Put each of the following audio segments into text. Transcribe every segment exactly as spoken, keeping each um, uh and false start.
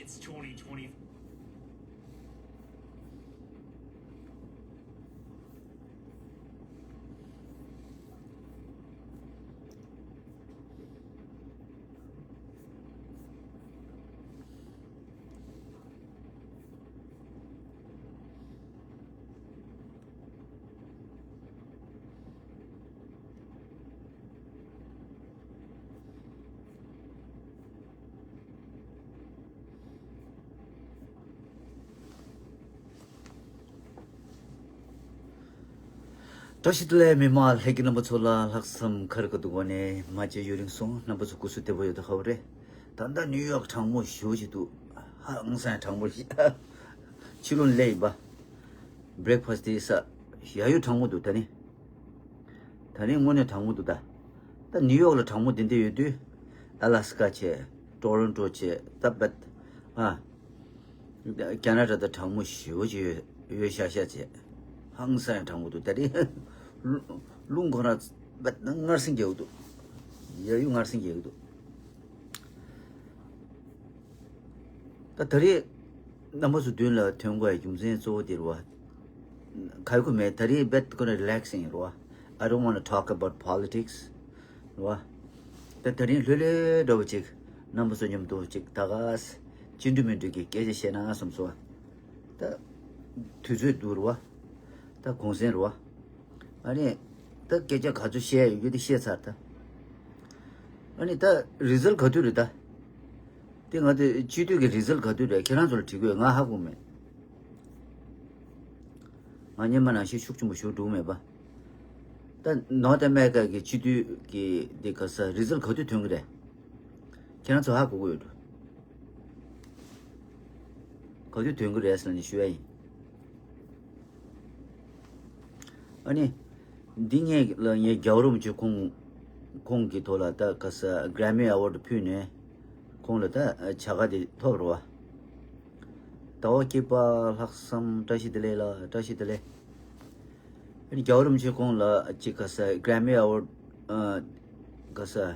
It's twenty twenty. བཀྲ་ཤིས་བདེ་ལེགས། མི་མང་ལྷན་རྒྱས་རྣམ་པ་ཚོ་ལ་ལྷག་བསམ་ཁ་རི་ཁ་ཐུག་གོ་ནས་མ་བརྗེད་ཡུན་རིང་སོང་། རྣམ་པ་ཚོ་སྐུ་གཟུགས་བདེ་པོ་ཡོད་དོ། ཁ་བ་རེད། ད་ལྟ་ནིའུ་ཡོག་གྲང་མོ་ཞེ་པོ་ཅིག་འདུག་ཧང་སང་གྲང་མོ་ཞིག་ཕྱི་ལོགས་སླེབས་ཡིན་པ། བྷི་རེག་ཕ་སི་ཊི་དེ་ས་ཡ་ཡོ་གྲང་མོ་འདུག་ད་ནི། ད་ནི་དངོས་གནས་གྲང་མོ་འདུག་ད། ད་ནིའུ་ཡོག་ལ་གྲང་མོ་དེ་འདྲ་ཡོད་དུས། ཨ་ལ་སི་ཀ་བྱས། ཊོ་རོན་ཊོ་བྱས། ད་བད། ཨ། ཀ་ན་ཌ་ད་གྲང་མོ་ཞེ་པོ་ཅིག་ཡོད་ཡོད་ཤག་ཤག་བྱས། ཧང་སང་ཡང་གྲང་མོ་འདུག་ད་རེས། རླུང་ཁོ་རང་བད་སྔར་སེང་རྒྱག་གི་འདུག་ཡ་ཡོ་སྔར་སེང་རྒྱག་གི་འདུག་ད་ད་རེས་རྣམ་པ་ཚོ་མདུན་ལ་ཐོན་དགོས་ཡ་རྒྱུ་མཚན་གཙོ་བོ་དེ་རེད་བ། ག་ཡོད་ཁུ་མེད། ད་རེས་བད་ཁོ་ན་རི་ལེག་སིང་རེད་བ། I don't want to talk about politics རེད་བ། ད་ད་རིང་ལྷོད་ལྷོད་འདྲ་བོ་ཅིག་རྣམ་པ་ཚོ་མཉམ་དུ་ཅིག་ད་ག་ས་ཅི་འདྲ་མི་འདྲ་གི་སྐད་ཆ་བཤད་ན་བསམ་སོང་བ། ད་དུས་ཚོད་འདུག་རེད་བ། ད་གུང་སེང་རེད་བ། ཨ་ནི། ད་སྐད་ཆ་ག་ཚོད་བཤད་ཡོད་རྒྱུ་དེ་བཤད་ཚར་ད། ཨ་ནི་ད་རི་ཛལ་ག་དུས་རེད་ད། དེ་ང་དེ་སྤྱི་འཐུས་ཀྱི་རི་ཛལ་ག་དུས་རེད། ཁྱེད་རང་ཚོ་ལ་དྲི་དགོས། ང་ཧ་གོ་མེད། ང་སྔོན་མ་ནང་བཞིན་ཤུགས་ཆེན་པོ་ཞུ་འགྲོ་མེད་པ། ད་ནོར་ཐ་ཨ་མེ་རི་ཀ་གི་སྤྱི་འཐུས་ཀྱི་དེ་ག་ས་རི་ཛལ་ག་དུས་ཐོན་གི་རེད། ཁྱེད་རང་ཚོ་ཧ་གོ་གི་ཡོད་འགྲོ། ག་དུས་ཐོན་གི་རེད་ཟེར་ནས་ཞུ་ཡ་ཡིན། ཨ་ནི། འདི་ངས་ལ་ངས་རྒྱལ་བ་རིན་པོ་ཆེ་ཁོང་ཁོང་གི་ཐོག་ལ་ད་ག་ས་གྷ་རེ་མི་ཨ་ཝར་ཌི་ཕུལ་ནས་ཁོང་ལ་ད་བྱ་དགའ་དེ་ཐོབ་རེད་བ། ཟླ་བ་སྐྱིད་པ། ལྷག་བསམ། བཀྲ་ཤིས་བདེ་ལེགས་ལ། བཀྲ་ཤིས་བདེ་ལེགས། ཨ་ནི་རྒྱལ་བ་རིན་པོ་ཆེ་ཁོང་ལ་ཅིག་ག་ས་གྷ་རེ་མི་ཨ་ཝར་ཌི་ཨ་ག་ས་ཨ།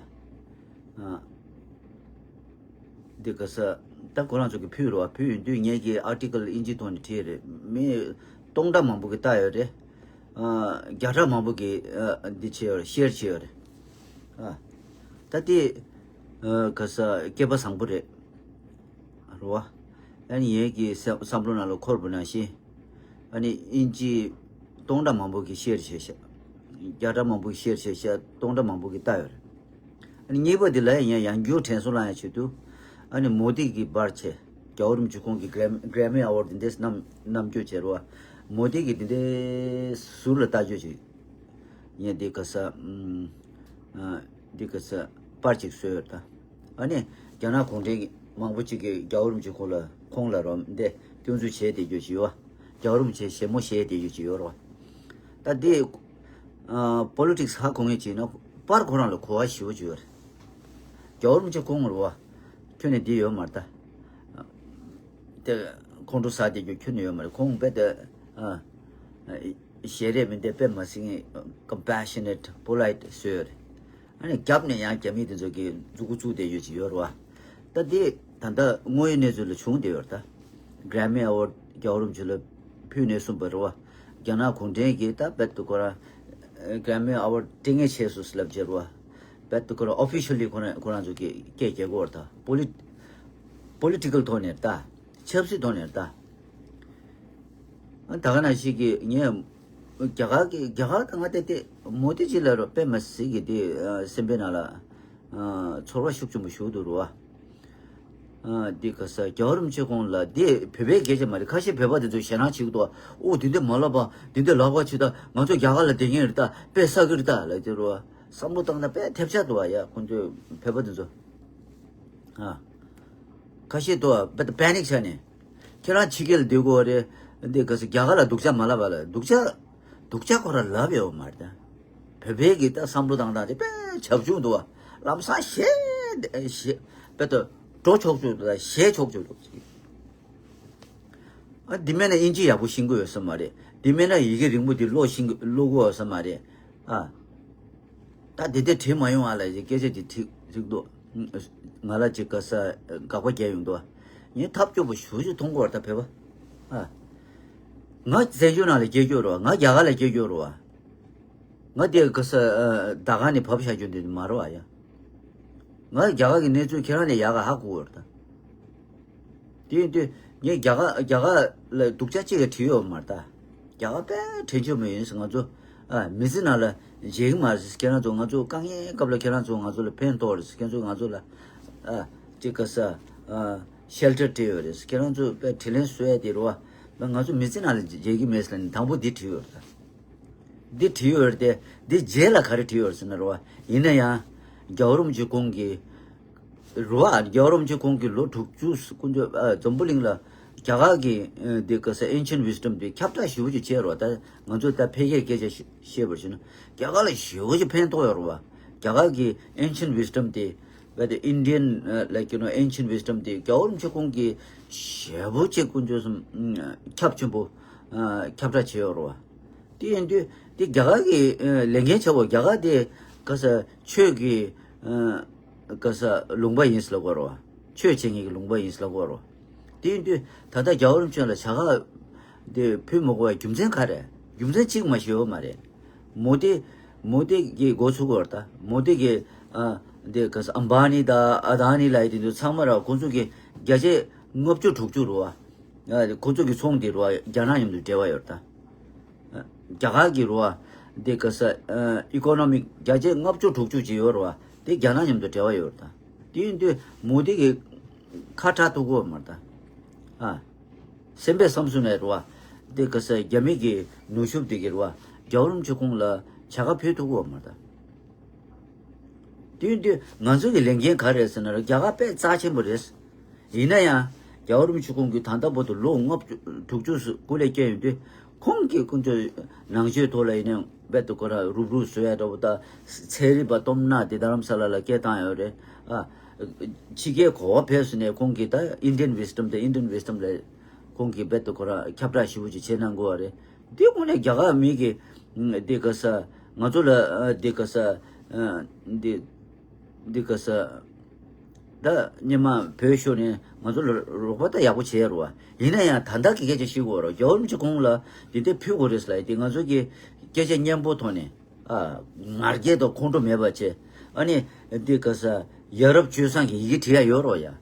འདི་ག་ས། ད་ཁོ་རང་ཚོ་གི་ཕུལ་རོ། ཕུལ་ཡོང་དུས་ངེད་ཀྱི་ཨར་ཊི་ཀལ་ཨིན་ཇི་ཐོག་ནས་བྲིས་རེད། མི་སྟོང་ཕྲག་མང་པོ་གིས་བལྟས་ཡོད་རེད། ཨ། བརྒྱ་ཕྲག་མང་པོ་གིས་ཨ་འདི་བྱས་ཡོད་རེད། ཤེར་བྱས་ཡོད་རེད། ཨ། ད་དེ་ཨ་ག་ས་སྐལ་པ་བཟང་པོ་རེད། རེད་བ། ཨ་ནི་ངེད་ཀྱི་བསམ་བསམ་བློ་ནང་ལ་འཁོར་བ་ནང་བཞིན། ཨ་ནི་ཨིན་ཇི་སྟོང་ཕྲག་མང་པོ་གིས་ཤེར་བྱས་ཤག་བརྒྱ་ཕྲག་མང་པོ་གིས་ཤེར་བྱས་ཤག་སྟོང་ཕྲག་མང་པོ་གིས་བལྟས་ཡོད་རེད། ཨ་ནི་གཉིས་པ་དེ་ལ་ཡང་ཡང་བསྐྱར་དྲན་གསོ་བསླང་ཡ་ཆེད་དུ། ཨ་ནི་མོ་དི་གི་པར་ཆེ། རྒྱལ་བ་རིན་པོ་ཆེ་ཁོང་གི་གྷ་རེ་མི་ཨ་ཝར་ཌི་འདི་འདྲས་བསྣམས་བསྣམས་བསྐྱོད་བྱས་རེད་བ། མོ་དི་གི་འདི་འདྲས་ཟུར་ལ་ལྟ་བསྐྱོད་ཅིག་ཡིན་འདི་ག་ས། ཨ། འདི་ག་ས་པར་ཅིག་བཟོས་ཡོད་ད། ཨ་ནི་རྒྱ་ནག་གུང་ཁྲན་མང་པོ་ཅིག་གིས་རྒྱལ་བ་རིན་པོ་ཆེ་ཁོང་ལ་ཁོང་ལ་རོམ་འདི་སྐྱོན་འཛུགས་བྱས་བསྡད་རྒྱུ་ཅིག་ཡོད་བ། རྒྱལ་བ་རིན་པོ་ཆེ་ཞལ་མོ་བཞེས་བསྡད་རྒྱུ་ཅིག་ཡོད་རེད་བ། ད་འདི་ཨ་པོ་ལི་ཊིག་སི་ཧ་གོ་མཁན་ཅིག་ཡིན་ན་པར་ཁོ་རང་ལ་གོ་བ་ཞེ་པོ་ཅིག་ཡོད་རེད། རྒྱལ་བ་རིན་པོ་ཆེ་ཁོང་རེད་བ། ཁྱོན་ནས་འདི་ཡོད་མ་རེད་ད། དེ་ཁོང་ཁྲོ་ཟ་བསྡད་རྒྱུ་ཁྱོན་ནས་ཡོད་མ་རེད། ཁོང་དཔེ་དེ་ཨ་ཞལ་རས་མི་འདི་དཔེ་མི་སྲིད་ཀམ་པེ་ཤ་ནེ་ཊི་པོ་ལའི་ཊི་བཟོས་ཡོད་རེད། ཨ་ནི་རྒྱབ་ནས་ཡང་རྒྱ་མི་དེ་ཚོ་གིས་མཛུ་གུ་བཙུགས་བསྡད་ཡོད་ཅིག་ཡོད་རེད་བ། ད་དེ་ད་ལྟ་དངོས་ཡོད་གནས་ཚུལ་ལ་བྱུང་བསྡད་ཡོད་རེད་ད། གྷ་རེ་མི་ཨ་ཝར་ཌི་རྒྱལ་བ་རིན་པོ་ཆེ་ལ་ཕུལ་ནས་གསུངས་པ་རེད་བ། རྒྱ་ནག་གུང་ཁྲན་གྱིས་ད་རྦད་དེ་ཁོ་རང་གྷ་རེ་མི་ཨ་ཝར་ཌི་སྤྲད་མཁན་བྱས་སོང་ལབ་བྱས་རེད་བ། རྦད་དེ་ཁོ་རང་ཨོ་ཕི་ཤལ་ལི་ཁོ་རང་ཁོ་རང་ཚོ་གིས་སྐད་རྒྱག་གི་ཡོད་རེད་ད། པོ་ལི་པོ་ལི་ཊི་ཀལ་ཐོག་ནས་རེད་ད། ཆབ་སྲིད་ཐོག་ནས་རེད་ད། ད་ག་ནང་བཞིན་གྱི་ངས་རྒྱ་གར་གྱི་རྒྱ་གར་དང་ང་དེ་དེ་མོ་དི་ཅི་ལ་རོ་དཔེ་མི་སྲིད་ཀྱི་དེ་སེམས་པའི་ནང་ལ་ཚོར་བ་ཤུགས་ཆེན་པོ་ཞུགས་འདུག་རོ། འདི་ག་ས་རྒྱལ་བ་རིན་པོ་ཆེ་ཁོང་ལ་དེ་བོད་པའི་སྐད་ཆ་མ་རེད། ཁ་ཤས་བོད་པ་དེ་ཚོ་ཞེད་སྣང་བྱེད་ཀྱི་འདུག་ཨོ་དེ་འདྲ་མ་ལབ་པ་དེ་འདྲ་ལབ་པ་བྱེད་ད་ང་ཚོ་རྒྱ་གར་ལ་བསྡད་མཁན་རེད་ད། དཔེ་བསགས་ཀྱི་རེད་ད་ལབ་དེ་རོ། བསམ་བློ་བཏང་ན་དཔེ་ཐེབས་ཆག་འདུག་བ་ཡ། ཁོང་ཚོས་བོད་པ་དེ་ཚོ། ཨ། ཁ་ཤས་འདུག་བ་དཔེ་པེ་ནིག་ཆགས་ནས། ཁྱེད་རང་ཕྱི་རྒྱལ་ལ་སྡོད་དགོས་རེད། འདི་ག་ས་རྒྱ་གར་ལ་སྡུག་ཅག་མ་ལབ་པ་ལ་སྡུག་ཅག་སྡུག་ཅག་ཁོ་རང་ལབ་ཡོད་མ་རེད་ད། བོད་པའི་གི་ད་བསམ་བློ་བཏང་སྟངས་དེ་དཔེ་བྱབ་ཆུང་འདུག་བ། ལམ་སང་ཞེད་ཞེད་དཔེ་ད་འགྲོ་ཆོག་ཆོག་འདུག་ད་ཞེད་ཆོག་ཆོག་འདུག་ཨ་འདི་མེད་ན་དབྱིན་ཇི་ཡག་པོ་ཤེས་ཀྱི་ཡོད་ས་མ་རེད། འདི་མེད་ན་ཡི་གེ་རིང་པོ་འདི་ཀློག་ཤེས་ཀྱི་ཀློག་གི་ཡོད་ས་མ་རེད། ཨ། ད་དེ་འདྲ་བྲིས་མ་ཡོང་ཨ་ལ་ཡི་སྐད་ཆ་དེ་འགྲིག་འགྲིག་འདུག་ང་ལ་ཅིག་ག་ས་དགག་པ་རྒྱག་ཡོང་འདུག་ངས་ཐབས་སྐྱོ་པོ་ཞེ་པོ་ཅིག་མཐོང་གི་ཡོད་རེད་ད་བོད་པ། ཨ། ང་བཙན་བྱོལ་ནང་ལ་སྐྱེས་རྒྱུ་རེད་བ། ང་རྒྱ་གར་ལ་སྐྱེས་རྒྱུ་རེད་བ། ང་དེ་ག་ས་ཨ། ཟླ་ག་ནས་བབས་བཞག་རྒྱུ་འདི་མ་རེད་བ་ཡ། ང་རྒྱ་གར་གྱི་གནས་ཚུལ་ཁྱེད་རང་ནས་ཡག་ག་ཧ་གོ་གི་ཡོད་རེད་ད། དེ་ཡིན་དུས་ངས་རྒྱ་གར་རྒྱ་གར་ལ་སྡུག་ཅག་གཅིག་ལ་བྲིས་ཡོད་མ་རེད་ད། རྒྱ་གར་དཔེ་དྲིན་ཆེན་པོ་ཡིན་ཟེར། ང་ཚོ་ཨ། མི་ཚེ་ནང་ལ་བརྗེད་གི་མ་རེད་ཟེར། ཁྱེད་རང་ཚོ་ང་ཚོ་དཀའ་ངལ་སྐབས་ལ་ཁྱེད་རང་ཚོ་ང་ཚོ་ལ་ཕན་ཐོགས་རེད་ཟེར། ཁྱེད་ཚོ་ང་ཚོ་ལ་ཨ། ཅིག་ག་ས་ཨ། ཤེལ་ཊར་སྤྲད་ཡོད་རེད་ཟེར། ཁྱེད་རང་ཚོ་དཔེ་དྲིན་ལན་གཟོ་ཡ་དེ་རེད་བ། ང་ཚོ་མི་ཚེ་ནང་ལ་བརྗེད་གི་མེད་ཟེར་ནས་དང་པོ་འདི་བྲིས་ཡོད་རེད་ད། འདི་བྲིས་ཡོད་རེད་དེ། འདི་རྗེས་ལ་ག་རེ་བྲིས་ཡོད་རེད་ཟེར་ན་རེད་བ། ཡིན་ན་ཡང་རྒྱལ་བ་རིན་པོ་ཆེ་ཁོང་གིས་རེད་བ། རྒྱལ་བ་རིན་པོ་ཆེ་ཁོང་གིས་ལོ་དྲུག་ཅུ་དཀོན་མཆོག་ཨ། འཛམ་བུ་གླིང་ལ་རྒྱ་གར་གྱི་ཨ། འདི་ག་ས་ancient wisdom དེ་ཁྱབ་བསྒྲགས་ཞེ་པོ་ཅིག་བྱས་རེད་བ། ད་ང་ཚོ་ད་ཕལ་སྐད་སྐད་ཆ་བཤད་པར་བྱས་ན་རྒྱ་གར་ལ་ཞེ་པོ་ཅིག་ཕན་ཐོགས་ཡོད་རེད་བ། རྒྱ་གར་གྱི་ancient wisdom དེ། But the Indian uh, like you know ancient wisdom དེ་རྒྱལ་བ་རིན་པོ་ཆེ་ཁོང་གིས་ཞེ་པོ་ཅིག་དཀོན་མཆོག་གསུམ་ཨ། ཁྱབ་ཆེན་པོ་ཨ། ཁྱབ་བསྒྲགས་བྱས་ཡོད་རེད་བ། དེ་ཡིན་དུས་དེ་རྒྱ་གར་གྱི་ཨ། ལས་འགན་ཆེ་བོ། རྒྱ་གར་དེ་ག་ས་ཆོས་ཀྱི་ཨ། ག་ས་ལུང་པ་ཡིན་ཟེར་ལབ་ཀྱི་ཡོད་རེད་བ། ཆོས་བྱེད་མཁན་གྱི་ལུང་པ་ཡིན་ཟེར་ལབ་ཀྱི་ཡོད་རེད་བ། དེ་ཡིན་དུས་ད་ལྟ་རྒྱལ་བ་རིན་པོ་ཆེ་ལ་བྱ་དགའ་དེ་ཕུལ་མི་དགོས་པའི་རྒྱུ་མཚན་ག་རེ། རྒྱུ་མཚན་གཅིག་མ་ཤེས་ཡོད་མ་རེད། མོ་དི། མོ་དི་གིས་འགོ་ཚུགས་པ་རེད་ད། མོ་དི་གིས་ཨ། འདི་ག་ས་ཨམ་བྷ་ནི་དང་ཨ་དྷ་ནི་ལབ་ཡ་དེ་ཚོ་ཚང་མ་ར་ཁོང་ཚོ་གི་བརྒྱ་ཆ་ལྔ་བཅུ་དྲུག་ཅུ་རེད་བ། ཨ། ཁོང་ཚོ་གི་ཚོང་དེ་རེད་བ། རྒྱ་ནག་མཉམ་དུ་འབྲེལ་བ་ཡོད་རེད་ད། ཨ། རྒྱ་གར་གྱི་རེད་བ། འདི་ག་ས་ཨ། ཨི་ཀོ་ནོ་མིག་བརྒྱ་ཆ་ལྔ་བཅུ་དྲུག་ཅུ་ཅིག་ཡོད་རེད་བ། དེ་རྒྱ་ནག་མཉམ་དུ་འབྲེལ་བ་ཡོད་རེད་ད། དེ་ཡིན་དུས་མོ་དི་གིས་ཁ་གྲག་ཐུབ་ཀྱི་ཡོད་མ་རེད་ད། ཨ། སེམས་པའི་བསམ་ཚུལ་ནས་རེད་བ། འདི་ག་ས་རྒྱ་མི་གི་ནུས་ཤུགས་དེ་གིས་རེད་བ། རྒྱལ་བ་རིན་པོ་ཆེ་ཁོང་ལ་བྱ་དགའ་ཕུལ་ཐུབ་ཀྱི་ཡོད་མ་རེད་ད། དེ་ཡིན་དུས་ང་ཚོ་གི་ལས་འགན་ག་རེ་རེད་ཟེར་ན་རེད། རྒྱ་གར་དཔེ་རྩ་ཆེན་པོ་རེད། ཡིན་ན་ཡང་རྒྱལ་བ་རིན་པོ་ཆེ་ཁོང་གིས་ད་ལྟ་བར་དུ་ལོ་ལྔ་བཅུ་དྲུག་ཅུ་སྐུ་ལས་བསྐྱོན་ཡོང་དུས་ཁོང་གིས་དཀོན་མཆོག་ནང་ཆོས་ཐོག་ལ་ཡིན་ནའང་རྦད་དེ་ཁོ་རང་རུབ་རུབ་བཟོ་ཡ་འདྲ་པོ་དང་། ཚན་རིག་པ་སྟོབས་ན་དེ་རྡ་རམ་ས་ལ་ལ་སྐད་བཏང་ཡོད་རེད། ཨ། ཕྱི་རྒྱལ་ག་པར་ཕེབས་སོང་ནས་ཁོང་གིས་ད་Indian wisdom དེ་Indian wisdom ལ་ཁོང་གིས་རྦད་དེ་ཁོ་རང་ཁྱབ་བསྒྲགས་ཞེ་པོ་ཅིག་བྱེད་གནང་དགོས་པ་རེད། འདི་དངོས་གནས་རྒྱ་གར་མི་གིས་འདི་ག་ས་ང་ཚོ་ལ་འདི་ག་ས་འདི་འདི་ག་ས་ད་སྔོན་མ་བོད་ཤོར་ནས་ང་ཚོ་ལ་རོགས་པ་ད་ཡག་པོ་བྱས་རེད་བ། ཡིན་ན་ཡང་ད་ལྟ་གི་སྐད་ཆ་ཤོད་དགོས་རེད། རྒྱལ་བ་རིན་པོ་ཆེ་ཁོང་ལ་འདི་འདྲ་ཕུལ་དགོས་རེད་ཟེར་ལབ་ཡ་དེ་ང་ཚོ་གི་སྐད་ཆ་སྙན་པོ་ཐོག་ནས། ཨ། ང་རྒྱལ་དང་ཁོང་ཁྲོ་མེད་པ་བྱས། ཨ་ནི་འདི་ག་ས་ཡ་རབས་སྤྱོད་བཟང་གི་ཡི་གེ་བྲིས་ཡ་ཡོད་རེད་བ་ཡ།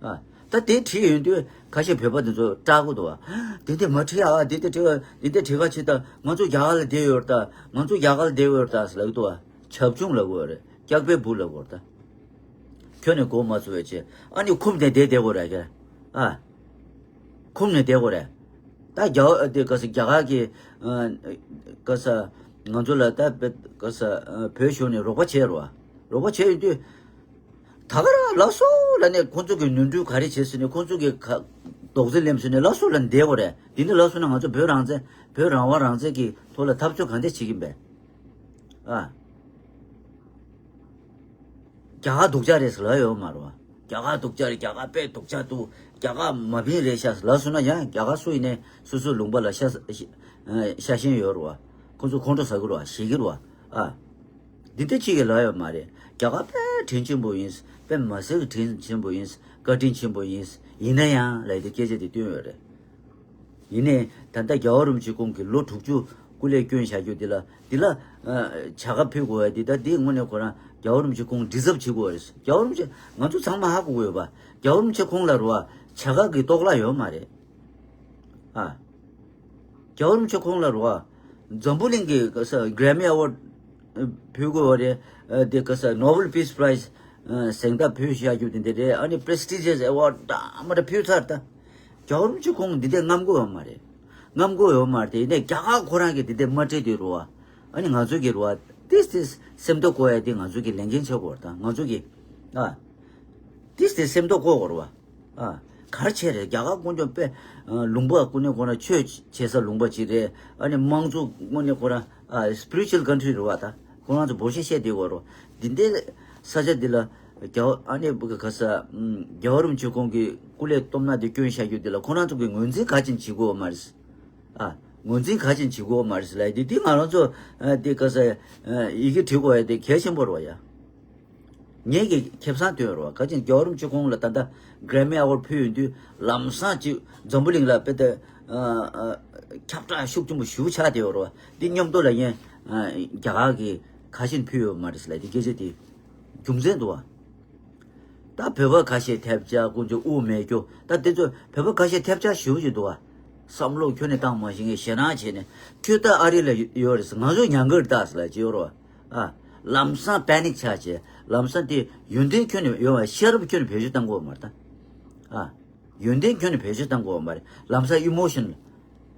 ཨ། ད་དེ་བྲིས་ཡོང་དུས་ཁ་ཤས་བོད་པ་དེ་ཚོ་སྐྲག་གི་འདུག་བ། དེ་འདྲ་མ་བྲིས་ཨ། དེ་འདྲ་བྲིས་པ་དེ་འདྲ་བྲིས་ག་ཕྱིན་ད་ང་ཚོ་རྒྱ་གར་ལ་བསྡད་ཡོད་རེད་ད། ང་ཚོ་རྒྱ་གར་ལ་བསྡད་ཡོད་རེད་ད་ཟེར་ལབ་ཀྱི་འདུག་བ། བྱབ་ཆུང་ལབ་དགོས་རེད། སྐྱག་པའི་འབུ་ལབ་དགོས་རེད་ད། ཁྱོན་ནས་གོ་མ་ཚོར་བའི་ཆེད་ཨ་ནི་འཁུམས་ནས་བསྡད་བསྡད་དགོས་རེད་ཀྱ། ཨ། འཁུམས་ནས་བསྡད་དགོས་རེད། ད་རྒྱ་དེ་ག་ས་རྒྱ་གར་གྱི་ཨ། ག་ས་ང་ཚོ་ལ་ད་བེད་ག་ས་ཨ། བོད་གཞུང་ནས་རོགས་པ་བྱས་རོགས། རོགས་པ་བྱས་ཡོང་དུས་ད་ག་རང་ལགས་སོ་ལབ་ནས་ཁོང་ཚོ་གི་ནོར་འཁྲུལ་ག་རེ་བྱས་ཟེར་ནས་ཁོང་ཚོ་གི་ཁ་རྡོག་རྫིས་ལེན་ཟེར་ནས་ལགས་སོ་ལབ་ནས་བསྡད་དགོས་རེད། དེ་འདྲ་ལབ་སོང་ན་ང་ཚོ་བོད་རང་བཙན་བོད་རང་དབང་རང་བཙན་གྱི་ཐོག་ལ་འཐབ་རྩོད་ག་འདྲ་བྱེད་ཀྱིན་པས། ཨ། རྒྱ་གར་སྡུག་ཅག་རེད་ཟེར་ལབ་ཡོད་མ་རེད་བ། རྒྱ་གར་སྡུག་ཅག་རེད། རྒྱ་གར་དཔེ་སྡུག་ཅག་འདུག་རྒྱ་གར་མ་ཕན་རེད་ཤག་ལབ་སོང་ན་ཡང་རྒྱ་གར་སུ་ཡིན་ནའི་སོ་སོའི་ལུང་པ་ལ་ཤ་ཤ་ཞེན་ཡོད་རེད་བ། ཁོང་ཚོ་ཁོང་ཁྲོ་ཟ་གི་རེད་བ། ཞེད་ཀྱི་རེད་བ། ཨ། འདི་འདྲ་གཅིག་གིས་ལབ་ཡོད་མ་རེད། རྒྱ་གར་དཔེ་དྲིན་ཆེན་པོ་ཡིན། དཔེ་མ་སྲིད་ཀྱི་དྲིན་ཆེན་པོ་ཡིན། བཀའ་དྲིན་ཆེན་པོ་ཡིན། ཡིན་ན་ཡང་ལབ་ཡ་དེ་སྐད་ཆ་དེ་བཏོན་ཡོད་རེད། ཡིན་ནའི་ད་ལྟ་རྒྱལ་བ་རིན་པོ་ཆེ་ཁོང་གིས་ལོ་དྲུག་ཅུ་སྐུ་ལས་བསྐྱོན་བཞག་རྒྱུ་འདི་ལ་འདི་ལ་ཨ། བྱ་དགའ་ཕུལ་དགོས་ཡ་འདི་ད་འདི་དངོས་གནས་ཁོ་རང་རྒྱལ་བ་རིན་པོ་ཆེ་ཁོང་ཌི་ཛརབ་བྱེད་དགོས་རེད། རྒྱལ་བ་རིན་པོ་ཆེ་ང་ཚོ་ཚང་མ་ཧ་གོ་གི་ཡོད་པ། རྒྱལ་བ་རིན་པོ་ཆེ་ཁོང་ལ་རེད་བ། བྱ་དགའ་གི་ལྟོ་བརླག་ཡོད་མ་རེད། ཨ། རྒྱལ་བ་རིན་པོ་ཆེ་ཁོང་ལ་རེད་བ། འཛམ་བུ་གླིང་གི་ག་ས་Grammy Award ཕུལ་དགོས་པ་རེད། ཨ། དེ་ག་ས་Nobel Peace Prize ཨ། གཟེངས་རྟགས་ཕུལ་བཞག་རྒྱུ་དེ་འདྲ་རེད། ཨ་ནི་prestigious award འདྲ་མི་འདྲ་ཕུལ་ཚར་ད། རྒྱལ་བ་རིན་པོ་ཆེ་ཁོང་འདི་འདྲ་རྔམ་དགོས་ཡོད་མ་རེད། རྔམ་དགོས་ཡོད་མ་རེད་དེ། ཡིན་ནའི་རྒྱ་གར་ཁོ་རང་གིས་འདི་འདྲ་མ་སྤྲད་དུས་རེད་བ། ཨ་ནི་ང་ཚོ་གིས་རེད་བ། ཏིས་ཏིས་སེམས་ཐོག་བཀོད་ཡ་དེ་ང་ཚོ་གི་ལས་འགན་ཆགས་དགོས་རེད་ད། ང་ཚོ་གིས་ཨ། ཏིས་ཏིས་སེམས་ཐོག་བཀོད་དགོས་རེད་བ། ཨ། ག་རེ་བྱས་རེད། རྒྱ་གར་དཀོན་མཆོག་དཔེ་ཨ། ལུང་པ་དངོས་གནས་ཁོ་རང་ཆོས་བྱེད་ས་ལུང་པ་ཅིག་རེད། ཨ་ནི་དམངས་གཙོ་དངོས་གནས་ཁོ་རང་ཨ། spiritual country རེད་བ། ད་ཁོ་རང་ཚོ་འབོར་ཆེན་བཤད་བསྡད་ཡོད་རེད། འདི་འདྲའི་ས་ཆ་འདི་ལ་རྒྱ་ཨ་ནི་ག་ས་རྒྱལ་བ་རིན་པོ་ཆེ་ཁོང་གི་སྐུ་ལས་སྟོབས་ན་དེ་བསྐྱོན་བཞག་རྒྱུ་འདི་ལ་ཁོ་རང་ཚོ་གི་ངོས་འཛིན་ག་ཅིག་བྱེད་དགོས་མ་རེད། ཨ། ངོས་འཛིན་ག་ཅིག་བྱེད་དགོས་མ་རེད་ལབ་ཡ་དེ། འདི་ང་རང་ཚོ་ཨ། འདི་ག་ས་ཨ། ཡི་གེ་བྲིས་དགོས་ཡ་དེ་གལ་ཆེན་པོ་རེད་བ་ཡ། ངེད་ཀྱི་ཁེ་བཟང་ཐོན་རོ། ག་ཅིན་རྒྱལ་བ་རིན་པོ་ཆེ་ཁོང་ལ་ད་ལྟ་Grammy Award་ཕུལ་ཡོང་དུས་ལམ་སང་ཅིག་འཛམ་བུ་གླིང་ལ་དཔེ་ད་ཁྱབ་བསྒྲགས་ཤུགས་ཆེན་པོ་ཞུ་ཆགས་དེ་ཡོད་རོ། འདི་མཉམ་དུ་ལ་ཡན་རྒྱ་གར་གྱི་ཁ་ཞེན་ཕུལ་ཡོད་མ་རེད་ཟེར་ལ་དེ་སྐད་ཆ་དེ་རྒྱུ་མཚན་འདུག་བ། ད་བོད་པ་ཁ་ཤས་ཐེབས་ཆག་དཀོན་མཆོག་དབུ་མེད་རྒྱུ་ད་དེ་ཚོ་བོད་པ་ཁ་ཤས་ཐེབས་ཆག་ཞུ་གི་འདུག་བ། བསམ་བློ་ཁྱོན་ནས་བཏང་མ་ཤེས་མཁན་ཞེད་སྣང་བྱས་ནས་ཁྱོད་ད་ཨ་རི་ལ་ཡོད་རེད་ང་ཚོ་ཉན་གི་རེད་ད་ཟེར་ལ་ཅི་ཡོད་རོ། ཨ། ལམ་སང་panic་ཆགས་བྱས་ལམ་སང་དེ་ཡོན་ཏན་ཁྱོན་ནས་ཡོད་བ་ཤེས་རབ་ཁྱོན་ནས་བེད་སྤྱོད་བཏང་དགོས་མ་རེད་ད། ཨ། ཡོན་ཏན་ཁྱོན་ནས་བེད་སྤྱོད་བཏང་དགོས་མ་རེད་ལམ་སང་emotion་ལ།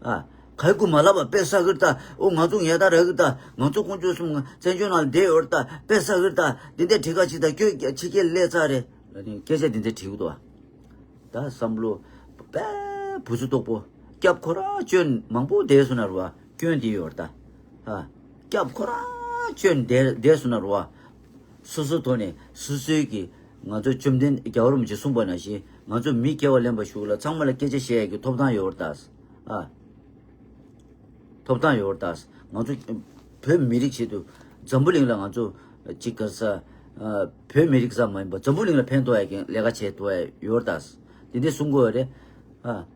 ཨ། ག་ཡི་གུ་མ་ལབ་པ་དཔེ་བསགས་གི་རེད་ད། ཨོ་ང་ཚོ་ཉལ་ཐ་ར་གི་རེད་ད། ང་ཚོ་དཀོན་མཆོག་གསུམ་བཙན་བྱོལ་ནང་ལ་བསྡད་ཡོད་རེད་ད། དཔེ་བསགས་གི་རེད་ད། འདི་འདྲའི་བྲིས་ཁ་ཅིག་ད་ཁྱོད་ཕྱི་རྒྱལ་སླེབས་ཚར་རེད། ལ་ནི་སྐད་ཆ་འདི་འདྲའི་བྲིས་གི་འདུག་བ། ད་བསམ་བློ་དཔེ་བུ་ཚོ་སྟོག་པོ། སྐྱབས་ཁོ་རང་སྐྱོན་མང་པོ་བསྡད་སོང་ན་རུ་བ་སྐྱོན་འདི་ཡོད་རེད་ད། ཨ། སྐྱབས་ཁོ་རང་སྐྱོན་བསྡད་བསྡད་སོང་ན་རུ་བ། སོ་སོ་ཐོག་ནས་སོ་སོའི་གི་ང་ཚོ་བཅོམ་ལྡན་རྒྱལ་བ་རིན་པོ་ཆེ་གསུངས་པ་ནང་བཞིན་ང་ཚོ་མི་སྐྱེ་བ་ལེན་པ་ཞུགས་ལ་ཚང་མ་ལ་སྐད་ཆ་བཤད་ཡ་གི་ཐོབ་ཐང་ཡོད་རེད་ད། ཨ། ཐོབ་ཐང་ཡོད་རེད་ད། ང་ཚོ་བོད་མི་རིགས་ཆེད་དུ་འཛམ་བུ་གླིང་ལ་ང་ཚོ་གཅིག་ག་ས་བོད་མི་རིགས་ཙམ་མ་ཡིན་པ་འཛམ་བུ་གླིང་ལ་ཕན་ཐོགས་ཡ་གི་ལས་ཀ་བྱེད་ཐུབ་ཡ་ཡོད་རེད་ད། དེ་འདྲ་གསུང་དགོས་རེད། ཨ།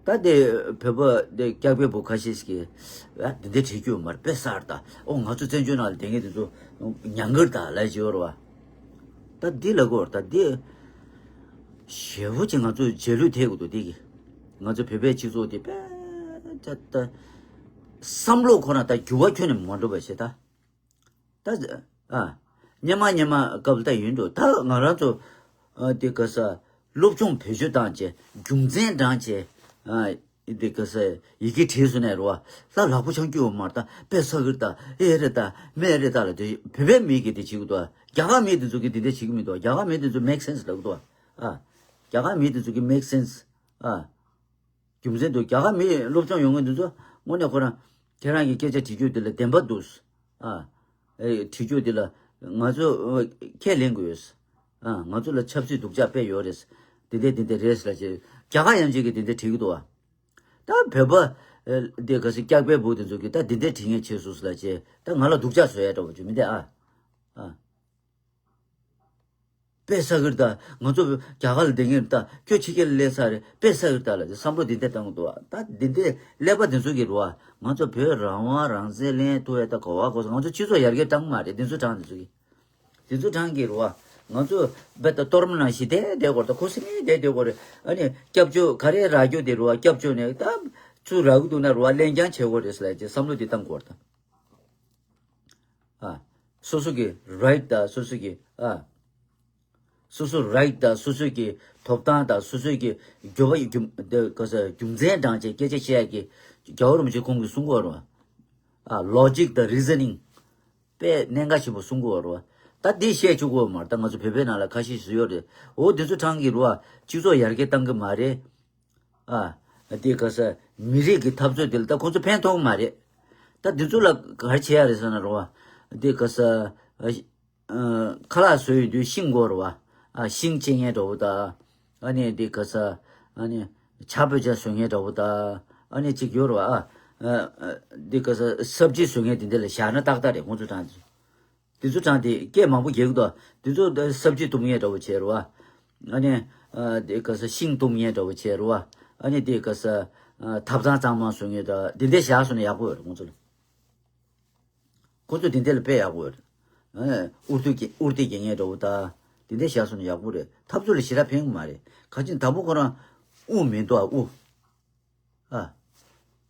ད་དེ་བོད་པ་དེ་སྐྱག་པའི་བུ་ཁ་ཤས་ཀྱིས་ཨ་དེ་འདྲ་བྲིས་རྒྱུ་མ་རེད་དཔེ་བསགས་རེད་ད། ཨོ་ང་ཚོ་བཙན་བྱོལ་ནང་ལ་བསྡད་མཁན་དེ་ཚོ་ཉན་གི་རེད་ད་ལབ་ཀྱི་ཡོད་རེད་བ། ད་འདི་ལབ་དགོས་རེད་ད་འདི། ཞེ་པོ་ཅིག་ང་ཚོ་རྗེས་ལུས་ཐེབས་དགོས་འདུག་འདི་གི། ང་ཚོ་བོད་པའི་སྤྱི་ཚོགས་འདི་དཔེ་ཆ་ད། བསམ་བློ་ཁོ་ན་ད་འགྱུར་བ་ཁྱོན་ནས་མ་འགྲོ་བ་བྱེད་ད། ད། ཨ། སྙེ་མ་སྙེ་མ་སྐབས་ལ་ད་ཡིན་འགྲོ་ད་ང་རང་ཚོ། ཨ། འདི་ག་ས། སློབ་སྦྱོང་བེད་སྤྱོད་བཏང་བྱས་རྒྱུ་མཚན་དྲངས་བྱས། ཨ། འདི་ག་ས་ཡི་གེ་བྲིས་སོང་ནས་རོ། ལྷ་ལག་པ་འཆང་རྒྱུ་ཡོད་མ་རེད་ད་དཔེ་བསགས་གི་རེད་ད་ཨེ་རེད་ད་མེད་རེད་ད་ལ་དེ་བོད་པའི་མི་གིས་དེ་བྱེད་གི་འདུག་རྒྱ་གར་མི་དེ་ཚོ་གིས་དེ་འདྲ་བྱེད་གི་མི་འདུག་རྒྱ་གར་མི་དེ་ཚོ་make sense་ལབ་གི་འདུག་ཨ། རྒྱ་གར་མི་དེ་ཚོ་གིས་make sense་ཨ། རྒྱུ་མཚན་འདུག་རྒྱ་གར་མི་སློབ་སྦྱོང་ཡོང་གི་འདུག་ཚོ་དངོས་གནས་ཁོ་རང་ཁྱེད་རང་གི་སྐད་ཆ་དྲི་རྒྱུ་དེ་ལ་བདེན་པ་འདུག་ཨ། ཨེ་དྲི་རྒྱུ་དེ་ལ་ང་ཚོ་ཁས་ལེན་དགོས་ཨ། ང་ཚོ་ལ་ཆབ་སྲིད་སྡུག་ཅག་དཔེ་ཡོད་རེད། དེ་འདྲ་དེ་འདྲ་རེད་ལ་ཅེ་རྒྱ་གར་ཡང་ཅིག་གིས་དེ་འདྲ་དྲི་གི་འདུག་ཨ། ད་བོད་པ་ཨེ་དེ་ག་ཚོད་སྐྱག་པའི་བུ་དེ་ཚོ་གིས་ད་དེ་འདྲ་དྲི་ངེས་བྱས་སོང་ལ་ཅེ་ད་ང་ལ་སྡུག་ཅག་བཟོ་ཡ་འདྲ་བོ་ཅིག་མི་འདུག་ཨ། ཨ། དཔེ་བསགས་གི་རེད་ད། ང་ཚོ་རྒྱ་གར་ལ་བསྡད་ངེས་རེད་ད། ཁྱོད་ཕྱི་རྒྱལ་ལ་སླེབས་ཚར་རེད་དཔེ་བསགས་གི་རེད་ད་ལ་བསམ་བློ་འདི་འདྲ་བཏང་གི་འདུག་བ། ད་འདི་འདྲ་ཀླད་པ་འདི་ཚོ་གི་རེད་བ། ང་ཚོ་བོད་རང་དབང་རང་བཙན་ལེན་ཐུབ་ཡ་ད་གོ་བ་གོ་ས་ང་ཚོ་སྤྱི་ཚོགས་ཡར་རྒྱས་བཏང་མ་རེད་འདི་ཚོ་གྲངས་འདི་ཚོ་གི། འདི་ཚོ་གྲངས་གི་རེད་བ། ང་ཚོ་རྦད་དེ་གཏོར་མ་ནང་བཞིན་བསྡད་བསྡད་དགོས་རེད་ད་ཁོ་སི་ནི་བསྡད་བསྡད་དགོས་རེད། ཨ་ནི་སྐྱབས་བཅོལ་ག་རེ་རག་རྒྱུ་དེ་རེད་བ་སྐྱབས་བཅོལ་ནས་ད་ཚུར་རག་གི་འདུག་ན་རེད་བ་ལེན་རྐྱང་བྱེད་དགོས་རེད་ཟེར་ལ་ཅེ་བསམ་བློ་འདི་བཏང་དགོས་རེད་ད། ཨ། སོ་སོ་གི་right་དང་སོ་སོ་གི་ཨ། སོ་སོ་right་དང་སོ་སོ་གི་ཐོབ་ཐང་དང་སོ་སོ་གི་རྒྱུ་བ་རྒྱུ་འདི་ག་ས་རྒྱུ་མཚན་དྲངས་བྱས་སྐད་ཆ་བཤད་ཡ་གི་རྒྱལ་བ་རིན་པོ་ཆེ་ཁོང་གིས་གསུང་གི་ཡོད་རེད་བ། ཨ། logic་དང་reasoning་དཔེ་གནད་འགག་ཆེན་པོ་གསུང་གི་ཡོད་རེད་བ། ད་འདི་བཤད་ཆོག་གི་ཡོད་མ་རེད་ད་ང་ཚོ་བོད་པའི་ནང་ལ་ཁ་ཤས་ཤིག་ཡོད་རེད་འོ་འདི་ཚོ་གྲངས་གི་རེད་བ་སྤྱི་ཚོགས་ཡར་རྒྱས་བཏང་གི་མ་རེད། ཨ། དེ་ག་ས་མི་རིགས་ཀྱི་འཐབ་རྩོད་དེ་ལ་ད་ཁོ་ཚོ་ཕན་ཐོགས་མ་རེད། ད་འདི་ཚོ་ལ་ག་རེ་བྱེད་ཡ་རེད་ཟེར་ན་རོ། དེ་ག་ས་ཨ། ཁ་ལག་བཟོ་ཡོང་དུས་ཤིང་དགོས་རེད་བ། ཨ་ཤིང་བཅད་མཁན་འདྲ་བོ་དང་། ཨ་ནི་དེ་ག་ས་ཨ་ནི་ཇ་བོད་ཇ་བཟོ་མཁན་འདྲ་བོ་དང་། ཨ་ནི་གཅིག་ཡོད་རེད་བ། ཨ་ཨ་དེ་ག་ས་སབ་ཇི་བཟོ་མཁན་དེ་འདྲ་ལ་བཞག་ན་ཏག་ཏག་རེད་ཁོང་ཚོ་གྲངས་དེ། དེ་ཚོ་གྲངས་དེ་སྐད་མང་པོ་རྒྱག་གི་འདུག་དེ་ཚོ་ད་སབ་ཇི་གཏུབ་མཁན་འདྲ་བོ་བྱས་རེད་བ། ཨ་ནི། ཨ་དེ་ག་ས་ཤིང་གཏུབ་མཁན་འདྲ་བོ་བྱས་རེད་བ། ཨ་ནི་དེ་ག་ས། ཨ་ཐབ་ཚང་གཙང་མ་བཟོ་མཁན་འདྲ་དེ་འདྲ་བཞག་སོང་ན་ཡག་པོ་ཡོད་རེད་ཁོང་ཚོ་ལ། ཁོང་ཚོ་དེ་འདྲ་ལ་དཔེ་ཡག་པོ་ཡོད་རེད། ཨ་དབུར་དུ་སྐྱེ་དབུར་དུ་སྐྱེ་མཁན་འདྲ་བོ་དང་། དེ་འདྲ་བཞག་སོང་ན་ཡག་པོ་རེད་འཐབ་རྩོད་ལ་ཞེ་དྲག་ཕན་གི་མ་རེད་ག་ཅིན་དང་པོ་ཁོ་རང་དབུ་མི་འདུག་ཨ་དབུ། ཨ།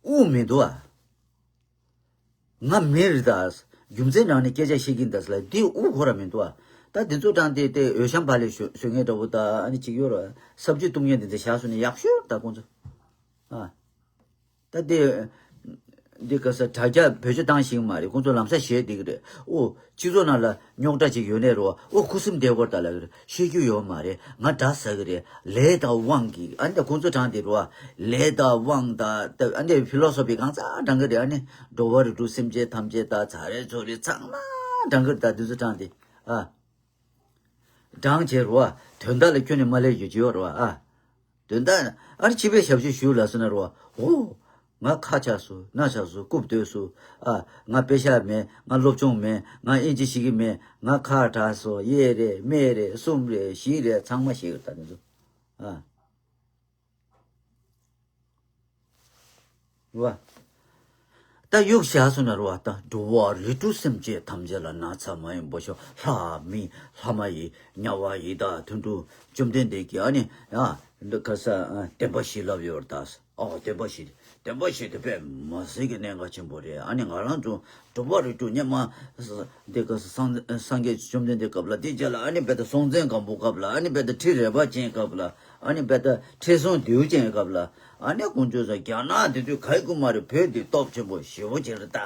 དབུ་མི་འདུག་ཨ། ང་མི་རེད་ད། རྒྱུ་མཚན་རང་ནས་སྐད་ཆ་བཤད་ཀྱིན་ད་ཟེར་ལ་འདི་དབུ་ཁོ་ར་མི་འདུག་ཨ། ད་འདི་ཚོ་དྲངས་ཏེ་དེ་འོད་ཤམ་བ་ལས་བཟོ་བཟོ་མཁན་འདྲ་བོ་ད་ཨ་ནི་གཅིག་ཡོད་ར་སབ་ཇི་གཏུབ་མཁན་འདི་འདྲ་བཞག་སོང་ནས་ཡག་ཤོས་ད་ཁོང་ཚོ། ཨ། ད་དེ། འདི་ག་ས་དྲ་རྒྱ་བེད་སྤྱོད་བཏང་ཤེས་ཀྱི་མ་རེད་ཁོང་ཚོ་ལམ་སང་བཤད་བསྡད་ཀྱི་རེད་ཨོ། སྤྱི་ཚོགས་ནང་ལ་རྙོག་དྲ་ཅིག་ཡོད་ནའི་རོ་ཨོ་ཁུ་སིམ་བསྡད་དགོས་ད་ལབ་ཀྱི་རེད་ཤེས་རྒྱུ་ཡོད་མ་རེད་ང་དགྲ་ཟ་གི་རེད་ལས་དང་དབང་གིས་ཨ་ནི་ད་ཁོང་ཚོ་དྲངས་ཏེ་རོ་ལས་དང་དབང་དང་ཨ་ནི་ཕི་ལོ་སོ་ཕི་གང་ཚ་དྲངས་ཀྱི་རེད་ཨ་ནི་འགྲོ་བ་རིགས་དྲུག་སེམས་ཅན་ཐམས་ཅད་དང་ཚ་རེ་ཚོ་རེ་ཚང་མ་དྲངས་ཀྱི་རེད་ད་དེ་ཚོ་དྲངས་ཏེ་ཨ། དྲངས་བྱས་རོ་དོན་དག་ལ་ཁྱོན་ནས་མ་ལས་ཡོད་ཀྱི་ཡོད་རོ་ཨ། དོན་དག་ཨ་ནི་ཕྱི་པའི་ཞབས་ཕྱི་ཞུ་ལ་སོང་ན་རོ། འོ། ང་ཁ་ཆག་སོང་། སྣ་ཆག་སོང་། རྐུབ་རྡོལ་སོང་། ཨ། ང་དཔེ་ཆ་མེད། ང་སློབ་སྦྱོང་མེད། ང་ཨིན་ཇི་ཤེས་ཀྱི་མེད། ང་ཁ་གྲག་སོང་། གཡས་རེད། མེད་རེད། གསུམ་རེད། བཞི་རེད། ཚང་མ་ཤེས་ཀྱི་རེད་ད་དེ་ཚོ། ཨ། རེད་བ། ད་གཡུག་བཞག་སོང་ན་རེད་བ། ད་འགྲོ་བ་རིགས་དྲུག་སེམས་ཅན་ཐམས་ཅད་ལ་ན་ཚ་མ་ཡིན་པར་ཤོག་ལྷ་མི་ལྷ་མ་ཡིན། དམྱལ་བ་ཡི་དྭགས་དུད་འགྲོ་བཅོམ་ལྡན་འདས་ཀྱིས་ཨ་ནི། ཨ། འདི་ག་ས། ཨ། བདེན་པ་བཞི་ལབ་ཡོད་རེད་ད། ཨོ། བདེན་པ་བཞི། བདེན་པ་བཞི་དེ་དཔེ་མི་སྲིད་ཀྱི་གནད་འགག་ཆེན་པོ་རེད། ཨ་ནི་ང་རང་ཚོ་འགྲོ་བ་རིགས་དྲུག་སྔོན་མ་འདི་ག་ས་སངས་སངས་རྒྱས་བཅོམ་ལྡན་འདས་སྐབས་ལ། དེ་རྗེས་ལ་ཨ་ནི་རྦད་དེ་སྲོང་བཙན་སྒམ་པོ་སྐབས་ལ། ཨ་ནི་རྦད་དེ་ཁྲི་རལ་པ་ཅན་སྐབས་ལ། ཨ་ནི་རྦད་དེ་ཁྲི་སྲོང་ལྡེའུ་ཅན་སྐབས་ལ། ཨ་ནི་དཀོན་མཆོག་གསུམ། རྒྱ་ནག་དེ་དུས་ག་ཡི་ཀུ་མ་རེད། བོད་འདི་སྟོབས་ཆེན་པོ་ཞེ་པོ་ཅིག་རེད་ད།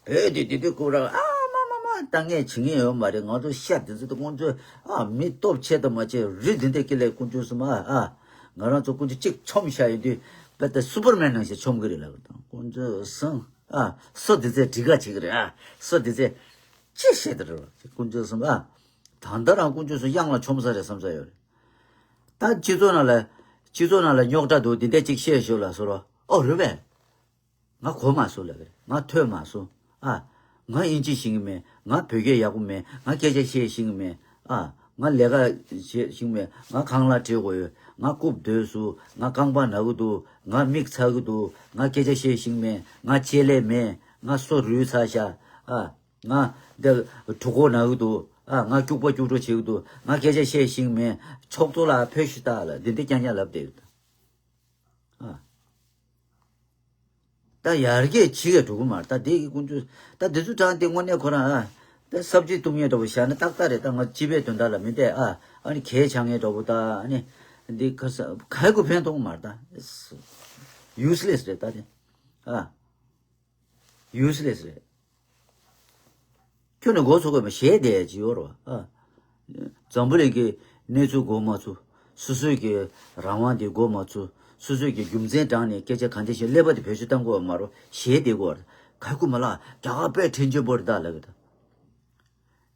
བོད་འདི་དེ་དུས་ཀུ་ར། ཨ་མ་མ་མ། ལྟ་ངན་བྱེད་ངན་ཡོད་མ་རེད། ང་ཚོ་ཤ་དེ་ཚོ་དེ་དཀོན་མཆོག། ཨ། མི་སྟོབས་ཆེ་དང་མ་ཆེ་རི་འདི་འདྲ་ཀི་ལས། དཀོན་མཆོག་གསུམ། ཨ། ཨ། ང་རང་ཚོ་དཀོན་མཆོག་གཅིག་མཆོམ་བཞག་ཡོད་དུས་རྦད་དེ་སུ་པར་མན་ནང་བཞིན་མཆོམ་གི་རེད་ལབ་དང་། དཀོན་མཆོག་གསུམ། ཨ། སོ་དེ་ཚོས་འགྲིག་ག་བྱེད་ཀྱི་རེད། ཨ། སོ་དེ་ཚོས་ཅི་བཤད་དེ་རེད། དཀོན་མཆོག་གསུམ། ཨ། ད་ལྟ་རང་དཀོན་མཆོག་གསུམ་གཡང་ལ་མཆོམ་ས་རེད་བསམ་ས་ཡོད་རེད། ད་སྤྱི་ཚོགས་ནང་ལ། སྤྱི་ཚོགས་ནང་ལ་རྙོག་དྲ་འདུག་འདི་འདྲ་ཅིག་བཤད་ཤོག་ལབ་སོང་རོ། ཨོ། རེད་པས། ང་གོ་མ་སོང་ལབ་རེད། ང་ཐོས་མ་སོང་། ཨ། ང་ཨིན་ཇི་ཤེས་ཀྱི་མེད། ང་བོད་སྐད་ཡག་པོ་མེད། ང་སྐད་ཆ་བཤད་ཤེས་ཀྱི་མེད། ཨ། ང་ལས་ཀ་བྱེད་ཤེས་ཀྱི་མེད། ང་ཁང་གླ་སྤྲད་དགོས་ཡོད། ང་རྐུབ་རྡོལ་སོང་། ང་རྐང་པ་ན་གི་འདུག་ང་མིག་ཚ་གི་འདུག་ང་སྐད་ཆ་བཤད་ཤེས་ཀྱི་མེད། ང་ལྕེ་ལེ་མེད། ང་སོ་རུལ་ཚར་ཤག་ཨ། ང་འདི་གྲོད་ཁོག་ན་གི་འདུག་ཨ། ང་སྐྱུག་པ་སྐྱུག་བྲོ་བྱེད་ཀྱི་འདུག་ང་སྐད་ཆ་བཤད་ཤེས་ཀྱི་མེད། ཕྱོགས་གཏོགས་ལ་ཕེབས་ཤིག་ད་ལབ། འདི་འདི་རྐྱང་རྐྱང་ལབ་བསྡད་ཡོད། ཨ། ད་ཡར་རྒྱས་བྱེད་ཀྱི་འགྲོ་གི་མ་རེད། ད་དེ་གི་དཀོན་མཆོག་ད་དེ་ཚོ་དྲངས་ཏེ་དངོས་གནས་ཁོ་རང་། ཨ། ད་སབ་ཇི་གཏུབ་མཁན་འདྲ་པོ་བཞག་ན་ཏག་ཏག་རེད། ད་ང་སྤྱི་པའི་དོན་དག་ལ་མི་བལྟས། ཨ། ཨ་ནི་གད་རྒྱག་མཁན་འདྲ་པོ། ད་ཨ་ནི་འདི་ག་ས་ག་གི་ཕན་ཐོགས་མ་རེད་ད། ཡུ་སི་ལེ་སི་རེད་ད་དེ། ཨ། ཡུ་སི་ལེ་སི་རེད། ཁྱོད་ནི་མགོ་ཚོས་དགོས་མ། ཞེད་བསྡད་ཀྱི་ཡོད་རེད་བ། ཨ། འཛམ་བུ་གླིང་གི་གནས་ཚུལ་མགོ་མ་ཚོས། སོ་སོའི་གི་རང་དབང་དེ་མགོ་མ་ཚོས། སོ་སོའི་གི་རྒྱུ་མཚན་དྲངས་ནས་སྐད་ཆ་ག་འདྲ་ཞིག་ཀླད་པ་དེ་བེད་སྤྱོད་གཏང་དགོས་པ་མ་རེད། ཞེད་བསྡད་དགོས་པ་རེད། ག་གུ་མ་ལ་རྒྱ་གར་དཔེ་ཕྲན་ཆེན་པོ་རེད་ད་ལབ་གི་ད།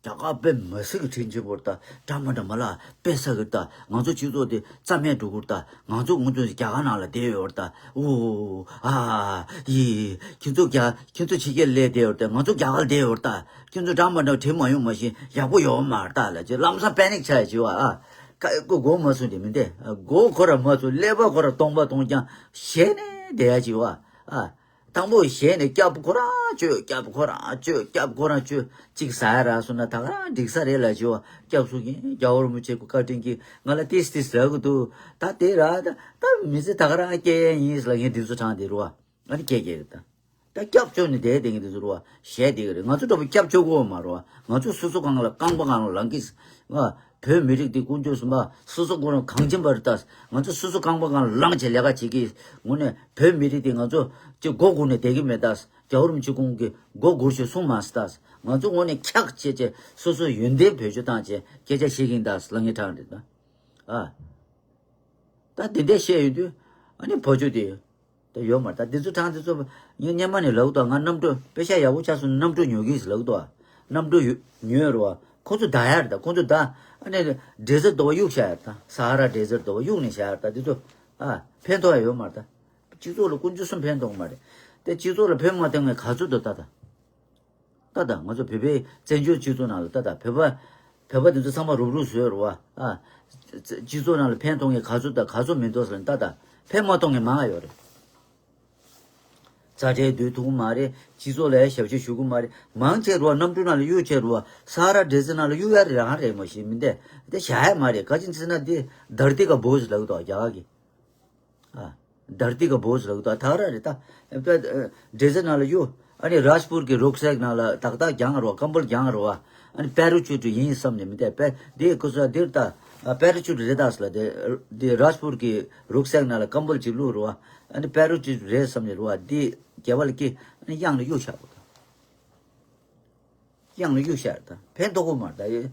རྒྱ་གར་དཔེ་མི་སྲིད་ཀྱི་ཕྲན་ཆེན་པོ་རེད་ད། འདྲ་མ་འདྲ་མ་ལ་དཔེ་ཟ་གི་རེད་ད། ང་ཚོ་སྤྱི་ཚོགས་དེ་རྩ་མེད་འགྲོ་གི་རེད་ད། ང་ཚོ་ང་ཚོ་རྒྱ་གར་ནང་ལ་བསྡད་ཡོད་རེད་ད། ཨོ། ཨ། ཡི། ཁྱེད་ཚོ་རྒྱ། ཁྱེད་ཚོ་ཕྱི་རྒྱལ་ལ་བསྡད་ཡོད་རེད་ད། ང་ཚོ་རྒྱ་གར་ལ་བསྡད་ཡོད་རེད་ད། ཁྱེད་ཚོ་འདྲ་མ་འདྲ་བྲིས་མ་ཡོང་མ་ཤེས། ཡག་པོ་ཡོད་མ་རེད་ད་ལབ་ཅེས་ལམ་སང་པེ་ནིག་ཆགས་ཡོད་ཅེས་བ། ཨ། ཀ་ཀོ་མགོ་མ་ཚོས་དེ་མི་འདས། མགོ་ཁོ་ར་མ་ཚོས། ཀླད་པ་ཁོ་ར་སྟོང་པ་སྟོང་རྐྱང་ཞེད་ནས་བསྡད་ཡ་ཅེས་བ། ཨ། དང་པོ་ཞེད་ནས་སྐྱབས་ཁོ་རང་བཅོལ། སྐྱབས་ཁོ་རང་བཅོལ། སྐྱབས་ཁོ་རང་བཅོལ། གཅིག་ཟ་ཡ་རག་སོང་ན་ད་ག་རང་འགྲིག་ས་རེད་ལབ་ཅེས་བ། སྐྱབས་སུ་མཁྱེན། རྒྱལ་བ་རིན་པོ་ཆེ་སྐུ་བཀའ་དྲིན་གྱིས་ང་ལ་ཏིས་ཏིས་ཟ་གི་འདུག་ད་དེ་ར་ད་ད་མི་ཚེ་ད་ག་རང་སྐྱེལ་ཡ་ཡིན་ལབ་མཁན་དེ་ཚོ་དྲངས་དེ་རུ་བ། ཨ་ནི་སྐྱེལ་སྐྱེལ་གི་ད། ད་སྐྱབས་བཅོལ་ནས་བསྡད་བསྡད་མཁན་དེ་ཚོ་རུ་བ་ཞེད་བསྡད་གི་རེད། ང་ཚོ་འདྲ་པོ་སྐྱབས་བཅོལ་དགོས་པ་མ་རེད་བ། ང་ཚོ་སོ་སོ་སྒང་ལ་རྐང་པ་སྒང་ལ་ལངས་ཀྱི། ཨ། བོད་མི་རིགས་འདི་དཀོན་མཆོག་གསུམ་པ་སོ་སོ་ཁོ་རང་གངས་ཅན་པ་རེད་ད། ང་ཚོ་སོ་སོ་རྐང་པ་སྒང་ལ་ལངས་བྱས་ལས་ཀ་བྱེད་ཀྱི། དངོས་གནས་བོད་མི་རིགས་འདི་ང་ཚོ་ཅིག་མགོ་སྒུར་ནས་བསྡད་ཀྱི་མེད་ད། རྒྱལ་བ་རིན་པོ་ཆེ་ཁོང་གིས་མགོ་སྒུར་ཤོག་གསུངས་མ་སོང་ད། ང་ཚོ་དངོས་གནས་འཁྱག་བྱས་བྱས་སོ་སོ་ཡོན་ཏན་བེད་སྤྱོད་བཏང་བྱས་སྐད་ཆ་བཤད་ཀྱི་ཡིན་ད་ལབ་མཁན་དྲངས་རེད་ད། ཨ། ད་དེ་འདྲ་བཤད་ཡོང་དུས་ཨ་ནི་བ་ཅོ་དེ། ད་ཡོད་མ་རེད། ད་འདི་ཚོ་དྲངས་དེ་ཚོ་ངས་སྔོན་མ་ནས་ལབ་འདུག་ང་གནམ་གྲུ་དཔེ་ཤ་ཡག་པོ་ཆགས་སོང་། གནམ་གྲུ་ཉོ་གི་ཟེར་ལབ་འདུག་གནམ་གྲུ་ཡོ་ཉོས་རེད་བ། ཁོ་ཚོ་ད་ཡར་ད་ཁོ་ཚོ་ད་ཨ་ནི་ཌེ་ཟར་དོ་བ་གཡུག་བཞག་ཡ་རེད་ད། ས་ཧ་ར་ཌེ་ཟར་དོ་བ་གཡུག་ནས་བཞག་ཡ་རེད་ད། འདི་ཚོ་ཨ་ཕན་ཐོགས་ཡ་ཡོད་མ་རེད་ད། སྤྱི་ཚོགས་ལ་དཀོན་མཆོག་གསུམ་ཕན་ཐོགས་མ་རེད། དེ་སྤྱི་ཚོགས་ལ་ཕན་མ་ཐོགས་མཁན་ག་ཚོད་འདུག་ད་ད། ད་ད་ང་ཚོ་བོད་པའི་བཙན་བྱོལ་སྤྱི་ཚོགས་ནང་ལ་ད་ད་བོད་པ། བོད་པ་འདི་ཚོ་ཚང་མ་རུབ་རུབ་བཟོས་རེད་བ། ཨ། སྤྱི་ཚོགས་ནང་ལ་ཕན་ཐོགས་མཁན་ག་ཚོད་ད་ག་ཚོད་མི་འདུག་ཟེར་ན་ད་ད་ཕན་མ་ཐོགས་མཁན་མང་ང་ཡོད་རེད། རྩ་ཁྲལ་བསྡུ་ཐུབ་ཀྱི་མ་རེད། སྤྱི་ཚོགས་ལ་ཡ་ཞབས་ཕྱི་ཞུ་གི་མ་རེད། མང་ཆེ་རུ་བ་གནམ་གྲུ་ནང་ལ་གཡུག་ཆེ་རུ་བ། ས་ཧ་ར་ཌེ་ཟར་ནང་ལ་གཡུག་ཡ་རང་རེད་མ་གཞི་མི་འདས་དེ་བཞག་ཡ་མ་རེད། ག་ཅི་ཟེར་ན་དེ་धरती का बोझ ལབ་ཀྱི་འདུག་རྒྱ་གར་གྱི། ཨ། धरती का बोझ ལབ་ཀྱི་འདུག་ད་ག་རང་རེད་ད། ཨ། ཌེ་ཟར་ནང་ལ་གཡུག་ཨ་ནི་རཱཇ་པུར་གྱི་རུག་སེག་ནང་ལ་ཏག་ཏག་རྒྱང་རུ་བ། ཀམ་བལ་རྒྱང་རུ་བ། ཨ་ནི་པེ་ར་ཤུཊ་ཡིན་བསམ་ནས་མི་འདས་པེ་འདི་ཁོ་ཚོ་འདིར་ད། ཨ། པེ་ར་ཤུཊ་རེད་ད་ཟེར་ལབ་དེ། འདི་རཱཇ་པུར་གྱི་རུག་སེག་ནང་ལ་ཀམ་བལ་ཅིག་བླུགས་རུ་བ། ཨ་ནི་པེ་ར་ཤུཊ་རེད་བསམ་ནས་རུ་བ་འདི་སྒལ་པ་ལ་བཀལ། ཨ་ནི་གཡང་ལ་གཡུག་བཞག་གོ་ད། གཡང་ལ་གཡུག་བཞག་ད་ཕན་ཐོགས་ཀྱི་མ་རེད་ད།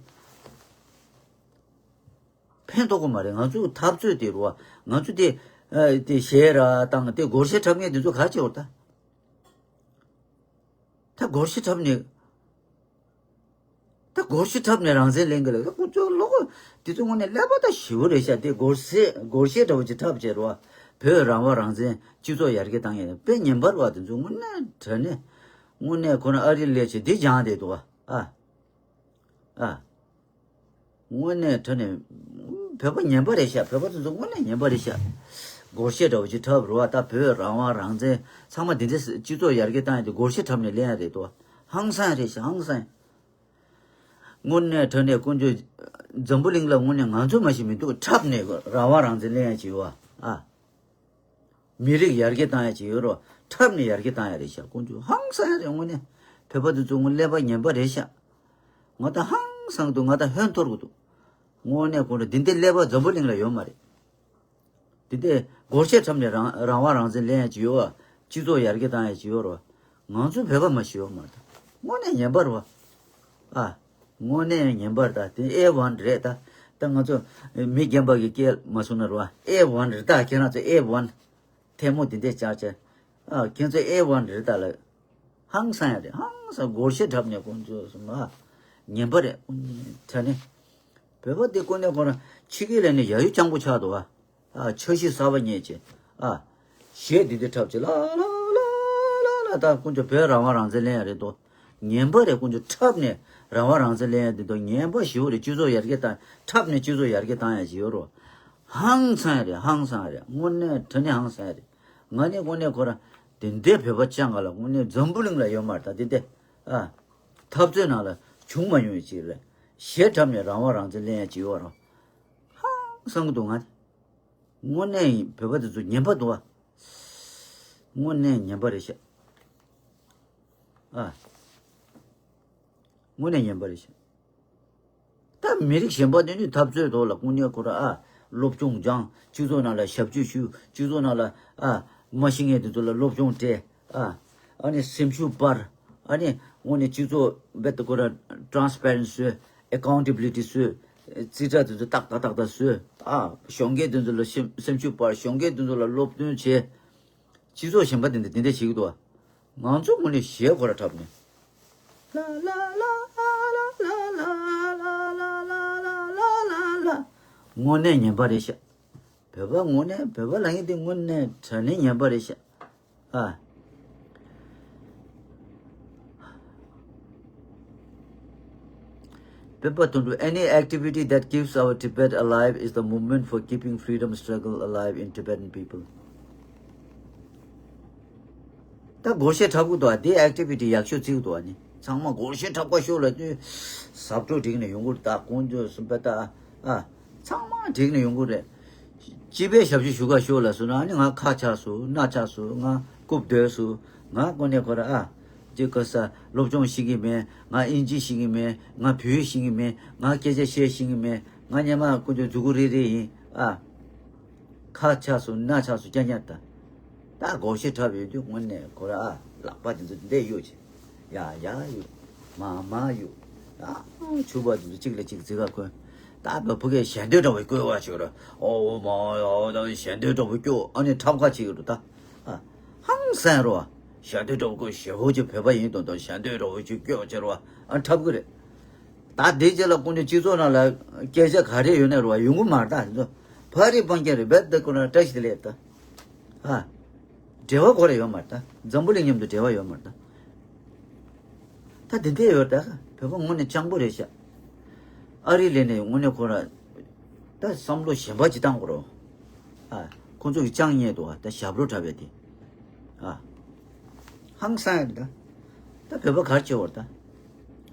ཕན་ཐོགས་ཀྱི་མ་རེད། ང་ཚོ་འཐབ་རྩོད་དེ་རུ་བ། ང་ཚོ་དེ། ཨ། དེ་གཞས་ར་བཏང་དེ་སྒོར་གཞས་འཁྲབ་མཁན་དེ་ཚོ་ག་བྱེད་འོ་ད། ད་སྒོར་གཞས་འཁྲབ་ནས། ད་སྒོར་གཞས་འཁྲབ་ནས་རང་བཙན་ལེན་གི་ལ། ད་ཁོ་ཚོ་ལོག་དེ་ཚོ་དངོས་གནས་ཀླད་པ་ད་ཞེ་པོ་རེད་ཤག་དེ་སྒོར་གཞས་སྒོར་གཞས་འདྲ་བོ་ཅིག་འཁྲབ་བྱས་རུ་བ། བོད་རང་དབང་རང་བཙན་སྤྱི་ཚོགས་ཡར་རྒྱས་བཏང་ཡས་དཔེ་ངན་པ་རེད་བ། དེ་ཚོ་དངོས་གནས་དྲང་གནས་དངོས་གནས་ཁོ་རང་ཨ་རི་སླེབས་བྱས་འདི་སྦྱངས་བསྡད་འདུག་བ། ཨ། ཨ། དངོས་གནས་དྲང་གནས་བོད་པ་ངན་པ་རེད་ཤག་བོད་པ་དེ་ཚོ་དངོས་གནས་ངན་པ་རེད་ཤག་སྒོར་གཞས་འདྲ་བོ་ཅིག་འཁྲབ་རེད་བ། ད་བོད་རང་དབང་རང་བཙན་ཚང་མ་འདི་འདྲ་སྤྱི་ཚོགས་ཡར་རྒྱས་བཏང་ཡས་དེ་སྒོར་གཞས་འཁྲབ་ནས་ལེན་ཡས་རེད་འདུག་བ། ཧང་སང་རེད་ཤག་ཧང་སང་། དངོས་གནས་དྲང་གནས་དཀོན་མཆོག་འཛམ་བུ་གླིང་ལ་དངོས་གནས་ང་ཚོ་མ་ཞིག་མི་འདུག་འཁྲབ་ནས་རང་དབང་རང་བཙན་ལེན་ཡ་ཅིག་ཡོད་ཨ། མི་རིགས་ཡར་རྒྱས་བཏང་ཡ་ཅིག་ཡོད་རོ། འཁྲབ་ནས་ཡར་རྒྱས་བཏང་ཡ་རེད་ཤག་དཀོན་མཆོག་ཧང་སང་ཡ་རེད། དངོས་གནས་བོད་པ་དེ་ཚོ་དངོས་ཀླད་པ་ངན་པ་རེད་ཤག་ང་ད་ཧང་སང་འདུག་ང་ད་ཧོན་འཐོར་གི་འདུག་དངོས་གནས་ཁོང་ཚོ་འདི་འདྲའི་ཀླད་པ་འཛམ་བུ་གླིང་ལ་ཡོད་མ་རེད། དེ་དེ་སྒོར་གཞས་འཁྲབ་ནས་རང་རང་དབང་རང་བཙན་ལེན་ཡ་ཅིག་ཡོད་བ། སྤྱི་ཚོགས་ཡར་རྒྱས་བཏང་ཡ་ཅིག་ཡོད་རོ། ང་ཚོ་བོད་པ་མ་ཞིག་ཡོད་མ་རེད་ད། དངོས་གནས་ངན་པ་རེད་བ། ཨ། དངོས་གནས་ངན་པ་རེད་ད། དེ་ཨེ་ཝན་རེད་ད། ད་ང་ཚོ་མི་རྒན་པ་གི་སྐད་མ་གསུང་ན་རེད་བ། ཨེ་ཝན་རེད་ད། ཁྱེད་རང་ཚོ་ཨེ་ཝན། ཐལ་མོ་དེ་འདྲས་བཅག་བྱས། ཨ། ཁྱེད་ཚོ་ཨེ་ཝན་རེད་ད་ལ། ཧང་སང་ཡ་རེད། ཧང་སང་སྒོར་གཞས་འཁྲབ་ནས་དཀོན་མཆོག་གསུམ་ཨ། ངན་པ་རེད། དྲང་གནས་བོད་པ་འདི་དཀོན་གནས་ཁོ་རང་ཕྱི་རྒྱལ་ལ་ནི་ཡ་ཡུ་རྐྱང་པོ་ཆགས་འདུག་ཨ། ཨ། འཆར་གཞི་གསར་པ་རྙེད་བྱས། ཨ། གཞས་འདི་འདྲ་འཁྲབ་བྱས་ལ་ལ་ལ་ལ་ལ། ད་དཀོན་མཆོག་བོད་རང་དབང་རང་བཙན་ལེན་ཡ་རེད་དོ། ངན་པ་རེད། དཀོན་མཆོག་འཁྲབ་ནས་རང་དབང་རང་བཙན་ལེན་ཡ་འདི་དོ་ངན་པ་ཞེ་པོ་རེད། སྤྱི་ཚོགས་ཡར་རྒྱས་བཏང་འཁྲབ་ནས་སྤྱི་ཚོགས་ཡར་རྒྱས་བཏང་ཡ་ཞིག་ཡོད་རོ། ཧང་སང་ཡ་རེད། ཧང་སང་ཡ་རེད། དངོས་གནས་དྲང་གནས་ཧང་སང་ཡ་རེད། ང་ནི་དངོས་གནས་ཁོ་རང་དེ་འདྲའི་བོད་པ་ཅང་ག་ལ་དངོས་གནས་འཛམ་བུ་གླིང་ལ་ཡོད་མ་རེད་ད། དེ་འདྲ་ཨ། འཐབ་རྩོད་ནང་ལ་བྱུང་མ་མྱོང་བའི་ཅིག་རེད། གཞས་འཁྲབ་ནས་རང་དབང་རང་བཙན་ལེན་ཡ་ཅིག་ཡོད་རོ། ཧང་སང་གི་འདུག་ང་ནི། དངོས་གནས་བོད་པ་དེ་ཚོ་ངན་པ་འདུག་ཨ། དངོས་གནས་ངན་པ་རེད་ཤག་ཨ། དངོས་གནས་ངན་པ་རེད་ཤག་ད་མི་རིགས་གཞན་པ་དེ་ནི་འཐབ་རྩོད་ཐོག་ལ་དངོས་གནས་ཁོ་ར་ཨ། སློབ་སྦྱོང་སྦྱངས། སྤྱི་ཚོགས་ནང་ལ་ཞབས་ཞུ་ཞུ། སྤྱི་ཚོགས་ནང་ལ་ཨ། མ་ཤེས་མཁན་དེ་ཚོ་ལ་སློབ་སྦྱོང་སྤྲད་ཨ། ཨ་ནི་སེམས་ཤུགས་སྤར། ཨ་ནི་དངོས་གནས་སྤྱི་ཚོགས་རྦད་དེ་ཁོ་ར་ཊ་རན་སི་པེ་རེན་སི་བཟོས། ཨེ་ཀའུན་ཊེ་བི་ལི་ཊི་བཟོས། རྩིས་ཁྲ་དེ་ཚོ་ཏག་ཏག་ཏག་ཏག་བཟོས། ཨ། གཞོན་སྐྱེས་དེ་ཚོ་ལ་སེམས་སེམས་ཤུགས་སྤར། གཞོན་སྐྱེས་དེ་ཚོ་ལ་སློབ་སྟོན་བྱས། སྤྱི་ཚོགས་གཞན་པ་དེ་འདྲ་དེ་འདྲ་བྱེད་ཀྱི་འདུག་བ། ང་ཚོ་དངོས་གནས་གཞས་ཁོ་ར་འཁྲབ་ནས། ལ་ལ་ལ། དངོས་གནས་ངན་པ་རེད་ཤག་བོད་པ་དངོས་གནས་བོད་པ་ལབ་མཁན་དེ་དངོས་གནས་དྲང་གནས་ངན་པ་རེད་ཤག་ཨ། བོད་པ་དོན་གྲུབ། Any activity that keeps our Tibet alive is the movement for keeping freedom struggle alive in Tibetan people. ད་སྒོར་གཞས་འཁྲབ་གི་འདུག་ཨ། དེ་ཨེག་ཊི་བི་ཊི་ཡག་ཤོས་བརྩི་གི་འདུག་ཨ་ནི། ཚང་མ་སྒོར་གཞས་འཁྲབ་ག་ཤོག་ལབ་དུས་ཟབ་སྤྲོ་སྒྲིག་ནས་ཡོང་གི་རེད། ད་དཀོན་མཆོག་གསུམ་པ་ད་ཨ། ཚང་མ་སྒྲིག་ནས་ཡོང་གི་རེད། སྤྱི་པའི་ཞབས་ཞུ་ཞུ་ག་ཤོག་ལབ་སོང་ན་ཨ་ནི་ང་ཁ་ཆག་སོང་། སྣ་ཆག་སོང་། ང་རྐུབ་རྡོལ་སོང་། ང་དངོས་གནས་ཁོ་ར་ཨ། ཅིག་ག་ས་སློབ་སྦྱོང་ཤེས་ཀྱི་མེད། ང་ཨིན་ཇི་ཤེས་ཀྱི་མེད། ང་བོད་ཡིག་ཤེས་ཀྱི་མེད། ང་སྐད་ཆ་བཤད་ཤེས་ཀྱི་མེད། ང་སྔོན་མ་དཀོན་མཆོག་མཛུ་གུ་རིལ་རིལ་ཡིན་ཨ། ཁ་ཆག་སོང་། སྣ་ཆག་སོང་། རྐྱང་རྐྱང་ད། ད་སྒོར་གཞས་འཁྲབ་ཡོད་དུས་དངོས་གནས་ཁོ་ར་ཨ། ལག་པ་དེ་ཚོ་འདི་གཡུག་བྱས། ཡ་ཡ་གཡུག་མ་མ་གཡུག་ཨ། ཕྱུ་པ་དེ་ཚོ་གཅིག་ལ་གཅིག་རྩེད་ག་འཁོན། ད་བ་ཕུ་གས་ཞལ་འདོན་འདྲ་བོ་བཀོལ་བ་ཞིག་ར། ཨོ་མ་ཡ་ད་ཞལ་འདོན་འདྲ་བོ་སྐྱོ། ཨ་ནི་འཁྲབ་ཁ་བྱེད་ཀྱི་འདུག་ད། ཨ། ཧང་སང་རོ། ཞལ་འདོན་འདྲ་བོ་བཀོལ། ཞེ་ཧོ་ཅིག་བོད་པ་ཡིན་དང་དང་ཞལ་འདོན་འདྲ་བོ་ཅིག་སྐྱོ་བྱེད་རོ། ཨ། འཁྲབ་གི་རེད། ད་དེ་རྗེས་ལ་དཀོན་མཆོག་སྤྱི་ཚོགས་ནང་ལ་སྐད་ཆ་ག་རེ་ཡོད་ན་རུ་བ་ཡོང་གི་མ་རེད་ད། དེ་ཚོ་ཕ་རི་སྤང་རྒྱ་རེད། རྦད་དེ་ཁོ་ན་བཀྲ་ཤིས་བདེ་ལེགས་ད། ཨ། འབྲེལ་བ་ཁོ་ར་ཡོད་མ་རེད་ད། འཛམ་བུ་གླིང་མཉམ་དུ་འབྲེལ་བ་ཡོད་མ་རེད་ད། ད་དེ་འདྲས་ཡོད་ད། བོད་པ་དངོས་གནས་སྤྱང་པོ་རེད་ཤག་ཨ་རི་ལས་ནས་དངོས་གནས་ཁོ་ར་ད་བསམ་བློ་གཞན་པ་ཅིག་བཏང་དགོས་རོ། ཨ། ཁོ་ཚོ་གི་ཅང་ཉེ་འདུག་ཨ། ད་ཞབས་བྲོ་འཁྲབ་པའི་དེ། ཨ། ཧང་སང་ཡ་རེད་ད། ད་བོད་པ་གར་བྱེད་བར་ད།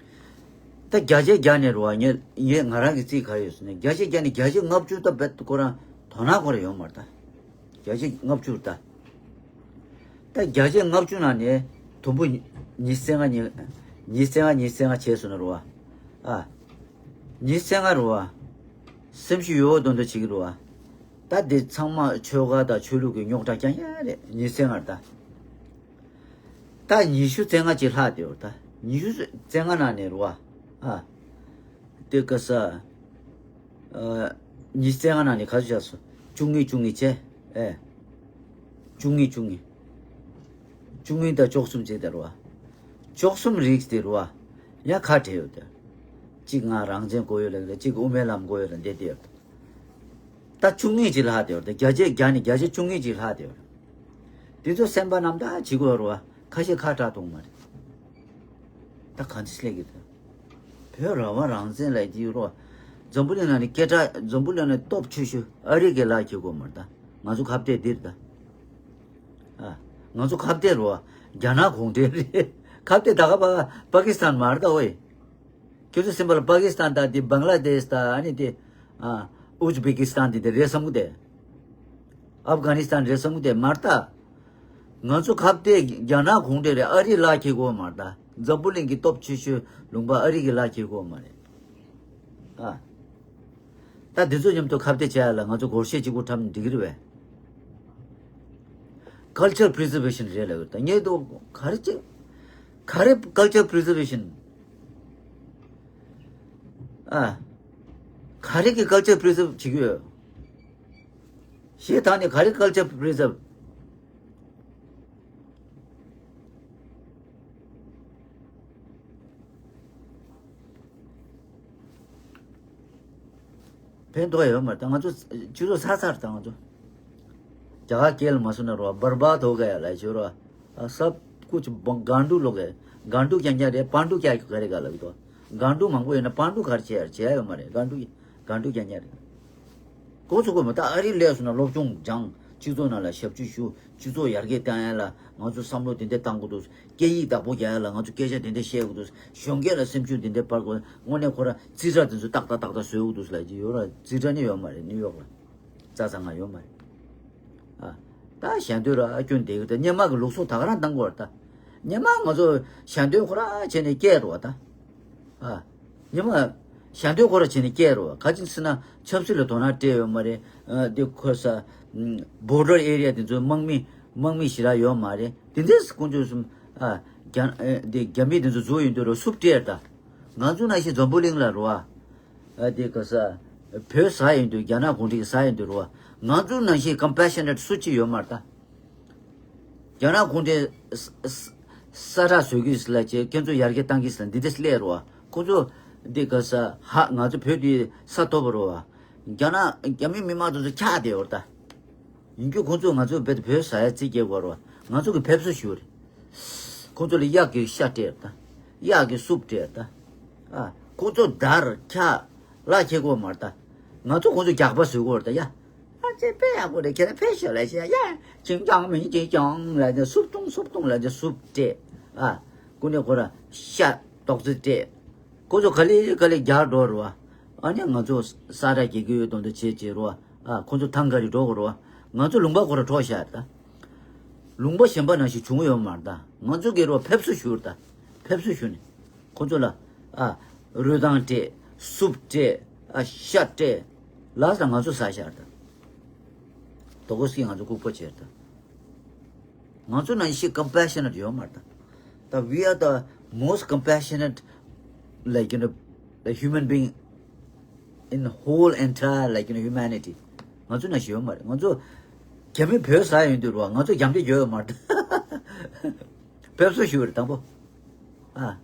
ད་བརྒྱ་ཆ་བརྒྱ་ནས་རུ་བ་ངས་ངས་ང་རང་གི་རྩིས་ག་རེ་ཡོད་ཟེར་ན་བརྒྱ་ཆ་བརྒྱ་ནས་བརྒྱ་ཆ་ལྔ་བཅུ་ད་བེད་ཁོ་རང་དོ་སྣང་ཁོ་ར་ཡོད་མ་རེད་ད། བརྒྱ་ཆ་ལྔ་བཅུ་རེད་ད། ད་བརྒྱ་ཆ་ལྔ་བཅུ་ནང་ནས་དུམ་བུ་ཉི་ཤུ་རྩ་ལྔ་ཉི་ཉི་ཤུ་རྩ་ལྔ་ཉི་ཤུ་རྩ་ལྔ་བྱས་སོང་ན་རུ་བ། ཨ། ཉི་ཤུ་རྩ་ལྔ་རུ་བ། སེམས་ཤུགས་ཡོད་དོན་དུ་བྱེད་ཀྱི་རུ་བ། ད་འདི་ཚང་མ་ཆོལ་ཁ་དང་ཆོས་ལུགས་ཀྱི་རྙོག་དྲ་རྐྱང་རྐྱང་རེད། ཉི་ཤུ་རྩ་ལྔ་རེད་ད། ད་ཉི་ཤུ་རྩ་ལྔ་ཅིག་ལྷག་བསྡད་ཡོད་ད། ཉི་ཤུ་རྩ་ལྔ་ནང་ནས་རུ་བ། ཨ། དེ་ག་ས། ཨ། ཉི་ཤུ་རྩ་ལྔ་ནང་ནས་ག་ཚོད་ཆགས་སོང་། བཅུ་གཉིས་བཅུ་གཉིས་བྱས། ཨེ། བཅུ་གཉིས་བཅུ་གཉིས། བཅུ་གཉིས་དང་བཅུ་གསུམ་བྱས་ད་རུ་བ། བཅུ་གསུམ་རིགས་དེ་རུ་བ། ཡང་ཁ་བྲལ་ཡོད་ད། གཅིག་ང་རང་བཙན་དགོས་ཡོད་ལབ་རེད། གཅིག་དབུ་མའི་ལམ་དགོས་ཡོད་ལབ་འདི་དེ་ཡོད་ད། ད་བཅུ་གཉིས་ཅིག་ལྷག་བསྡད་ཡོད་རེད། ད་བརྒྱ་ཆ་བརྒྱ་ནས་བརྒྱ་ཆ་བཅུ་གཉིས་ཅིག་ལྷག་བསྡད་ཡོད་རེད། དེ་ཚོ་སེམས་པ་རྣམ་དག་བྱེད་དགོས་རེད་བ། ཁ་ཤས་ཁ་གྲག་གཏོང་མ་རེད། ད་གང་ཅི་སླེབས་ཀྱི་འདུག་བོད་རང་དབང་རང་བཙན་ལབ་ཀྱི་ཡོད་རེད་བ། འཛམ་བུ་གླིང་ནང་ནས་སྐད་གྲགས། འཛམ་བུ་གླིང་ནང་ནས་སྟོབས་ཆེ་ཤོས་ཨ་རི་གི་ལག་འཁྱེར་དགོས་མ་རེད། ད་ང་ཚོ་ཁ་གཏད་འདིར་ད། ཨ། ང་ཚོ་ཁ་གཏད་རེད་བ། རྒྱ་ནག་གུང་ཁྲན་རེད། ཁ་གཏད་ད་ག་པ་པ་ཀི་སི་ཐན་མ་རེད་ད་ཝེ། ཁྱོད་ཚོ་སེམས་པ་ལ་པ་ཀི་སི་ཐན་དང་དེ་བང་ལ་དེཤ་དང་ཨ་ནི་དེ། ཨ། ཨུ་ཛི་བེ་ཀི་སི་ཐན་དེ་དེ་རེད་བསམ་གི་དེ། ཨབ་གྷ་ནི་སི་ཐན་རེད་བསམ་གི་དེ་མ་རེད་ད། ང་ཚོ་ཁ་གཏད་རྒྱ་ནག་གུང་ཁྲན་རེད། ཨ་རི་ལག་འཁྱེར་དགོས་མ་རེད་ད། འཛམ་བུ་གླིང་གི་སྟོབས་ཆེ་ཤོས་ལུང་པ་ཨ་རི་གི་ལག་འཁྱེར་དགོས་མ་རེད། ཨ། ད་འདི་ཚོ་མཉམ་དུ་ཁ་གཏད་བྱས་ཡ་ལ་ང་ཚོ་སྒོར་གཞས་གཅིག་པོ་འཁྲབ་ན་འགྲིག་གི་རེད་པས། Culture preservation རེད་ལབ་ཡོད། ད་ངས་དོ་ག་རེ་ཅི། ག་རེ་culture preservation། ཨ། ག་རེ་གི་culture preserve བྱེད་ཀྱི་ཡོད། གཞས་བཏང་ནས་ག་རེ་culture preserve། ཕན་ཐོགས་ཡོད་མ་རེད། ད་ང་ཚོ་སྤྱི་ཚོགས་ཚར་ཚར། ད་ང་ཚོ་རྒྱ་གར་སྐད་ལ་མ་སོང་ན་རོ། བར་བར་དོ་ག་ཡ་ལ་ཞོ་རོ། ཨ། སབ་ཀུ་ཆ་གང་འདུག་ལོ་ག་གང་འདུག་ཀྱང་ཀྱང་རེད། པང་འདུག་ཀྱང་ག་རེ་ག་ལ་གི་དོ། གང་འདུག་མང་པོ་ཡོད་ན་པང་འདུག་ག་རེ་བྱས་བྱས་ཡོད་མ་རེད། གང་འདུག་གང་འདུག་ཀྱང་ཀྱང་རེད། གོ་ཚོད་གོ་མ། ད་ཨ་རི་སླེབས་སོང་ན་སློབ་སྦྱོང་སྦྱང་། སྤྱི་ཚོགས་ནང་ལ་ཞབས་ཕྱི་ཞུ། སྤྱི་ཚོགས་ཡར་རྒྱས་བཏང་ཡ་ལ་ང་ཚོ་བསམ་བློ་དེ་འདྲ་བཏང་དགོས་འདུག་སྐད་ཡིག་བདག་པོ་རྒྱག་ཡ་ལ་ང་ཚོ་སྐད་ཆ་དེ་འདྲ་བཤད་དགོས་འདུག་གཞོན་སྐྱེས་ལ་སེམས་ཤུགས་དེ་འདྲ་སྤར་དགོས། དངོས་གནས་ཁོ་ར་རྩིས་ཁྲ་དེ་ཚོ་ཏག་ཏག་ཏག་ཏག་བཟོ་དགོས་འདུག་ལབ་ཀྱི་ཡོད་ར། རྩིས་ཁྲ་ནི་ཡོད་མ་རེད། ནིའུ་ཡོག་ལ་རྩ་ཚང་ང་ཡོད་མ་རེད། ཨ། ད་ཞལ་འདོན་ར་ཨ་སྐྱོན་དེ་གི་ད་སྔོན་མ་གི་ལུགས་སྲོལ་ད་ག་རང་བཏང་དགོས་ར། ད་སྔོན་མ་ང་ཚོ་ཞལ་འདོན་ཁོ་ར་བྱས་ནས་སྐྱེལ་རོགས་ད། ཨ། ཉི་མ། ཞལ་འདོན་ཁོ་ར་བྱས་ནས་སྐྱེལ་རོགས། ག་ཅིག་ཟེར་ན་ཆབ་སྲིད་ལ་དོ་སྣང་སྤྲད་ཡོད་མ་རེད། ཨ། འདི་ཁོ་ས། ཨམ། བོར་ཌར་ཨེ་རི་ཡ་དེ་ཚོ་དམག་མི། དམག་མི་ཞེ་དྲག་ཡོད་མ་རེད། དེ་འདྲས་ཀུན་སྤྱོད་གསུམ། ཨ། རྒྱ། ཨེ། འདི་རྒྱ་མི་དེ་ཚོ་འཛུལ་ཡོང་དུས་རོ་སུབ་སྤྲད་ད། ང་ཚོ་ནང་བཞིན་འཛམ་བུ་གླིང་ལ་རོ། ཨ། འདི་ཁོ་ས། བོད་ཟ་ཡོང་དུས། རྒྱ་ནག་གུང་ཁྲན་གྱིས་ཟ་ཡོང་དུས་རོ། ང་ཚོ་ནང་བཞིན་ཀམ་པེ་ཤ་ནེཊ་སུ་གཅིག་ཡོད་མ་རེད་ད། རྒྱ་ནག་གུང་ཁྲན་ས་ས་ས་ཁྲ་བཟོ་གི་ཟེར་ལ་བྱས། ཁྱེད་ཚོ་ཡར་རྒྱས་བཏང་གི་ཟེར་ལ་འདི་འདྲ་སླེབས་རོ། ཁོ་ཚོ་འདི་ག་ས་ཧ། ང་ཚོ་བོད་འདི་ས་སྟོབས་རོ། རྒྱ་ནག་རྒྱ་མི་མི་མང་ཚོ་ཚོ་ཆགས་བསྡད་ཡོད་ད། ཡིན་རྒྱུ་ཁོ་ཚོ་ང་ཚོ་བོད་བོད་ཟ་ཡ་རྩིས་རྒྱག་དགོས་རོ། ང་ཚོ་གི་ཕེབས་བསུ་ཞུ་རེད། ཁོ་ཚོ་ལ་གཡག་གི་ཤ་སྤྲད་ད། གཡག་གི་སུབ་སྤྲད་ད། ཨ། ཁོ་ཚོ་དར་ཁྱ་ལ་ཁྱེད་དགོས་མ་རེད་ད། ང་ཚོ་ཁོ་ཚོ་རྒྱག་པ་བཟོ་དགོས་རེད་ད་ཡ། ཨ་ཙི་དཔེ་ཡག་པོ་རེད། ཁྱེད་རང་ཕེབས་ཤོག་ལབ་བྱས་ཡ། ཅིང་ཀྱང་མིན་ཅིང་ཀྱང་ལབ་བྱས། སུབ་བཏུང་སུབ་བཏུང་ལབ་བྱས། སུབ་སྤྲད། ཨ། ཀུན་ནས་ཁོ་ར་ཤ་ཏོག་ཙི་སྤྲད། ཁོ་ཚོ་ག་ལེ་ག་ལེ་རྒྱག་འགྲོ་རུ་བ། ཨ་ནི་ང་ཚོ་ས་ར་རྒྱག་གི་ཡོད་དོན་དུ་བྱེད་བྱེད་རུ་བ། ཨ། ཁོ་ཚོ་ཐང་ག་རེ་འགྲོ་གི་རུ་བ། ང་ཚོ་ལུང་པ་ཁོ་ར་འཕྲོག་བཞག་ད། ལུང་པ་གཞན་པ་ནང་བཞིན་བྱུང་ཡོད་མ་རེད་ད། ང་ཚོ་གི་རུ་བ་ཕེབས་བསུ་ཞུ་རུ་ད། ཕེབས་བསུ་ཞུ་ནས། ཁོ་ཚོ་ལ། ཨ། རུས་ཐང་སྤྲད། སུབ་སྤྲད། ཨ། ཤ་སྤྲད། ལ་ས་ང་ཚོ་ཟ་ཤར་ད། དོ་གོ་སི་ང་ཚོ་ལྐུགས་པ་བྱེད་ད། ང་ཚོ་ནང་བཞིན་ཀམ་པེ་ཤ་ནེཊ་ཡོད་མ་རེད་ད། ད། We are the most compassionate, like, you know, the human being in the whole entire, like, you know, humanity. ང་ཚོ་ནང་བཞིན་ཡོད་མ་རེད། ང་ཚོ་རྒྱ་མི་བོད་ཟ་ཡོང་དུས་རུ་བ་ང་ཚོ་རྒྱབ་འདེགས་ཡོད་མ་རེད་ད། ཕེབས་བསུ་ཞུ་བ་རེད་དང་པོ། ཨ།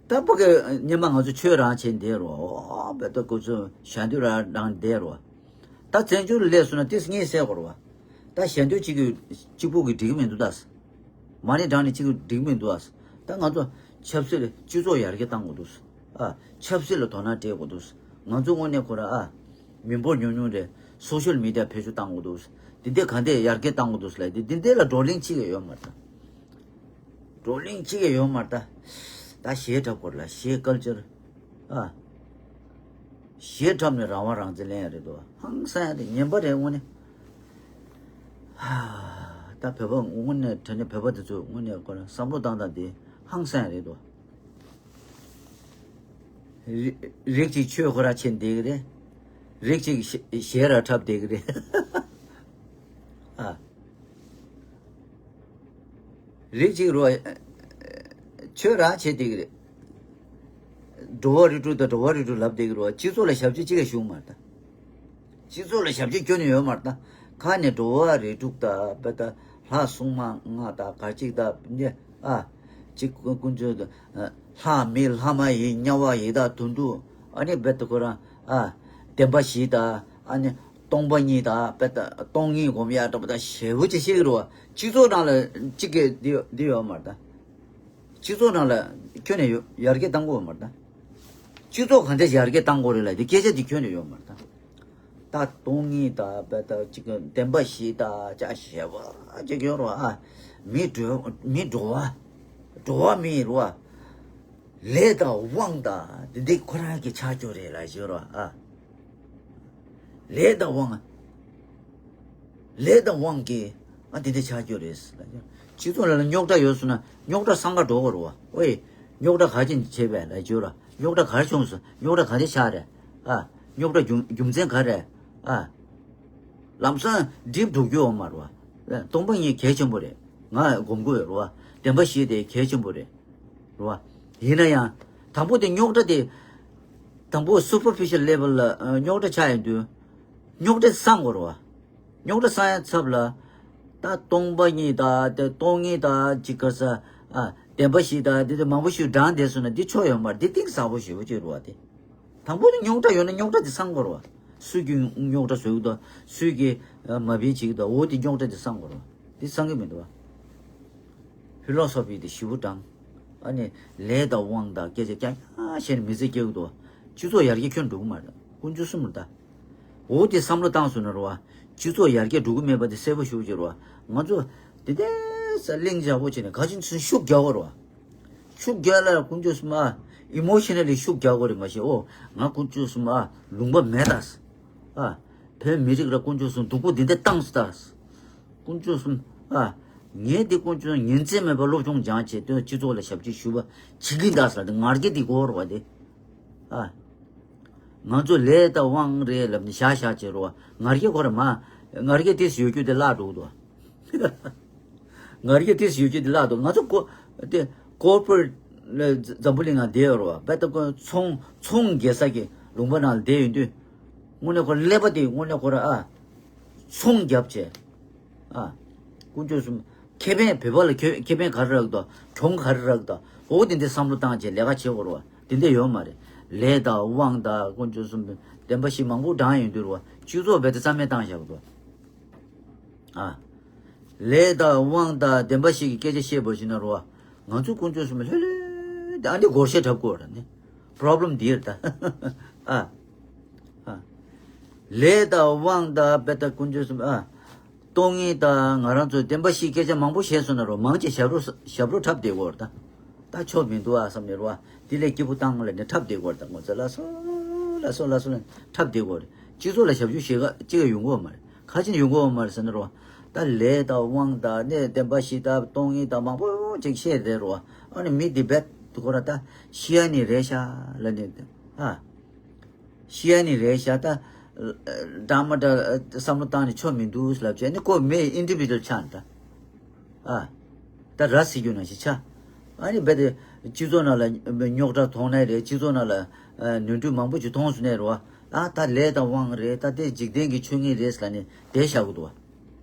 ད་ཕ་གི་སྔོན་མ་ང་ཚོ་ཆོས་རང་བྱས་བསྡད་རོ། ཨོ་བེ་ད་ཁོ་ཚོ་ཞལ་འདོན་རང་རང་བསྡད་རོ། ད་བཙན་བྱོལ་སླེབས་སོང་ན་ཏིས་ངས་གསལ་གོ་རོ་བ། ད་ཞལ་འདོན་གཅིག་གི་གཅིག་པོ་གི་འགྲིག་གི་མི་འདུག་ད། མ་ཎི་བགྲངས་ནས་གཅིག་གི་འགྲིག་གི་མི་འདུག་ཨ། ད་ང་ཚོ་ཆབ་སྲིད་ལ་སྤྱི་ཚོགས་ཡར་རྒྱས་བཏང་དགོས་འདུག་ཨ། ཆབ་སྲིད་ལ་དོ་སྣང་སྤྲད་དགོས་འདུག་ང་ཚོ་དངོས་གནས་ཁོ་ར་ཨ། མི་འབོར་ཉུང་ཉུང་རེད། སོ་ཤལ་མི་ཌི་ཡ་བེད་སྤྱོད་བཏང་དགོས་འདུག་འདི་འདྲས་ག་འདྲས་ཡར་རྒྱས་བཏང་དགོས་འདུག་ལབ་དེ་འདི་འདྲས་ལ་བགྲོ་གླེང་གཅིག་ཡང་ཡོད་མ་རེད་ད། བགྲོ་གླེང་གཅིག་ཡང་ཡོད་མ་རེད་ད། ད་གཞས་འཁྲབ་དགོས་རེད་ལ། གཞས་ཀལ་ཅར། ཨ། གཞས་འཁྲབ་ནས་རང་དབང་རང་བཙན་ལེན་ཡ་རེད་དོ། ཧང་སང་ཡ་རེད། ངན་པ་རེད་དངོས་གནས། ཧ། ད་བོད་པ་དངོས་གནས་དྲང་གནས་བོད་པ་དེ་ཚོ་དངོས་གནས་ཁོ་རང་བསམ་བློ་བཏང་སྟངས་དེ་ཧང་སང་ཡ་རེད་དོ། རི་རིགས་གཅིག་ཆོས་ཁོ་ར་བྱེད་བསྡད་ཀྱི་རེད། རིགས་གཅིག་གཞས་གཞས་ར་འཁྲབ་བསྡད་ཀྱི་རེད། ཨ། རིགས་གཅིག་རོ། ཆོས་ར་བྱེད་བསྡད་ཀྱི་རེད། འགྲོ་བ་རིགས་དྲུག་དང་འགྲོ་བ་རིགས་དྲུག་ལབ་བསྡད་ཀྱི་རོ། སྤྱི་ཚོགས་ལ་ཞབས་ཕྱི་གཅིག་ཡང་ཞུགས་མ་རེད་ད། སྤྱི་ཚོགས་ལ་ཞབས་ཕྱི་སྐྱོན་ནས་ཡོད་མ་རེད་ད། ཁ་ནས་འགྲོ་བ་རིགས་དྲུག་དང་པ་ད་ལྷ་སྲུང་མ་ལྔ་དང་ག་ཅིག་དང་ནི་ཨ། ཅིག་ཀུན་ཀུན་སྤྱོད་དང་ལྷ་མི་ལྷ་མ་ཡིན་དམྱལ་བ་ཡི་དྭགས་དུད་འགྲོ་ ཨ་ནི་རྦད་དེ་ཁོ་རང་ཨ། བདེན་པ་བཞི་དང་ཨ་ནི་སྟོང་པ་ཉིད་དང་རྦད་དེ་སྟོང་ཉིད་སྒོམ་ཡག་འདྲ་པོ་དང་ཞེ་པོ་ཅིག་བཤད་ཀྱི་རེད་བ། སྤྱི་ཚོགས་ནང་ལ་གཅིག་གིས་འདི་འདི་ཡོད་མ་རེད་ད། སྤྱི་ཚོགས་ནང་ལ་ཁྱོན་ནས་ཡོ་ཡར་རྒྱས་བཏང་དགོས་མ་རེད་ད། སྤྱི་ཚོགས་ག་འདྲ་ཡར་རྒྱས་བཏང་དགོས་རེད་ལབ་དེ་སྐད་ཆ་འདི་ཁྱོན་ནས་ཡོད་མ་རེད་ད། ད་སྟོང་ཉིད་དང་རྦད་དེ་གཅིག་བདེན་པ་བཞི་དང་ཅག་ཞེ་པོ་ཅིག་ཡོད་རེད་བ། ཨ། མི་འགྲོ་མི་འགྲོ་བ་འགྲོ་བ་མི་རེད་བ། ལས་དང་དབང་དང་འདི་འདི་ཁོ་རང་གི་ཆགས་རྒྱུ་རེད་ལབ་ཡོད་རེད་བ། ཨ། ལས་དང་དབང་། ལས་དང་དབང་གིས་ཨ་འདི་འདི་ཆགས་རྒྱུ་རེད་ལབ་ཡོད། སྤྱི་ཚོགས་ལ་རྙོག་དྲ་ཡོད་སོང་ན་རྙོག་དྲ་སང་ག་འགྲོ་དགོས་རེད་བ། ཨོའི། རྙོག་དྲ་ག་ཅིག་བྱས་པས་ལབ་ཡོད་ར། རྙོག་དྲ་ག་རེ་བྱུང་སོང་། རྙོག་དྲ་ག་འདི་ཆགས་རེད། ཨ། རྙོག་དྲ་རྒྱུ་རྒྱུ་མཚན་ག་རེ། ཨ། ལམ་སང་འགྲིབ་འགྲོ་རྒྱུ་ཡོད་མ་རེད་བ། སྟོང་པ་ཉིད་གལ་ཆེན་པོ་རེད། ང་སྒོམ་དགོས་ཡོད་རེད་བ། བདེན་པ་བཞི་དེ་གལ་ཆེན་པོ་རེད། རེད་བ། ཡིན་ན་ཡང་། དང་པོ་དེ་རྙོག་དྲ་དེ། དང་པོ་superficial level ལ་ཨ་རྙོག་དྲ་ཆགས་ཡོང་དུས། རྙོག་དྲ་སང་དགོས་རེད་བ། རྙོག་དྲ་སང་ཡ་ཚབ་ལ། ད་སྟོང་པ་ཉིད་དང་དེ་སྟོང་ཉིད་དང་ཅིག་ག་ས། ཨ། བདེན་པ་བཞི་དང་དེ་དེ་མང་པོ་ཞིག་བགྲངས་བསྡད་སོང་ན་འདི་ཆོ་ཡོད་མ་རེད། འདི་གཏིང་ཟབ་པོ་ཞེ་པོ་ཅིག་རེད་བ་དེ། དང་པོ་ནི་རྙོག་དྲ་ཡོད་ན་རྙོག་དྲ་དེ་སང་དགོས་རེད་བ། སུས་ཀྱིས་རྙོག་དྲ་བཟོས་འདུག་སུས་ཀྱིས་ཨ་མ་བིན་བྱེད་ཀྱི་འདུག་འོ་དེ་རྙོག་དྲ་དེ་སང་དགོས་རེད་བ། དེ་སང་གི་མི་འདུག་བ། ཕི་ལོ་སོ་ཕི་དེ་ཞེ་པོ་དྲང་། ཨ་ནི་ལས་དང་དབང་དང་སྐད་ཆ་རྐྱང་རྐྱང་བཤད་ནས་མི་ཚེ་སྐྱེལ་གི་འདུག་བ། སྤྱི་ཚོགས་ཡར་རྒྱས་ཁྱོན་འགྲོ་གི་མ་རེད། དཀོན་མཆོག་གསུམ་རེད་ད། འོ་དེ་བསམ་བློ་བཏང་སོང་ན་རེད་བ། སྤྱི་ཚོགས་ཡར་རྒྱས་འགྲོ་གི་མེད་པ་དེ་གསལ་པོ་ཞེ་པོ་ཅིག་རེད་བ། ང་ཚོ་དེ་དེ་ས་གླེང་བྱ་བོ་བྱས་ནས་ག་ཅིག་ཚུན་ཤུགས་རྒྱག་དགོས་རེད་བ། ཤུགས་རྒྱག་ལ་དཀོན་མཆོག་གསུམ་ཨ། ཨི་མོ་ཤི་ནལ་ལི་ཤུགས་རྒྱག་དགོས་རེད་མ་གཞི། ཨོ། ང་དཀོན་མཆོག་གསུམ་ཨ། ལུང་པ་མེད་ད། ཨ། བོད་མི་རིགས་ལ་དཀོན་མཆོག་གསུམ་སྡུག་པོ་འདི་འདྲ་བཏང་སོང་ད། དཀོན་མཆོག་གསུམ་ཨ། ངས་འདི་དཀོན་མཆོག་ཉིན་མཚན་མེད་པར་སློབ་སྦྱོང་སྦྱངས་བྱས་དོན་སྤྱི་ཚོགས་ལ་ཞབས་ཕྱི་ཞུ་བ་བྱེད་ཀྱིན་ད་ཟེར་ཏེ་ང་རྒྱལ་འདི་དགོས་རེད་བ་དེ། ཨ། ང་ཚོ་ལས་དང་དབང་རེད་ལབ་ནས་བཞག་བཞག་བྱས་རེད་བ། ང་རྒྱལ་ཁོ་ར་མ། ང་རྒྱལ་དེ་ཡོད་རྒྱུ་དེ་བརླག་འགྲོ་གི་འདུག་ང་རྒྱལ་དེ་ཡོད་རྒྱུ་དེ་བརླག་འདུག་ང་ཚོ་ཀོ་དེ་ཀོར་པོ་རེ་ཊི་ལ་འཛམ་བུ་གླིང་ནང་བསྡད་ཡོད་རེད་བ། བས་ད་ཀོ་ཚོང་ཚོང་རྒྱག་ས་གི་ལུང་པ་ནང་ལ་བསྡད་ཡོད་དུས། དངོས་གནས་ཁོ་ཀླད་པ་དེ་དངོས་གནས་ཁོ་ར་ཨ། ཚོང་རྒྱབ་བྱས། ཨ། དཀོན་མཆོག་གསུམ། ཁེ་ཕན་བོད་པ་ལ་ཁེ་ཁེ་ཕན་ག་རེ་རག་དང་གྱོང་ག་རེ་རག་དང་འོ་དེ་འདྲའི་བསམ་བློ་བཏང་བྱས་ལས་ཀ་བྱེད་དགོས་རེད་བ། དེ་འདྲ་ཡོད་མ་རེད། ལས་དང་དབང་དང་དཀོན་མཆོག་གསུམ་བདེན་པ་བཞི་མང་པོ་བགྲངས་ཡོང་དུས་རེད་བ། སྤྱི་ཚོགས་རྦད་དེ་རྩ་མེད་བཏང་བཞག་གི་འདུག་ཨ། ལས་དང་དབང་དང་བདེན་པ་བཞི་གི་སྐད་ཆ་བཤད་པ་ཞིག་ན་རོ། ང་ཚོ་དཀོན་མཆོག་གསུམ་ལྷོད་ལྷོད་དེ་ཨ་འདི་སྒོར་གཞས་འཁྲབ་དགོས་ར་ནི། པོ་རོབ་ལེམ་འདི་རེད་ད། ཨ། ཨ། ལས་དང་དབང་དང་རྦད་དེ་དཀོན་མཆོག་གསུམ་ཨ། སྟོང་ཉིད་དང་ང་རང་ཚོ་བདེན་པ་བཞིའི་སྐད་ཆ་མང་པོ་བཤད་སོང་ན་རོ་མང་ཆེ་ཞབས་བྲོ་ཞབས་བྲོ་འཁྲབ་བསྡད་དགོས་ར་ད། ད་ཆོ་མི་འདུག་ཨ་བསམ་ནས་རོ། དེ་ལས་སྐྱིད་པོ་བཏང་ལ་ནི་འཁྲབ་བསྡད་དགོས་ར་ད། ངོ་ཚ་ལ་སོ་ལ་སོ་ལ་སོ་ལ་འཁྲབ་བསྡད་དགོས་ར། སྤྱི་ཚོགས་ལ་ཞབས་ཞུ་བྱེད་ག་ཅི་ག་ཡོང་གི་ཡོད་མ་རེད། ཁ་ཆེན་ཡོང་གི་ཡོད་མ་རེད་ཟེར་ན་རོ། ད་ལས་དང་དབང་དང་ནས་བདེན་པ་བཞི་དང་སྟོང་ཉིད་དང་མང་པོ་ཅིག་བཤད་རེད་རོ། ཨ་ནི་མི་དེ་རྦད་དེ་ཁོ་ར་ད་ཤི་ཡ་ནི་རེད་ཤག་ལབ་ནས་ཨ། ཤི་ཡ་ནི་རེད་ཤག་ད། འདྲ་མ་འདྲ་བསམ་བློ་བཏང་ནས་ཆོ་མི་འདུག་ལབ་བྱས་ནི་ཁོ་མི་ཨིན་ཌི་བི་ཌུ་ཨལ་ཆགས་ནི་ད། ཨ། ད་ར་སི་རྒྱུ་ན་ཞིག་ཆ། ཨ་ནི་རྦད་དེ་སྤྱི་ཚོགས་ནང་ལ་རྙོག་དྲ་མཐོང་ནའི་རེད། སྤྱི་ཚོགས་ནང་ལ་ནོར་འཁྲུལ་མང་པོ་ཅིག་མཐོང་སོང་ནའི་རེད་བ། ཨ་ད་ལས་དང་དབང་རེད། ད་དེ་འཇིག་རྟེན་གྱི་ཆོས་ཉིད་རེད་ལབ་ནས་བསྡད་བཞག་གི་འདུག་བ།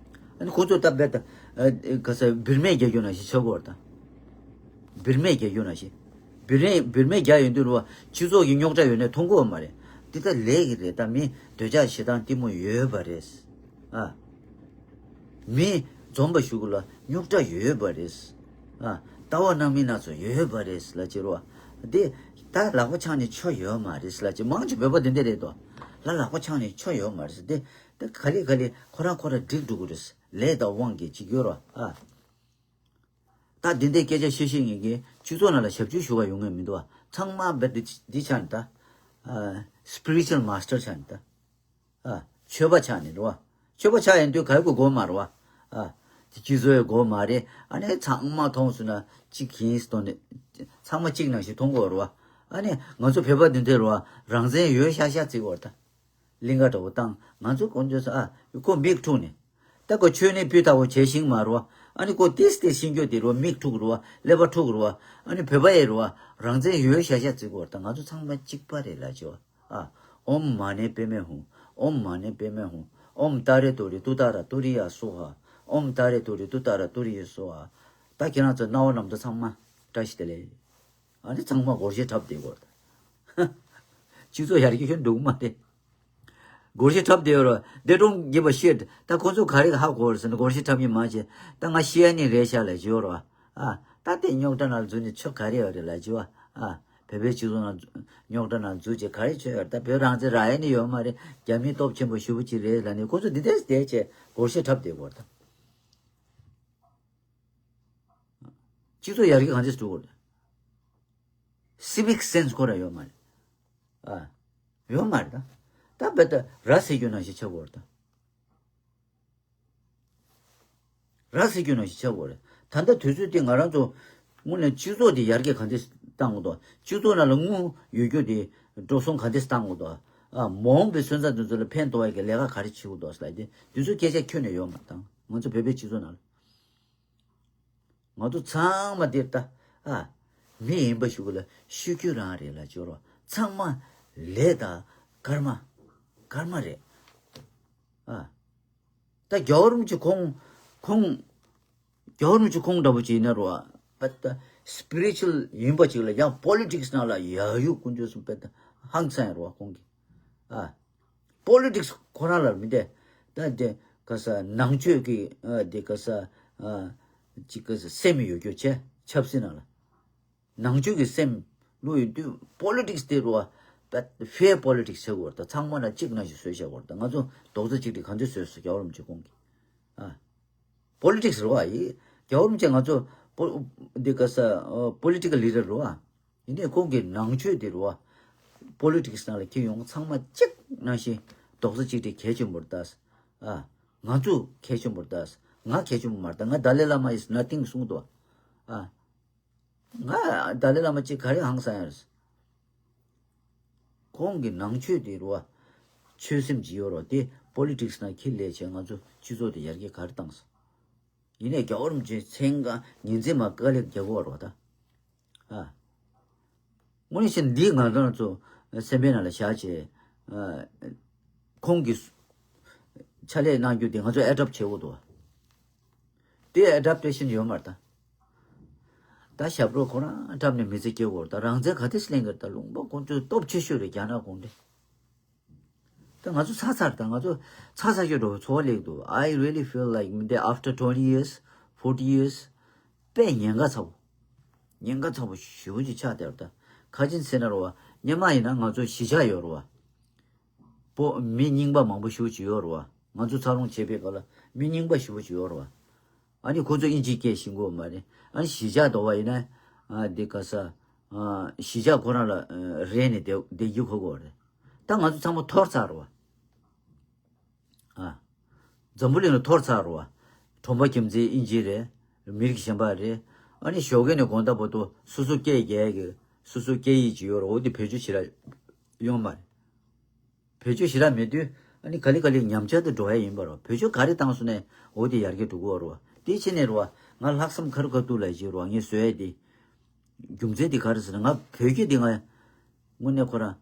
ཨ་ནི་ཁོ་ཚོ་ད་རྦད་དེ་ག་ས་བིར་མེད་རྒྱག་རྒྱུ་ན་ཞིག་ཆགས་གི་ཡོད་རེད་ད། བིར་མེད་རྒྱག་རྒྱུ་ན་ཞིག་བིར་མེད་བིར་མེད་རྒྱག་ཡོང་དུས་རེད་བ། སྤྱི་ཚོགས་ཀྱི་རྙོག་དྲ་ཡོད་ནའི་མཐོང་གི་ཡོད་མ་རེད། འདི་ད་ལས་ཀྱི་རེད། ད་མི་འདོད་ཆགས་ཞེ་སྡང་གཏི་མུག་ཡོད་པ་རེད། ཨ། མི་འཛོམས་པ་ཞིག་ལ་རྙོག་དྲ་ཡོད་པ་རེད། ཨ། ལྟ་བ་སྣང་མེད་སྣ་ཚོགས་ཡོད་པ་རེད་ལབ་བྱས་རོ། འདི་ད་ལག་པ་འཆང་ནས་ཆོ་ཡོད་མ་རེད་ལབ་བྱས། མང་ཆེ་བོད་པ་འདི་འདྲ་རེད་དོ། ལ་ལག་པ་འཆང་ནས་ཆོ་ཡོད་མ་རེད། འདི་ད་ག་ལེ་ག་ལེ་ཁོ་རང་ཁོ་རང་འགྲིག་འགྲོ་གི་རེད། ལས་དང་དབང་གིས་ཅིག་ཡོད་རོ། ཨ། ད་འདི་འདྲའི་སྐད་ཆ་བཤད་བཤད་ངེས་ཀྱི་སྤྱི་ཚོགས་ནང་ལ་ཞབས་ཞུ་ཞུ་བ་ཡོང་ངེས་མི་འདུག་བ། ཚང་མ་རྦད་འདི་འདི་ཆགས་ནས་ད། ཨ། སི་པི་རི་ཅུ་ཨལ་མ་སི་ཊར་ཆགས་ནས་ད། ཨ། ཆོས་པ་ཆགས་ནས་རེད་བ། ཆོས་པ་ཆགས་ཡོང་དུས་ག་གི་དགོས་མ་རེད་བ། ཨ། དེ་སྤྱི་ཚོགས་ཡི་དགོས་མ་རེད། ཨ་ནི་ཚང་མ་མཐོང་སོང་ན་གཅིག་གིས་སྟོན་ནས། ཚང་མ་གཅིག་ནང་བཞིན་མཐོང་དགོས་རེད་བ། ཨ་ནི་ང་ཚོ་བོད་པ་འདི་འདྲ་རེད་བ། རང་བཙན་ཡོད་ཤག་ཤག་བརྩི་དགོས་རེད་ད། གླིང་ག་འདྲ་བོ་བཏང་། ང་ཚོ་དཀོན་མཆོག་གསུམ་ཨ་ཁོ་མིག་འཁྲུག་ནས། ད་ཁོ་ཆོས་ནི་སྤུས་དག་པོ་བྱས་ཤིང་མ་རོ། ཨ་ནི་ཁོ་ཏིས་ཏིས་ཤིང་སྐྱོ་དེ་རོ་མིག་འཁྲུག་རོ། ཀླད་པ་འཁྲུག་རོ། ཨ་ནི་བོད་པ་ཡི་རོ། རང་བཙན་ཡོད་ཤག་ཤག་བརྩི་དགོས་རེད་ད། ང་ཚོ་ཚང་མ་གཅིག་པ་རེད་ལབ་བྱས། ཨ། ཨོཾ་མ་ཎི་པདྨེ་ཧཱུྃ། ཨོཾ་མ་ཎི་པདྨེ་ཧཱུྃ། ཨོཾ་ཏཱ་རེ་ཏུ་རེ་ཏུཏྟཱ་ར་ཏུ་རེ་ཡ་སྭཱ་ཧཱ། ཨོཾ་ཏཱ་རེ་ཏུ་རེ་ཏུཏྟཱ་ར་ཏུ་རེ་ཡ་སྭཱ་ཧཱ། ད་ཁྱེད་རང་ཚོ་སྣང་བ་རྣམ་དག་ཚང་མ་བཀྲ་ཤིས་བདེ་ལེགས། ཨ་ནི་ཚང་མ་སྒོར་གཞས་འཁྲབ་བསྡད་དགོས་རེད། སྤྱི་ཚོགས་ཡར་རྒྱས་ཁྱོན་འགྲོ་གི་མ་རེད། སྒོར་གཞས་འཁྲབ་བསྡད་ཡོད་རེད། They don't give a shit. ད་ཁོ་ཚོ་ག་རེ་ཧ་གོ་རེད་ཟེར་ན། སྒོར་གཞས་འཁྲབ་མཁན་མང་ཆེ་ད་ང་ཤི་ཡ་ནི་རེད་ཤག་ལབ་ཀྱི་ཡོད་རེད་བ། ཨ། ད་དེ་རྙོག་དྲ་ནང་འཛུལ་ནས་ཆོ་ག་རེ་ཡོད་རེད་ལབ་ཀྱི་བ། ཨ། བོད་པའི་སྤྱི་ཚོགས་ནང་འཛུལ། རྙོག་དྲ་ནང་འཛུལ་བྱས་ག་རེ་ཆོ་ཡོད་རེད། ད་བོད་རང་བཙན་རག་ཡ་ནི་ཡོད་མ་རེད། རྒྱ་མིའི་སྟོབས་ཆེན་པོ་ཞེ་པོ་ཅིག་རེད་ལབ་ནས་ཁོ་ཚོ་འདི་འདྲས་བསྡད་བྱས་སྒོར་གཞས་འཁྲབ་བསྡད་དགོས་རེད་ད། སྤྱི་ཚོགས་ཡར་རྒྱས་གང་འདྲས་འགྲོ་དགོས་རེད། Civic sense ཁོ་རང་ཡོད་མ་རེད། ཨ། ཡོད་མ་རེད་ད། ད་བེ་ད་ར་ཟེར་རྒྱུ་ནང་བཞིན་ཆགས་དགོས་རེད་ད། ར་ཟེར་རྒྱུ་ནང་བཞིན་ཆགས་དགོས་རེད། ད་ལྟ་དུས་ཚོད་དེ་ང་རང་ཚོ་དངོས་གནས་སྤྱི་ཚོགས་དེ་ཡར་རྒྱས་གང་འདྲས་བཏང་དགོས་འདུག་སྤྱི་ཚོགས་ནང་ལ་དངུལ་ཡོད་རྒྱུ་དེ་འགྲོ་སོང་གང་འདྲས་བཏང་དགོས་འདུག་ཨ། མ་འོངས་པའི་སོན་རྩ་དེ་ཚོ་ལ་ཕན་ཐོགས་ཡ་གི་ལས་ཀ་ག་རེ་བྱེད་དགོས་འདུག་ཟེར་ལབ་དེ་དུས་ཚོད་སྐད་ཆ་ཁྱོན་ནས་ཡོད་མ་རེད་ད། ང་ཚོ་བོད་པའི་སྤྱི་ཚོགས་ནང་ལ། ང་ཚོ་ཚང་མ་འདིར་ལྟ། ཨ། མི་ཡིན་པ་ཞིག་ལ་ཤོད་རྒྱུ་རང་རེད་ལབ་ཀྱི་ཡོད་རེད། ཚང་མ་ལས་དང་སྐར་མ། སྐར་མ་རེད། ཨ། ད་རྒྱལ་བ་རིན་པོ་ཆེ་ཁོང་། ཁོང་། རྒྱལ་བ་རིན་པོ་ཆེ་ཁོང་འདྲ་པོ་ཅིག་ཡིན་ན་རོ། ཨ། ད་སི་པི་རི་ཅུ་ཨལ་ཡིན་པ་ཅིག་ལ་ཡང་པོ་ལི་ཊིག་སི་ནང་ལ་ཡ་ཡུ་ཀུན་སྤྱོད་གསུམ་པད་ཧང་སང་ཡ་རོ་ཁོང་གིས། ཨ། པོ་ལི་ཊིག་སི་ཁོ་རང་ལ་མི་བདེ། ད་དེ་ག་ས་ནང་ཆོས་ཀྱི། ཨ། དེ་ག་ས། ཨ། ཅིག་ག་ས་སེམས་ཡོད་རྒྱུ་བྱས་ཆབ་སྲིད་ནང་ལ། ནང་ཆོས་ཀྱི་སེམས་བློ་ཡོད་དུས་པོ་ལི་ཊིག་སི་དེ་རུ་བ། ཕེར་པོ་ལི་ཊིག་སི་བྱེད་དགོས་རེད། ད་ཚང་མ་ལ་གཅིག་ནང་བཞིན་བཟོས་བཞག་དགོས་རེད། ད་ང་ཚོ་རྡོག་རྩ་གཅིག་སྒྲིལ་གང་འདྲ་བཟོས་སོང་རྒྱལ་བ་རིན་པོ་ཆེ་ཁོང་གིས། ཨ། པོ་ལི་ཊིག་སི་རེད་བ་ཡིན། རྒྱལ་བ་རིན་པོ་ཆེ་ང་ཚོ་པོ། འདི་ག་ས། ཨ། པོ་ལི་ཊི་ཀལ་ལི་ཌར་རེད་བ། ཡིན་ནའི་ཁོང་གི་ནང་ཆོས་དེ་རུ་བ། པོ་ལི་ཊིག་སི་ནང་ལ་འཁྱེར་ཡོང་ཚང་མ་གཅིག་ནང་བཞིན་རྡོག་རྩ་གཅིག་སྒྲིལ་གལ་ཆེན་པོ་རེད་ད། ཨ། ང་ཚོ་གལ་ཆེན་པོ་རེད་ད། ང་གལ་ཆེན་པོ་མ་རེད་ད། ང་ཏཱ་ལའི་བླ་མ་is nothing གསུངས་འདུག་ཨ། ང་ཏཱ་ལའི་བླ་མ་གཅིག་ག་རེ་ཧང་སང་ཡ་རེད། ཁོང་གི་ནང་ཆོས་དེ་རུ་བ། ཆོས་སེམས་ཀྱི་ཡོད་རོ་དེ་པོ་ལི་ཊིག་སི་ནང་འཁྱེར་ལས་བྱས་ང་ཚོ་སྤྱི་ཚོགས་དེ་ཡར་རྒྱས་ག་རེ་བཏང་སོང་། ཡིན་ནའི་རྒྱལ་བ་རིན་པོ་ཆེ་མཚན་གང་ཉིན་མཚན་མ་དཀའ་ལས་རྒྱག་གི་ཡོད་རེད་བ་ད། ཨ། དངོས་གནས་བཤད་ན་འདི་ང་རང་ཚོ་སེམས་པའི་ནང་ལ་བཞག་བྱས། ཨ། ཁོང་གིས་ཕྱག་ལས་གནང་རྒྱུ་དེ་ང་ཚོ་ཨེ་ཌོབ་བྱེད་དགོས་འདུག་བ། དེ་ཨེ་ཌབ་ཊེ་ཤན་ཡོད་མ་རེད་ད། ད་ཞབས་བྲོ་ཁོ་རང་འཁྲབ་ནས་མི་ཚེ་སྐྱེལ་དགོས་རེད་ད། རང་བཙན་ག་དེ་སླེང་གི་རེད་ད། ལུང་པ་ཁོང་ཚོའི་སྟོབས་ཆེ་ཤོས་རེད་རྒྱ་ནག་གུང་ཁྲན། ད་ང་ཚོ་ཚར་ཚར་དང་ང་ཚོ་ཚར་ཚར་ཤོས་འགྲོ་བའི་ཚོར་བ་སླེབས་འདུག I really feel like མི་འདི་after twenty years, forty years དཔེ་ཉེན་ཁ་ཚ་པོ། ཉེན་ཁ་ཚ་པོ་ཞེ་པོ་ཅིག་ཆགས་བསྡད་རེད་ད། ག་ཅི་ཟེར་ན་རེད་བ། སྔོན་མ་ཡིན་ན་ང་ཚོ་གཞིས་ཆགས་ཡོད་རེད་བ། པོ་མི་རྙིང་པ་མང་པོ་ཞེ་པོ་ཅིག་ཡོད་རེད་བ། ང་ཚོ་འཚར་ལོངས་བྱེད་པའི་སྐབས་ལ་མི་རྙིང་པ་ཞེ་པོ་ཅིག་ཡོད་རེད་བ། ཨ་ནི་ཁོ་ཚོ་དབྱིན་ཇིའི་སྐད་ཤེས་ཀྱི་ཡོད་མ་རེད། ཨ་ནི་གཞིས་ཆགས་འདྲ་བ་ཡིན་ན། ཨ། འདི་ག་ས། ཨ། གཞིས་ཆགས་ཁོ་རང་ལ། ཨ། རེད་ནས་བསྡད་བསྡད་རྒྱུ་ཁོ་གོ་རེད། ད་ང་ཚོ་ཚང་མ་འཐོར་ཚར་རེད་བ། ཨ། འཛམ་བུ་གླིང་ལ་འཐོར་ཚར་རེད་བ། གྲོང་པ་རྒྱ་མཚོའི་དབྱིན་ཇི་རེད། མི་རིགས་གཞན་པ་རེད། ཨ་ནི་ཞོགས་ཀས་ནས་དགོང་དག་བར་དུ་སོ་སོ་སྐད་རྒྱག་གི། སོ་སོ་སྐད་ཡིག་ཅིག་ཡོད་རེད། འོ་དེ་བེད་སྤྱོད་བྱེད་ར་ཡོང་མ་རེད། བེད་སྤྱོད་བྱེད་ར་མེད་དུས་ཨ་ནི་ག་ལེ་ག་ལེ་ཉམས་ཆག་ཏུ་འགྲོ་ཡ་ཡིན་པ་རེད། བེད་སྤྱོད་ག་རེ་བཏང་སོང་ནས་འོ་དེ་ཡར་རྒྱས་འགྲོ་གི་ཡོད་རེད་བ། དེ་བྱས་ནས་རེད་བ། ང་ལྷག་བསམ་ཁ་རུ་ཁ་ཐུག་ལ་བྱེད་རེད་བ། ངས་བཟོ་ཡ་དེ། རྒྱུ་མཚན་དེ་ག་རེ་ཟེར་ན་ང་བོད་སྐད་དེ་ང་། དངོས་གནས་ཁོ་རང་།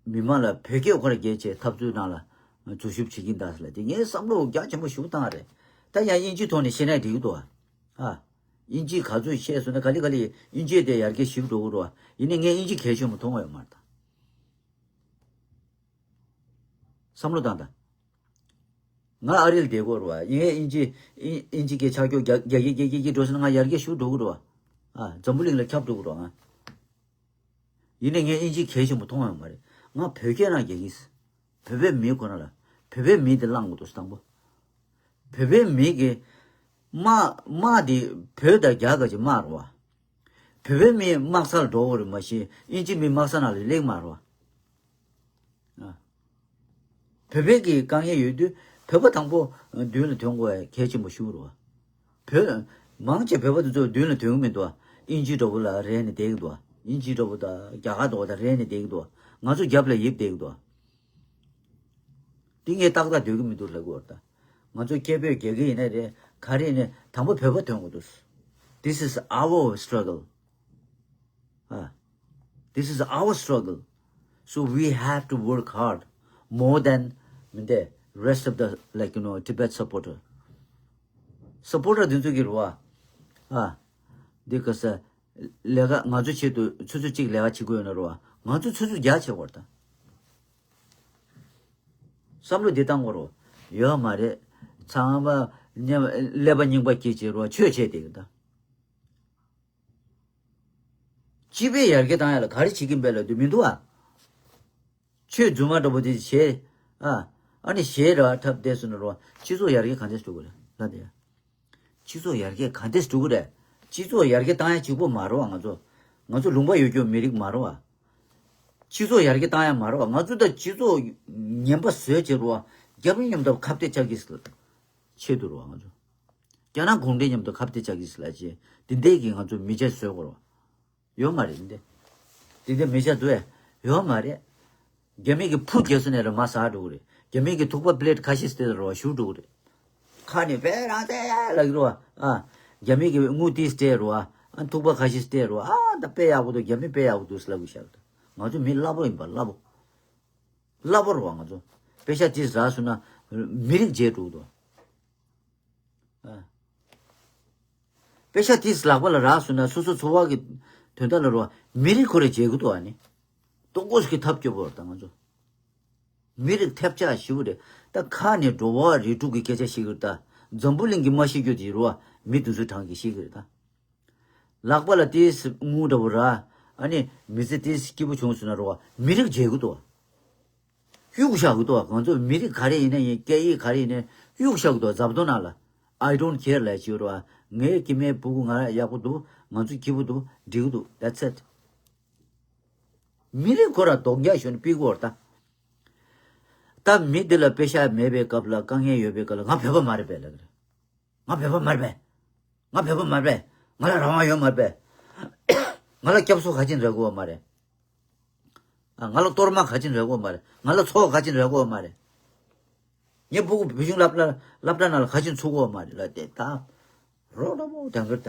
མི་མང་ལ་བོད་སྐད་ཁོ་རང་རྒྱས་བྱས་འཐབ་རྩོད་ནང་ལ་འཛུལ་ཞུགས་བྱེད་ཀྱིན་གདའ་ཟེར་ལ་དེ་ངས་བསམ་བློ་རྒྱ་ཆེན་པོ་ཞིག་བཏང་རེད། ད་ཡང་དབྱིན་ཇིའི་ཐོག་ནས་བཤད་ན་འགྲིག་གི་འདུག་ཨ། དབྱིན་ཇིས་ག་ཚོད་བཤད་སོང་ན་ག་ལེ་ག་ལེ་དབྱིན་ཇི་དེ་ཡར་རྒྱས་ཞིག་འགྲོ་གི་རེད་བ། ཡིན་ནའི་ངས་དབྱིན་ཇི་གལ་ཆེན་པོ་མཐོང་བ་ཡོད་མ་རེད་ད། བསམ་བློ་བཏང་དང་། ང་ཨ་རིར་བསྡད་ཀྱི་ཡོད་རེད་བ། ཡིན་ནའི་དབྱིན་ཇི། དབྱིན་དབྱིན་ཇི་སྐད་ཆ་ཁྱོད་རྒྱག་རྒྱག་གི་རྒྱག་གི་རྒྱག་གི་འགྲོ་སོང་ན་ང་ཡར་རྒྱས་ཞིག་འགྲོ་གི་རེད་བ། ཨ། འཛམ་བུ་གླིང་ལ་ཁྱབ་འགྲོ་གི་རེད་བ་ང་། ཡིན་ནའི་ངས་དབྱིན་ཇི་གལ་ཆེན་པོ་མཐོང་ཡོད་མ་རེད། ང་བོད་སྐད་རང་རྒྱག་གི་ཡིན། བོད་པའི་མི་ཁོ་ན་ལ་བོད་པའི་མི་དེ་བླངས་དགོས་འདུག་དང་པོ། བོད་པའི་མི་གི་དམག་དམག་དེ་བོད་དང་རྒྱ་ག་ཅིག་དམག་རེད་བ། བོད་པའི་མི་དམག་སར་འགྲོ་དགོས་རེད། མ་གཞི་དབྱིན་ཇི་མི་དམག་ས་ནང་ལ་སླེབས་མ་རེད་བ། ཨ། བོད་པའི་གི་དཀའ་ངལ་ཡོད་དུས་བོད་པ་དང་པོ་མདུན་ལ་ཐོན་དགོས་གལ་ཆེན་པོ་ཞིག་རེད་བ། བོད། མང་ཆེ་བོད་པ་དེ་ཚོ་མདུན་ལ་ཐོན་གི་མི་འདུག་བ། དབྱིན་ཇི་འདྲ་པོ་ལ་རེད་ནས་བསྡད་ཀྱི་འདུག་བ། དབྱིན་ཇི་འདྲ་པོ་དང་རྒྱ་གར་འདྲ་པོ་དང་རེད་ནས་བསྡད་ཀྱི་འདུག་བ། ང་ཚོ་རྒྱབ་ལ་ཡིབ་བསྡད་ཀྱི་འདུག་བ། འདི་ངས་ཏག་ཏག་སྡོད་ཀྱི་མི་འདུག་ལབ་དགོས་རེད་ད། ང་ཚོ་སྐད་འབོད་རྒྱག་གི་ཡིན་ན་རེད། ག་རེ་ཡིན་ནའི་དང་པོ་བོད་པ་ཐོན་དགོས་འདུག This is our struggle. ཨ། This is our struggle. So we have to work hard more than མི་འདི་rest of the, like, you know, Tibet supporter. སུ་པོར་ཊར་འདི་ཚོ་གི་རེད་བ། ཨ། འདི་ག་ས། ལས་ཀ་ང་ཚོ་ཆེད་དུ་ཆུ་ཚོད་གཅིག་ལས་ཀ་བྱེད་དགོས་ཡོད་ན་རེད་བ། ང་ཚོ་ཆུ་ཚོད་བརྒྱ་བྱེད་དགོས་རེད་ད། བསམ་བློ་འདི་བཏང་དགོས་རོ། ཡོད་མ་རེད། ཚང་མ་མཉམ་ཀླད་པ་རྙིང་པ་སྐྱེས་བྱེད་རོ། ཆོས་བྱེད་དེ་གི་ད། སྤྱི་པའི་ཡར་རྒྱས་བཏང་ཡ་ལ་ག་རེ་བྱེད་ཀྱིན་པས་ལབ་དུས་མི་འདུག་ཨ། ཆོས་རྫུན་མ་འདྲ་པོ་དེ་བྱེད། ཨ། ཨ་ནི་གཞས་ར་འཁྲབ་བསྡད་སོང་ན་རོ། སྤྱི་ཚོགས་ཡར་རྒྱས་ག་འདྲས་འགྲོ་གི་རེད་ལབ་དེ། སྤྱི་ཚོགས་ཡར་རྒྱས་ག་འདྲས་འགྲོ་གི་རེད། སྤྱི་ཚོགས་ཡར་རྒྱས་བཏང་ཡ་གཅིག་པོ་མ་རོ་ཨ། ང་ཚོ། ང་ཚོ་ལུང་པ་ཡོད་རྒྱུ་མི་རིགས་མ་རོ་ཨ། སྤྱི་ཚོགས་ཡར་རྒྱས་བཏང་ཡ་མ་རོ་ཨ། ང་ཚོ་ད་སྤྱི་ཚོགས་ངན་པ་བཟོས་བྱེད་རོ་ཨ། རྒྱ་མི་མཉམ་དུ་ཁ་གཏད་བཅག་གི་ཆེད་དུ་རོ་ཨ། ང་ཚོ། རྒྱ་ནག་གུང་ཁྲན་མཉམ་དུ་ཁ་གཏད་བཅག་གི་ལ་ཅེ། དེ་འདྲས་ཀྱི་ང་ཚོ་མི་ཆ་བཟོས་དགོས་རོ། ཡོད་མ་རེད་འདི། འདི་འདི་མི་ཆ་འདུག་ཨེ། ཡོད་མ་རེད། རྒྱ་མི་གི་ཕུ་རྒྱལ་སོ་ནས་ར་མ་ཟ་འགྲོ་གི་རེད། རྒྱ་མི་གི་ཐུག་པ་པི་ལེ་ཊི་ཁ་ཤས་སྟེར་རོ་བཞུ་འགྲོ་གི་རེད། ཁ་ནས་དཔེ་རང་བཙན་ལབ་ཀྱི་རོ། ཨ། རྒྱ་མི་གི་དངུལ་ཏིས་སྟེར་རོ། ཨ། ཐུག་པ་ཁ་ཤས་སྟེར་རོ། ཨ། ད་དཔེ་ཡག་པོ་འདུག་རྒྱ་མི་དཔེ་ཡག་པོ་འདུག་ལབ་གི་ཤག་ང་ཚོ་མི་སླ་པོ་ཡིན་པ་སླ་པོ། སླ་པོ་རོ་ང་ཚོ། པེ་ཤ་ཏིས་རག་སོང་ན་མི་རིགས་བརྗེད་འགྲོ་གི་འདུག་ཨ། པེ་ཤ་དེས་ལག་པ་ལ་རག་སོང་ན་སོ་སོ་འཚོ་བ་གི་དོན་དག་ལ་རོ། མི་རིགས་ཁོ་རེ་བརྗེད་གི་འདུག་ཨ་ནི། ཏོག་ཀོས་ཀྱི་ཐབས་སྐྱོ་པོ་རེད་ད་ང་ཚོ། མི་རིགས་ཐེབས་ཆག་ཞེ་པོ་རེད། ད་ཁ་ནས་འགྲོ་བ་རིགས་དྲུག་གི་སྐད་ཆ་བཤད་གི་རེད་ད། འཛམ་བུ་གླིང་གི་མ་ཤེས་རྒྱུ་དེ་རོ། མི་དེ་ཚོའི་གྲངས་ཀྱིས་ཤེས་གི་རེད་ད། ལག་པ་ལ་དེས་དངུལ་འདྲ་པོ་རག་ཨ་ནི་མི་ཚེ་དེས་སྐྱིད་པོ་བྱུང་སོང་ན་རོ། མི་རིགས་བརྗེད་གི་འདུག་གཡུག་བཞག་གི་འདུག་ང་ཚོ་མི་རིགས་ག་རེ་ཡིན་ན་ཡིན། སྐད་ཡིག་ག་རེ་ཡིན་ན་གཡུག་བཞག་གི་འདུག་འཛབ་དོ་ན་ལ། I don't care ལབ་ཅིག་ཡོད་རེད་བ། ངའི་སྐྱེ་དམན་ཕྲུ་གུ་ང་ཡག་པོ་འདུག་ང་ཚོ་སྐྱིད་པོ་འདུག་འགྲིག་གི་འདུག That's it. མི་རིགས་ཁོ་ར་དོག་རྒྱག་ཞོན་ནས་ཕུད་ཀྱི་ཡོད་རེད་ད། ད་མི་འདི་ལ་པེ་ཤ་མེད་པའི་སྐབས་ལ། དཀའ་ངལ་ཡོད་པའི་སྐབས་ལ་ང་བོད་པ་མ་རེད་པས་ལབ་ཀྱི་རེད། ང་བོད་པ་མ་རེད་པས། ང་བོད་པ་མ་རེད་པས། ང་ལ་རང་དབང་ཡོད་མ་རེད་པས། ང་ལ་སྐྱབས་སུ་ཁ་ཆེན་རག་གི་ཡོད་མ་རེད། ང་ལ་གཏོར་མ་ཁ་ཆེན་རག་གི་ཡོད་མ་རེད། ང་ལ་ཚོགས་ཁ་ཆེན་རག་གི་ཡོད་མ་རེད། ངའི་སྤུ་གུ་བུ་ཆུང་སློབ་གྲྭ་སློབ་གྲྭ་ནང་ལ་ཁ་ཆེན་ཚུགས་ཀྱི་ཡོད་མ་རེད་ལབ་དེ་ད། རོ་རོ་མོ་དང་གི་ད།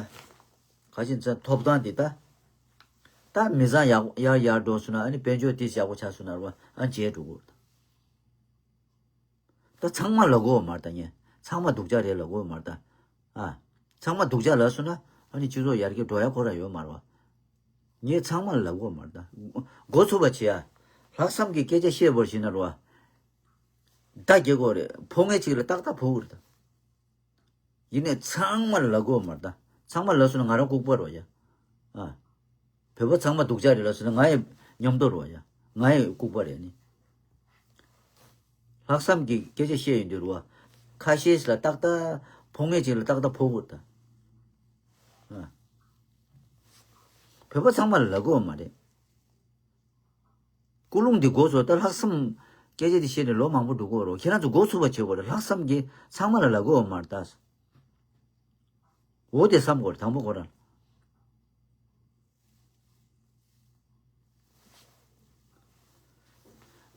ཁ་ཆེན་ཚ་ཐོབ་ཐང་འདི་ད། ད་མི་ཚང་ཡག་ཡར་ཡར་འགྲོ་སོང་ན། ཨ་ནི་དཔལ་འབྱོར་དེ་ཡག་པོ་ཆགས་སོང་ན་རོ། ཨ་བརྗེད་འགྲོ་གི་རེད། ད་ཚང་མ་ལབ་ཀྱི་ཡོད་མ་རེད་ད། ངས་ཚང་མ་སྡུག་ཅག་རེད་ལབ་ཀྱི་ཡོད་མ་རེད་ད། ཨ། ཚང་མ་སྡུག་ཅག་ལབ་སོང་ན་ཨ་ནི་སྤྱི་ཚོགས་ཡར་རྒྱས་འགྲོ་ཡ་ཁོ་ར་ཡོད་མ་རེད་བ། ངས་ཚང་མ་ལབ་ཀྱི་ཡོད་མ་རེད་ད། མགོ་ཚོས་པ་བྱེད་ཡ། ལྷག་བསམ་གྱི་སྐད་ཆ་བཤད་པར་བྱེད་ན་རོ། ད་རྒྱལ་ཁོ་རེད། ཕོ་ངས་ཅིག་ལ་ཏག་ཏག་ཕོ་གི་རེད་ད། ཡིན་ནའི་ཚང་མ་ལ་ལབ་ཀྱི་ཡོད་མ་རེད་ད། ཚང་མ་ལབ་སོང་ན་ང་རང་ལྐུགས་པ་རེད་ཡ། ཨ། བོད་པ་ཚང་མ་སྡུག་ཅག་རེད་ལབ་སོང་ན་ང་ཡི་མཉམ་དུ་རེད་ཡ། ང་ཡི་ལྐུགས་པ་རེད་ནི། ལྷག་བསམ་གྱི་སྐད་ཆ་བཤད་ཡོང་དུས་རེད་བ། ཁ་ཤས་ལ་ཏག་ཏག་ཕོ་ངས་ཅིག་ལ་ཏག་ཏག་ཕོ་གི་རེད་ད། ཨ། བོད་པ་ཚང་མ་ལ་ལབ་ཀྱི་ཡོད་མ་རེད། ཀུན་སློང་འདི་མགོ་ཚོས། ད་ལྷག་བསམ་སྐད་ཆ་འདི་བཤད་ནས་ལོ་མང་པོ་འགྲོ་གི་ཡོད་རེད། ཁྱེད་རང་ཚོ་མགོ་ཚོས་པ་བྱེད་དགོས་རེད། ལྷག་བསམ་གྱིས་ཚང་མ་ལ་ལབ་ཀྱི་ཡོད་མ་རེད་ད། འོ་དེ་བསམ་དགོས་རེད་དང་པོ་ཁོ་རང་།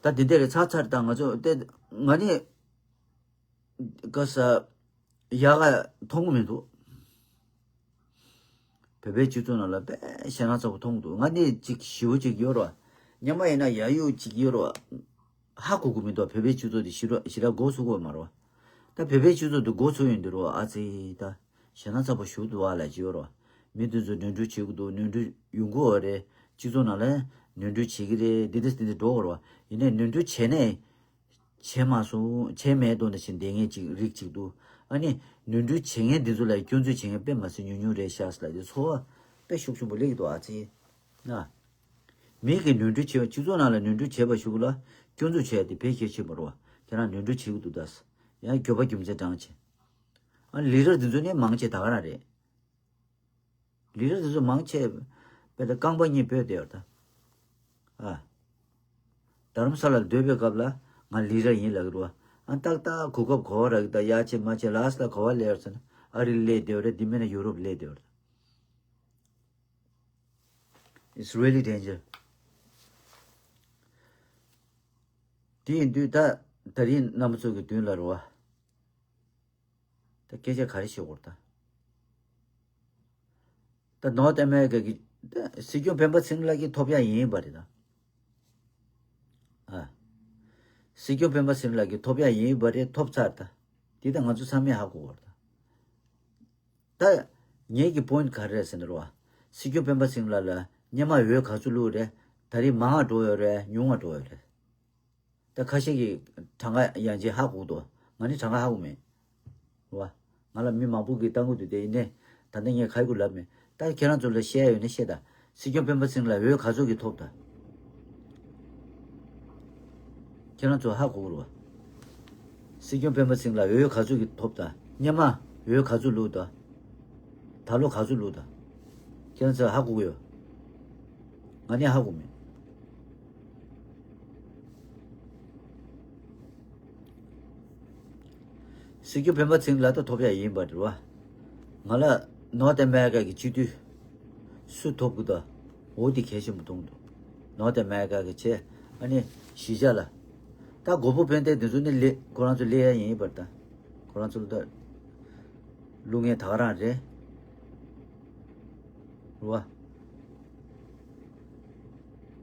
ད་འདི་འདྲ་རེད་ཚར་ཚར་དང་ང་ཚོ་དེ་ང་ནི། ག་ས། ཡག་ག་མཐོང་གི་མི་འདུག་བོད་པའི་སྤྱི་ཚོགས་ནང་ལ་དཔེ་ཞེ་དྲག་ཚ་པོ་མཐོང་གི་འདུག་ང་ནི་ཅིག་ཞེ་པོ་ཅིག་ཡོད་རེད་བ། སྔོན་མ་ཡིན་ན་ཡག་ཡོད་ཅིག་ཡོད་རེད་བ། ཧ་གོ་གི་མི་འདུག་བོད་པའི་སྤྱི་ཚོགས་དེ་ཞེ་དྲག་ཞེ་དྲག་མགོ་ཚོས་ཀྱི་ཡོད་མ་རེད་བ། ད་བོད་པའི་སྤྱི་ཚོགས་དེ་མགོ་ཚོས་ཡོང་དུས་རེད་བ། ཨ་ཙི་ད་ཞེ་དྲག་ཚ་པོ་ཞེ་པོ་འདུག་བ་ལབ་ཀྱི་ཡོད་རེད་བ། མི་དེ་ཚོ་ནོར་འཁྲུལ་བྱེད་ཀྱི་འདུག་ནོར་འཁྲུལ་ཡོང་གི་ཡོད་རེད། སྤྱི་ཚོགས་ནང་ལ་ནོར་འཁྲུལ་བྱེད་ཀྱི་རེད། འདི་འདྲ་འདི་འདྲ་འགྲོ་གི་རེད་བ། ཡིན་ནའི་ནོར་འཁྲུལ་བྱས་ནའི། བྱས་མ་སོང་། བྱས་མེད་དོ་ནས་ཕྱིན་བསྡད་མཁན་ཅིག་རིགས་ཅིག་འདུག་ཨ་ནི་ནོར་འཁྲུལ་བྱེད་མཁན་འདི་ཚོ་ལ་སྐྱོན་འཛུགས་བྱེད་མཁན་དཔེ་མ་སྲིད་ཉུང་ཉུང་རེད་ཤག་ཟེར་ལབ་དེ་ཚོར་བ་དཔེ་ཤུགས་ཆེན་པོ་སླེབས་ཀྱི་འདུག་ཨ་ཙི། ན། མི་གིས་ནོར་འཁྲུལ་བྱས་པ། སྤྱི་ཚོགས་ནང་ལ་ནོར་འཁྲུལ་བྱས་པ་ཞིག་ལ་སྐྱོན་འཛུགས་བྱས་ཏེ་ཕལ་ཆེར་ཕྱིན་པ་རེད་བ། ཁྱེད་རང་ནོར་འཁྲུལ་བྱེད་ཀྱི་འདུག་ད། ཡང་འགྱོད་པ་རྒྱུ་མཚན་བགྲངས་བྱས། ཨ་ལི་ཌར་འདི་ཚོ་ནི་མང་ཆེ་ད་ག་རང་རེད། ལི་ཌར་དེ་ཚོ་མང་ཆེ་བས་ད་རྐང་པ་གཉིས་སྤོས་བསྡད་ཡོད་ད། ཨ། རྡ་རམ་ས་ལར་སྡོད་པའི་སྐབས་ལ་ང་ལི་ཌར་ཡིན་ལབ་ཀྱི་རེད་བ། ཨ་ཏག་ཏག་གོ་སྐབས་ག་པར་རག་གི་ད། ཡ་ཆེ་མ་ཆེ་ལ་ས་ལ་ག་པར་སླེབས་ཡོད་ཟེར་ན་ཨ་རི་སླེབས་བསྡད་ཡོད་རེད། འདི་མིན་ན་ཡུ་རོབ་སླེབས་བསྡད་ཡོད་རེད། It's really danger. དེ་ཡིན་དུས་ད་ད་རིང་རྣམ་པ་ཚོ་གི་མདུན་ལ་རེད་བ། ད་སྐད་ཆ་ག་རེ་བཤད་དགོས་རེད་ད། ད་ནོར་ཐ་ཨ་མེ་རི་ཀ་གི་ད་སྲིད་སྐྱོང་སྤེན་པ་ཚེ་རིང་ལགས་ཀྱིས་ཐོབ་ཡ་ཡིན་པ་རེད་ད། ཨ། སྲིད་སྐྱོང་སྤེན་པ་ཚེ་རིང་ལགས་ཀྱིས་ཐོབ་ཡ་ཡིན་པ་རེད། ཐོབ་ཚར་ད། དེ་ད་ང་ཚོ་ཚང་མས་ཧ་གོ་དགོས་རེད་ད། ད་ངེད་ཀྱི་པོ་ཡིན་ཊི་ག་རེ་རེད་ཟེར་ན་རོ། སྲིད་སྐྱོང་སྤེན་པ་ཚེ་རིང་ལགས་ལ་སྔོན་མ་འོས་ག་ཚོད་བླུགས་རེད། ད་རེས་མང་ང་འགྲོ་ཡོད་རེད། ཉུང་ང་འགྲོ་ཡོད་རེད། ད་ཁ་ཤས་ཀྱིས་གྲངས་ཀ་ཡང་ཅིག་ཧ་གོ་གི་འདུག་ང་ནི་གྲངས་ཀ་ཧ་གོ་མེད། རེད་བ། ང་ལ་མི་མང་པོ་གིས་ལྟ་གི་འདུག་དེ་ཡིན་ནའི་ད་ལྟ་ངས་ག་རེ་ལབ་མེད། ད་ཁྱེད་རང་ཚོ་ལ་བཤད་ཡ་ཡོད་ན་བཤད་ད། སྲིད་སྐྱོང་སྤེན་པ་ཚེ་རིང་ལ་འོས་ག་ཚོད་ཀྱིས་ཐོབ་ད། ཁྱེད་རང་ཚོ་ཧ་གོ་གི་རེད་བ། སྲིད་སྐྱོང་སྤེན་པ་ཚེ་རིང་ལ་འོས་ག་ཚོད་ཀྱིས་ཐོབ་ད། སྔོན་མ་འོས་ག་ཚོད་བླུགས་ད། ད་ལོ་ག་ཚོད་བླུགས་ད། ཁྱེད་རང་ཚོ་ཧ་གོ་གི་ཡོད། ང་ནི་ཧ་གོ་མེད། སྲིད་སྐྱོང་སྤེན་པ་ཚེ་རིང་ལ་ད་ཐོབ་ཡ་ཡིན་པ་རེད་བ། ང་ལ་ནོར་ཐི་ཨ་མེ་རི་ཀ་གི་སྤྱི་འཐུས་སུ་ཐོབ་གི་འདུག་འོ་དེ་གལ་ཆེན་པོ་མཐོང་འདུག་ནོར་ཐི་ཨ་མེ་རི་ཀ་གི་ཆེ་ཨ་ནི་གཞིས་ཆགས་ལ། ད་མགོ་པོ་དཔོན་ལྡན་དེ་ཚོ་ནི་ལས་ཁོ་རང་ཚོ་ལས་ཡ་ཡིན་པར་ད། ཁོ་རང་ཚོ་ལ་ད་བླུག་མཁན་ད་ག་རང་རེད། རེད་བ།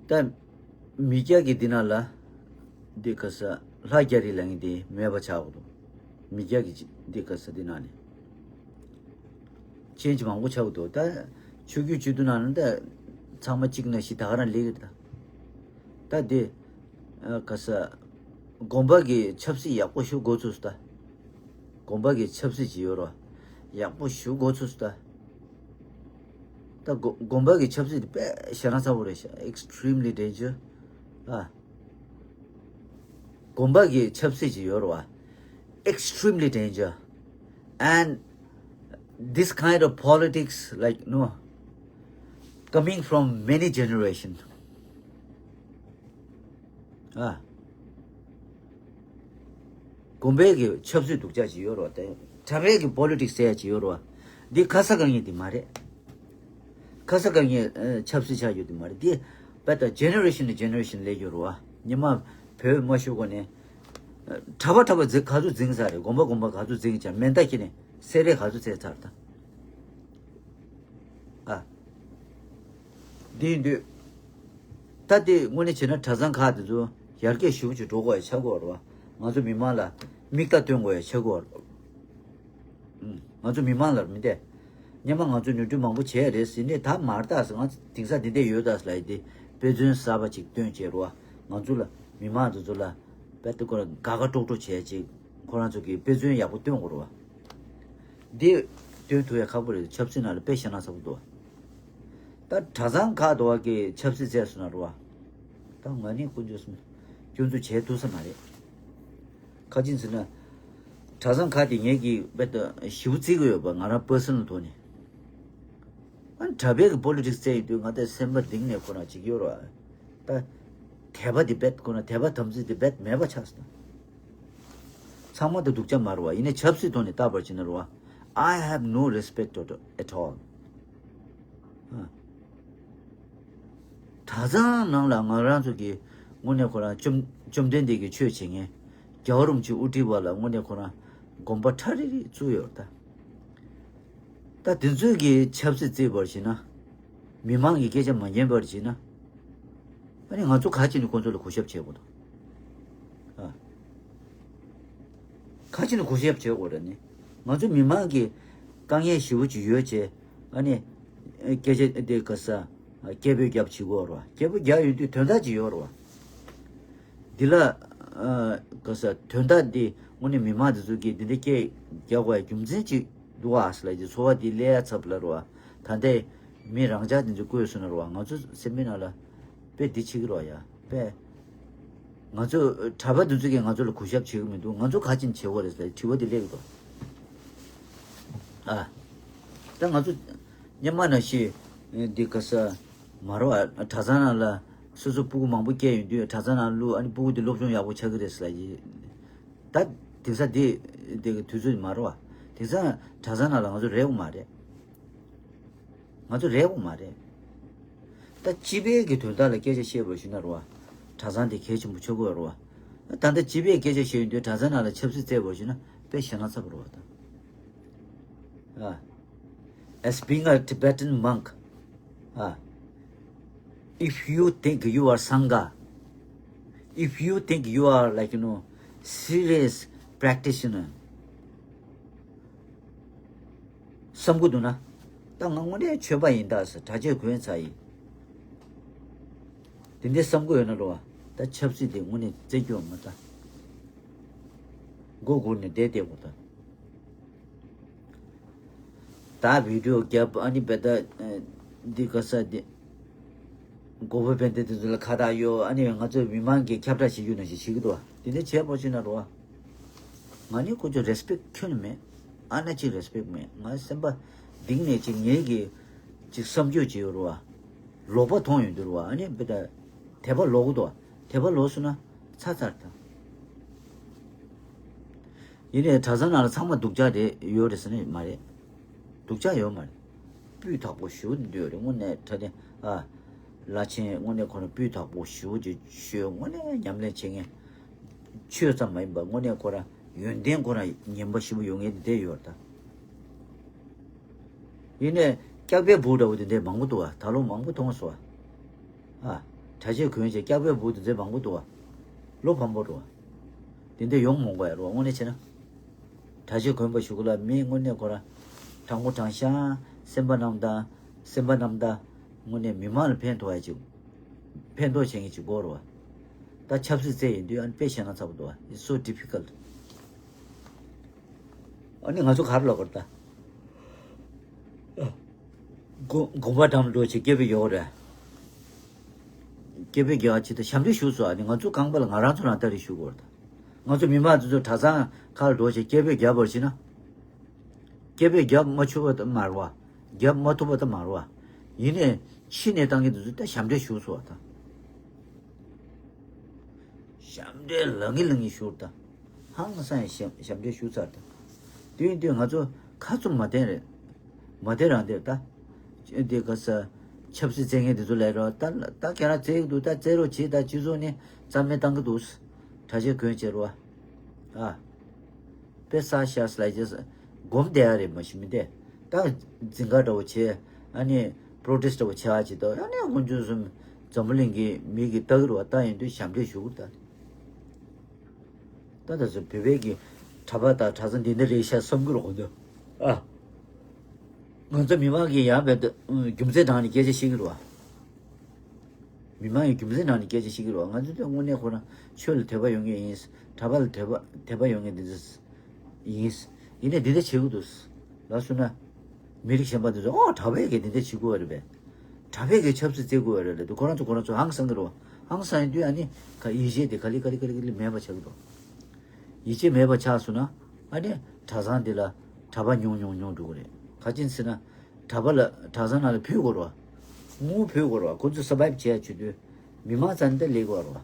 ད་མི་སྐྱ་གི་འདི་ན་ལ་འདི་ག་ས་ལྷ་རྒྱ་རི་ལ་ངས་འདི་མེད་པ་ཆགས་འདུག་མི་སྐྱ་གི་འདི་ག་ས་འདི་ན་ནི་ཅན་གྱི་མང་པོ་ཆགས་འདུག་ད་ཆོས་བརྒྱུད་སྤྱི་འཐུས་ནང་ན་ད་ཚང་མ་གཅིག་ན་བཞི་ད་ག་རང་ལེགས་རེད་ད། ད་འདི་ག་ས་དགོན་པ་གི་ཆབ་སྲིད་ཡག་པོ་ཞུ་དགོས་ཚུལ་ད། དགོན་པ་གི་ཆབ་སྲིད་ཅིག་ཡོད་རོ། ཡག་པོ་ཞུ་དགོས་ཚུལ་ད། ད་དགོ་དགོན་པ་གི་ཆབ་སྲིད་དེ་དཔེ་ཞེ་དྲག་ཚ་པོ་རེད་ཤག Extremely danger. ཨ། དགོན་པ་གི་ཆབ་སྲིད་ཅིག་ཡོད་རེད་བ། Extremely danger. And this kind of politics, like, no, coming from many generation. ཨ། དགོན་པའི་གི་ཆབ་སྲིད་སྡུག་ཅག་ཅིག་ཡོད་རེད་བ། དེ་གྲྭ་པའི་གི་པོ་ལི་ཊིག་སི་ཟེར་ཡ་ཅིག་ཡོད་རེད་བ། འདི་ཁ་ས་ག་ངེས་དེ་མ་རེད། ཁ་ས་ག་ངེས་ཨ་ཆབ་སྲིད་ཆགས་ཡོད་དེ་མ་རེད། འདི་དཔེ་ད་ཇེ་ནེ་རེ་ཤན་ནས་ཇེ་ནེ་རེ་ཤན་སླེབས་ཡོད་རེད་བ། ཉི་མ་བོད་མ་ཤོར་གོང་ནས་ཨ་གྲྭ་པ་གྲྭ་པ་འཛིང་ག་ཚོད་འཛིང་ཚར་རེད། དགོན་པ་དགོན་པ་ག་ཚོད་འཛིང་ཚར། མེ་མདའ་འཁྱེར་ནས་སེ་ར་ག་ཚོད་བཙལ་ཚར་ད། ཨ། འདི་ཡིན་དུས། ད་དེ་དངོས་གནས་བྱས་ན་གྲྭ་ཚང་ཁག་དེ་ཚོ་ཡར་རྒྱས་ཞེ་པོ་ཅིག་འགྲོ་དགོས་ཡ་ཆགས་ཀྱི་ཡོད་རེད་བ། ང་ཚོ་མི་མང་ལ་མིག་ལྟ་སྟོན་དགོས་ཡ་ཆགས་ཀྱི་ཡོད་རེད། ཨུམ། ང་ཚོ་མི་མང་ལ་མི་བལྟས། སྔོན་མ་ང་ཚོ་ནོར་འཁྲུལ་མང་པོ་བྱས་རེད་ཟེར་ནས་ད་མར་ལྟ་ཟེར། ང་ཚོ་དེང་སང་འདི་འདྲས་ཡོད་ད་ཟེར་ལབ་ཡ་དེ་དཔེ་མཚོན་གསར་པ་ཅིག་སྟོན་བྱས་རེད་བ། ང་ཚོ་ལ་མི་མང་དེ་ཚོ་ལ་དཔེ་ལྟ་ཁོ་རང་དགའ་དགའ་སྤྲོ་སྤྲོ་བྱས་ཅིག་ཁོ་རང་ཚོ་གི་དཔེ་མཚོན་ཡག་པོ་སྟོན་དགོས་རེད་བ། འདི་སྟོན་ཐུབ་ཡ་ཁག་པོ་རེད། ཆབ་སྲིད་ནང་ལ་དཔེ་ཞེ་དྲག་ཚ་པོ་འདུག་ད་གྲྭ་ཚང་ཁག་འདུག་བ་གི་ཆབ་སྲིད་བཙལ་སོང་ན་རེད་བ། ད་ང་ནི་དཀོན་མཆོག་གསུམ་སྐྱོན་འཛུགས་བྱས་ཐུབ་ས་མ་རེད། ཁ་ཅིག་ཟེར་ན། གྲྭ་ཚང་ཁག་དེ་ངེད་ཀྱིས་དཔེ་ཞེ་པོ་བརྩི་གི་ཡོད་པ་ང་རང་པར་སོ་ནལ་ཐོག་ནས། ཨ་ནི་གྲྭ་པའི་གི་པོ་ལི་ཊིག་སི་བཙལ་ཡོང་དུས་ང་དེ་སེམས་པ་གཏིང་ནས་ཁོ་རང་ཅིག་ཡོད་རེད་བ། ད་དད་པ་དེ་རྦད་ཁོ་ན་དད་པ་དམ་ཚིག་དེ་རྦད་མེད་པ་ཆགས་སོང་། ཚང་མ་དེ་སྡུག་ཅག་མ་རེད་བ། ཡིན་ནའི་ཆབ་སྲིད་ཐོག་ནས་བལྟས་པ་ཅིག་ན་རེད་བ། I have no respect at all. ཨ། གྲྭ་ཚང་ནང་ལ་ང་རང་ཚོ་གི་དངོས་གནས་ཁོ་རང་བཅོམ་བཅོམ་ལྡན་འདས་ཀྱི་ཆོས་བྱེད་མཁན། རྒྱལ་བ་རིན་པོ་ཆེ་དབུ་ཁྲིད་པ་ལ་དངོས་གནས་ཁོ་རང་དགོན་པ་ཁྲ་རིག་རིག་བཙུགས་ཡོད་རེད་ད། ད་དེ་ཚོས་ཀྱི་ཆབ་སྲིད་བརྩིས་པར་བྱས་ན། མི་མང་གི་སྐད་ཆ་མ་ཉན་པར་བྱས་ན། ཨ་ནི་ང་ཚོ་ག་ཅི་ནས་ཁོང་ཚོ་ལ་གུས་ཞབས་བྱེད་དགོས་དང་། ཨ། ག་ཅི་ནས་གུས་ཞབས་བྱེད་དགོས་རེད་ནི། ང་ཚོ་མི་མང་གི་དཀའ་ངལ་ཞེ་པོ་ཅིག་ཡོད་ཅེ། ཨ་ནི། སྐད་ཆ་དེ་ག་ས། སྐད་འབོད་རྒྱབ་བྱེད་དགོས་རེད་བ། སྐད་འབོད་རྒྱག་ཡོང་དུས་དོན་དག་ཅིག་ཡོད་རེད་བ། འདི་ལ། ཨ། ག་ས་དོན་དག་འདི་དངོས་གནས་མི་མང་འདི་ཚོ་གིས་འདི་འདྲ་སྐད་རྒྱག་དགོས་ཡ་རྒྱུ་མཚན་ཅིག་འདུག་ཨ་ཟེར་ལབ་ཀྱི་ཚོར་བ་འདི་སླེབས་ཡ་ཚབ་ལ་རེད་བ། ད་ལྟའི་མི་རང་ཅག་འདི་ཚོ་བསྐོས་སོང་ན་རེད་བ། ང་ཚོ་སེམས་པའི་ནང་ལ་དཔེ་འདི་བྱེད་ཀྱི་རེད་བ་ཡ། དཔེ། ང་ཚོ་གྲྭ་པ་འདི་ཚོ་གིས་ང་ཚོ་ལ་གུས་ཞབས་བྱེད་ཀྱི་མི་འདུག་ང་ཚོ་ག་ཅིན་བྱེད་དགོས་རེད་ཟེར་དྲི་བ་འདི་སླེབས་ཀྱི་འདུག་ཨ། ད་ང་ཚོ་སྔོན་མ་ནང་བཞིན་འདི་ག་ས་མ་རེད་བ། གྲྭ་ཚང་ནང་ལ་སོ་སོ་སྤུ་གུ་མང་པོ་སྐྱེས་ཡོང་དུས་གྲྭ་ཚང་ནང་བླུག་ཨ་ནི་སྤུ་གུ་འདི་སློབ་སྦྱོང་ཡག་པོ་ཆགས་ཀྱི་རེད་ཟེར་ལབ་ཀྱི། ད་དེང་སང་འདི་འདི་གི་དུས་ཚོད་མ་རེད་བ། དེང་སང་གྲྭ་ཚང་ནང་ལ་ང་ཚོ་རེད་དགོས་མ་རེད། ང་ཚོ་རེད་དགོས་མ་རེད། ད་སྤྱི་པའི་གི་དོན་དག་ལ་སྐད་ཆ་བཤད་པར་ཞུ་ན་རེད་བ། གྲྭ་ཚང་དེ་གལ་ཆེན་པོ་ཆགས་ཀྱི་ཡོད་རེད་བ། ད་ལྟ་སྤྱི་པའི་སྐད་ཆ་བཤད་ཡོང་དུས་གྲྭ་ཚང་ནང་ལ་ཆབ་སྲིད་བཙལ་བར་ཞུ་ན་དཔེ་ཞེ་དྲག་ཚ་པོ་རེད་བ་ད། ཨ། As being a Tibetan monk, ཨ། If you think you are Sangha, if you think you are, like, you know, serious practitioner, བསམ་གྱི་འདུག་ན། ད་ང་དངོས་གནས་ཆོས་པ་ཡིན་ད་ཟེར་གྲྭ་ཆས་གོན་ཚར་ཡིན། དེ་འདྲའི་བསམ་གྱི་ཡོད་ན་རོ། ད་ཆབ་སྲིད་དེ་དངོས་གནས་རྩེ་སྐྱོ་མ་ད། མགོ་སྒུར་ནས་བསྡད་བསྡད་དགོས་ད། ད་བི་ཌིའོ་རྒྱབ་ཨ་ནི་བེ་ད། འདི་ག་ས་འདི། མགོ་བོ་བན་དེ་དེ་ཚོ་ལ་ཁ་བཏགས་གཡོག་ཨ་ནི་ང་ཚོ་མི་མང་གིས་ཁྱབ་བསྒྲགས་བྱེད་རྒྱུ་ནང་བཞིན་བྱེད་ཀྱི་འདུག་བ། དེ་འདྲ་བྱས་པ་ཞིག་ན་རོ། ང་ནི་ཁོ་ཚོ་རེ་སི་པེག་ཁྱོན་ནས་མེད། ཨ་ན་ཅིག་རེ་སི་པེག་མེད། ང་སེམས་པ་གཏིང་ནས་ཅིག་ངེད་ཀྱི་ཅིག་བསམ་སྤྱོད་ཅིག་ཡོད་རོ་བ། ལོག་པ་མཐོང་ཡོང་དུས་རོ་བ། ཨ་ནི་བེ་ད་དད་པ་ལོག་གི་འདུག་བ། དད་པ་ལོག་སོང་ན་ཚར་ཚར་ད། ཡིན་ནའི་གྲྭ་ཚང་ནང་ལ་ཚང་མ་སྡུག་ཅག་རེད་ཡོད་རེད་ཟེར་ནི་མ་རེད། སྡུག་ཅག་ཡོད་མ་རེད། སྤུས་དག་པོ་ཞེ་པོ་འདུག་རེད། དངོས་གནས་གྲྭ་བསྟན་ཨ། བླ་ཆེན་དངོས་གནས་ཁོ་རང་སྤུས་དག་པོ་ཞེ་པོ་ཅིག་ཤོད། དངོས་གནས་ཉམས་ལེན་བྱེད་མཁན། ཆོས་ཙམ་མ་ཡིན་པ་དངོས་གནས་ཁོ་རང་ཡོན་ཏན་ཁོ་རང་ངན་པ་ཞེ་པོ་ཡོད་མཁན་དེ་འདྲ་ཡོད་རེད་ད། ཡིན་ནའི་སྐྱག་པའི་སྦུག་འདྲ་བོ་དེ་འདྲ་མང་པོ་འདུག་བ། ད་ལོ་མང་པོ་མཐོང་སོང་བ། ཨ། གྲྭ་ཆས་གོན་བྱས་སྐྱག་པའི་སྦུག་དེ་འདྲ་མང་པོ་འདུག་བ། ལོ་ཕམ་པོ་འགྲོ་བ། དེ་འདྲ་ཡོང་མོང་གོ་ཡ་རོ་དངོས་གནས་བྱས་ན། གྲྭ་ཆས་གོན་པ་ཞུ་གི་ལ་མི་དངོས་གནས་ཁོ་རང་དྲང་པོ་དྲང་བཞག་སེམས་པ་རྣམ་དག་སེམས་པ་རྣམ་དག་དངོས་གནས་མི་མང་ལ་ཕན་ཐོགས་ཡ་ཅིག་ཕན་ཐོགས་བྱེད་མཁན་ཅིག་དགོས་རོ་བ། ད་ཆབ་སྲིད་རྩེ་ཡིན་དུས་ཨ་ནི་དཔེ་བཤད་ན་ཚ་པོ་འདུག་བ། It's so difficult. ཨ་ནི་ང་ཚོ་ག་རེ་ལབ་དགོས་རེད་ད། དགོ་དགོན་པ་འགྲམ་འགྲོ་ཆེ་སྐད་འབོད་རྒྱག་དགོས་རེད། སྐད་འབོད་རྒྱག་ཆེད་དུ་ཞབས་འདྲེན་ཞུ་སོ། ཨ་ནི་ང་ཚོ་རྐང་པ་ལ་ང་རང་ཚོ་རང་ལྟ་རེ་ཞུ་དགོས་རེད། ང་ཚོ་མི་མང་ཚོ་གྲྭ་ཚང་ཁག་ལ་འགྲོ་ཆེ་སྐད་འབོད་རྒྱག་པར་བྱེད་ན། སྐད་འབོད་རྒྱབ་མ་ཆོག་པ་དང་མ་རེད་བ། རྒྱབ་མ་ཐུབ་པ་དང་མ་རེད་བ། ཡིན་ནའི་ཕྱི་ནས་བཏང་གི་འདུག་ཚུལ་ད་ཞབས་འདྲེན་ཞུ་སོ་བ་དང་། ཞབས་འདྲེན་ལང་གི་ལང་གི་ཞུ་དང་། ཧང་སང་ཞབས་ཞབས་འདྲེན་ཞུ་ཚར་དང་། དུས་དུས་ང་ཚོ་ཁ་བཙུམ་མ་བསྟན་རེད། མ་བསྟན་རང་བསྟན་ད། དེ་ག་ས། ཆབ་སྲིད་རྩེད་མཁན་དེ་ཚོ་ལས་རོགས་ད་ད་ཁྱེད་རང་རྩེད་གི་འདུག་ད་རྩེད་རོགས་བྱེད་ད་སྤྱི་ཚོགས་ནི་རྩ་མེད་བཏང་གི་འདུག་གྲྭ་ཆས་གོན་བྱེད་རོགས། ཨ། པེ་ས་ཤ་སི་ལའི་ཅེས་སྒོམ་བསྡད་ཡ་རེད་མ་གཞི་མི་བསྡད། ད་འཛིང་ག་འདྲ་བོ་བྱས་ཨ་ནི་པྲོ་ཊེ་སི་འདྲ་བོ་བྱས་ཨ་ཅི་ད་ཨ་ནི་དཀོན་མཆོག་གསུམ་འཛམ་བུ་གླིང་གི་མི་གི་ལྟ་གི་རུ་བ་ལྟ་ཡིན་དུས་ཞབས་འདྲེན་ཞུ་གི་ད། ད་ད་ཚོ་བོད་པའི་གི་གྲྭ་པ་དང་གྲྭ་ཚང་འདི་འདྲ་རེད་ཤག་བསམ་གི་རུ་གོ་འདུག་ཨ། ང་ཚོ་མི་མང་གི་ཡང་བས་རྒྱུ་མཚན་དྲངས་ནས་སྐད་ཆ་བཤད་གི་རུ་བ། མི་མང་གི་རྒྱུ་མཚན་ནང་ནས་སྐད་ཆ་བཤད་ཀྱི་རེད་བ། ང་ཚོ་དེ་དངོས་གནས་ཁོ་རང་ཆོས་ལ་དད་པ་ཡོད་མཁན་ཡིན། གྲྭ་པ་ལ་དད་པ་དད་པ་ཡོད་མཁན་དེ་ཚོ་ཡིན། ཡིན་ནའི་འདི་འདྲ་བྱེད་དགོས་འདུག་ལབ་སོང་ན། མི་རིགས་གཞན་པ་དེ་ཚོ་ཨོ་གྲྭ་པས་གི་འདི་འདྲ་བྱེད་དགོས་པ་རེད་པས། གྲྭ་པས་གི་ཆབ་སྲིད་རྩེ་དགོས་པ་རེད་ལབ་དུས་ཁོ་རང་ཚོ་ཁོ་རང་ཚོ་ཧང་སང་གི་རེད་བ། ཧང་སང་ཡིན་དུས་ཨ་ནི་ག་ཡིད་ཆེས་དེ་ག་ལེ་ག་ལེ་ག་ལེ་ག་ལེ་མེད་པ་ཆགས་ཀྱི་འདུག་ཡིད་ཆེས་མེད་པ་ཆགས་སོང་ན་ཨ་ནི་གྲྭ་ཚང་འདི་ལ་གྲྭ་པ་ཉུང་ཉུང་ཉུང་འགྲོ་གི་རེད། ག་ཅི་ཟེར་ན། གྲྭ་པ་ལ་གྲྭ་ཚང་ནང་ལ་ཕུད་དགོས་རེད་བ། དངུལ་ཕུད་དགོས་རེད་བ། ཁོ་ཚོས་སར་བའིབ་བྱས་བྱེད་དུས་མི་མང་རྩ་ནས་ལས་དགོས་རེད་བ།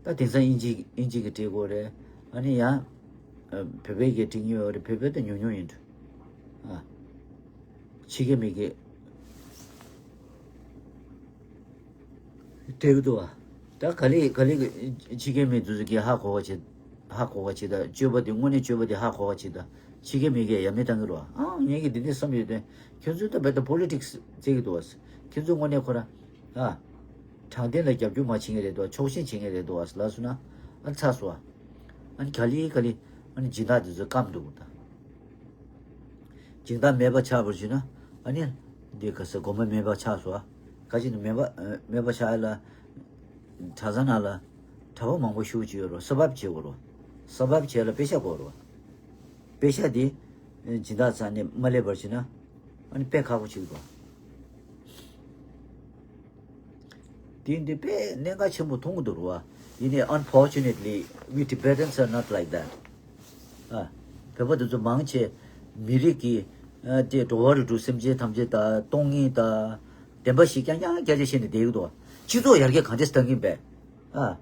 ད་དེང་སང་དབྱིན་ཇི་དབྱིན་ཇི་གི་སྤྲད་དགོས་རེད། ཨ་ནི་ཡང་བོད་པའི་གི་སྤྲད་ཉེན་ཡོད་རེད། བོད་པའི་ད་ཉུང་ཉུང་ཡིན་འགྲོ། ཨ། ཕྱི་རྒྱལ་མི་གི་སྤྲད་གི་འདུག་བ། ད་ག་ལེ་ག་ལེ་གི་ཕྱི་རྒྱལ་མི་འདི་ཚོ་གིས་ཧ་གོ་བ་བྱེད། ཧ་གོ་བ་བྱེད་ད་སྤྱོད་པ་དེ་དངོས་གནས་སྤྱོད་པ་དེ་ཧ་གོ་བ་བྱེད་ད་ཕྱི་རྒྱལ་མི་གིས་ཡ་མེད་བཏང་གི་རེད་བ། ཨང་ངས་གི་འདི་འདྲ་བསམ་ཡོད་དོན་ཁྱོད་ཚོས་ད་བེ་ད་པོ་ལི་ཊིག་སི་རྩེ་གི་འདུག་བ། ཁྱོད་ཚོ་དངོས་གནས་ཁོ་ར་ཨ། དྲང་བདེན་ལ་རྒྱབ་སྐྱོར་མ་བྱེད་མཁན་རེད་འདུག་བ། ཕྱོགས་ཞེན་བྱེད་མཁན་རེད་འདུག་བ་ལབ་སོང་ན་ཨ་ཚར་སོང་བ། ཨ་ནི་ག་ལེ་ག་ལེ་ཨ་ནི་སྦྱིན་བདག་འདི་ཚོ་སྐམ་འདུག་ད། སྦྱིན་བདག་མེད་པ་ཆགས་པར་བྱས་ན་ཨ་ནི་འདི་ག་ས་དགོན་པ་མེད་པ་ཆགས་སོང་། ག་ཅི་ནི་མེད་པ་མེད་པ་ཆགས་ལ་གྲྭ་ཚང་ནང་ལ་གྲྭ་པ་མང་པོ་ཞུགས་ཀྱི་ཡོད་རོ། སར་བའིབ་བྱེད་དགོས་རོ། སར་བའིབ་བྱས་ལ་པེ་ཤ་དགོས་རོ། པེ་ཤ་འདི་སྦྱིན་བདག་ཚང་ནས་མ་སླེབས་པར་བྱས་ན་ཨ་ནི་དཔེ་ཁག་པོ་ཆགས་འདུག་དེ་འདི་དཔེ་གནད་འགག་ཆེན་པོ་མཐོང་གི་འདུག་རོ། ཡིན་ནའི་unfortunately we Tibetans are not like that. ཨ། བོད་པ་དེ་ཚོ་མང་ཆེ་མི་རིགས་ཀྱི་ཨ་དེ་འགྲོ་བ་རིགས་དྲུག་སེམས་ཅན་ཐམས་ཅད་དང་སྟོང་ཉིད་དང་བདེན་པ་བཞི་རྐྱང་རྐྱང་སྐད་ཆ་བཤད་ནས་བསྡད་ཀྱི་འདུག་སྤྱི་ཚོགས་ཡར་རྒྱས་ག་འདྲས་བཏང་གིན་པས། ཨ།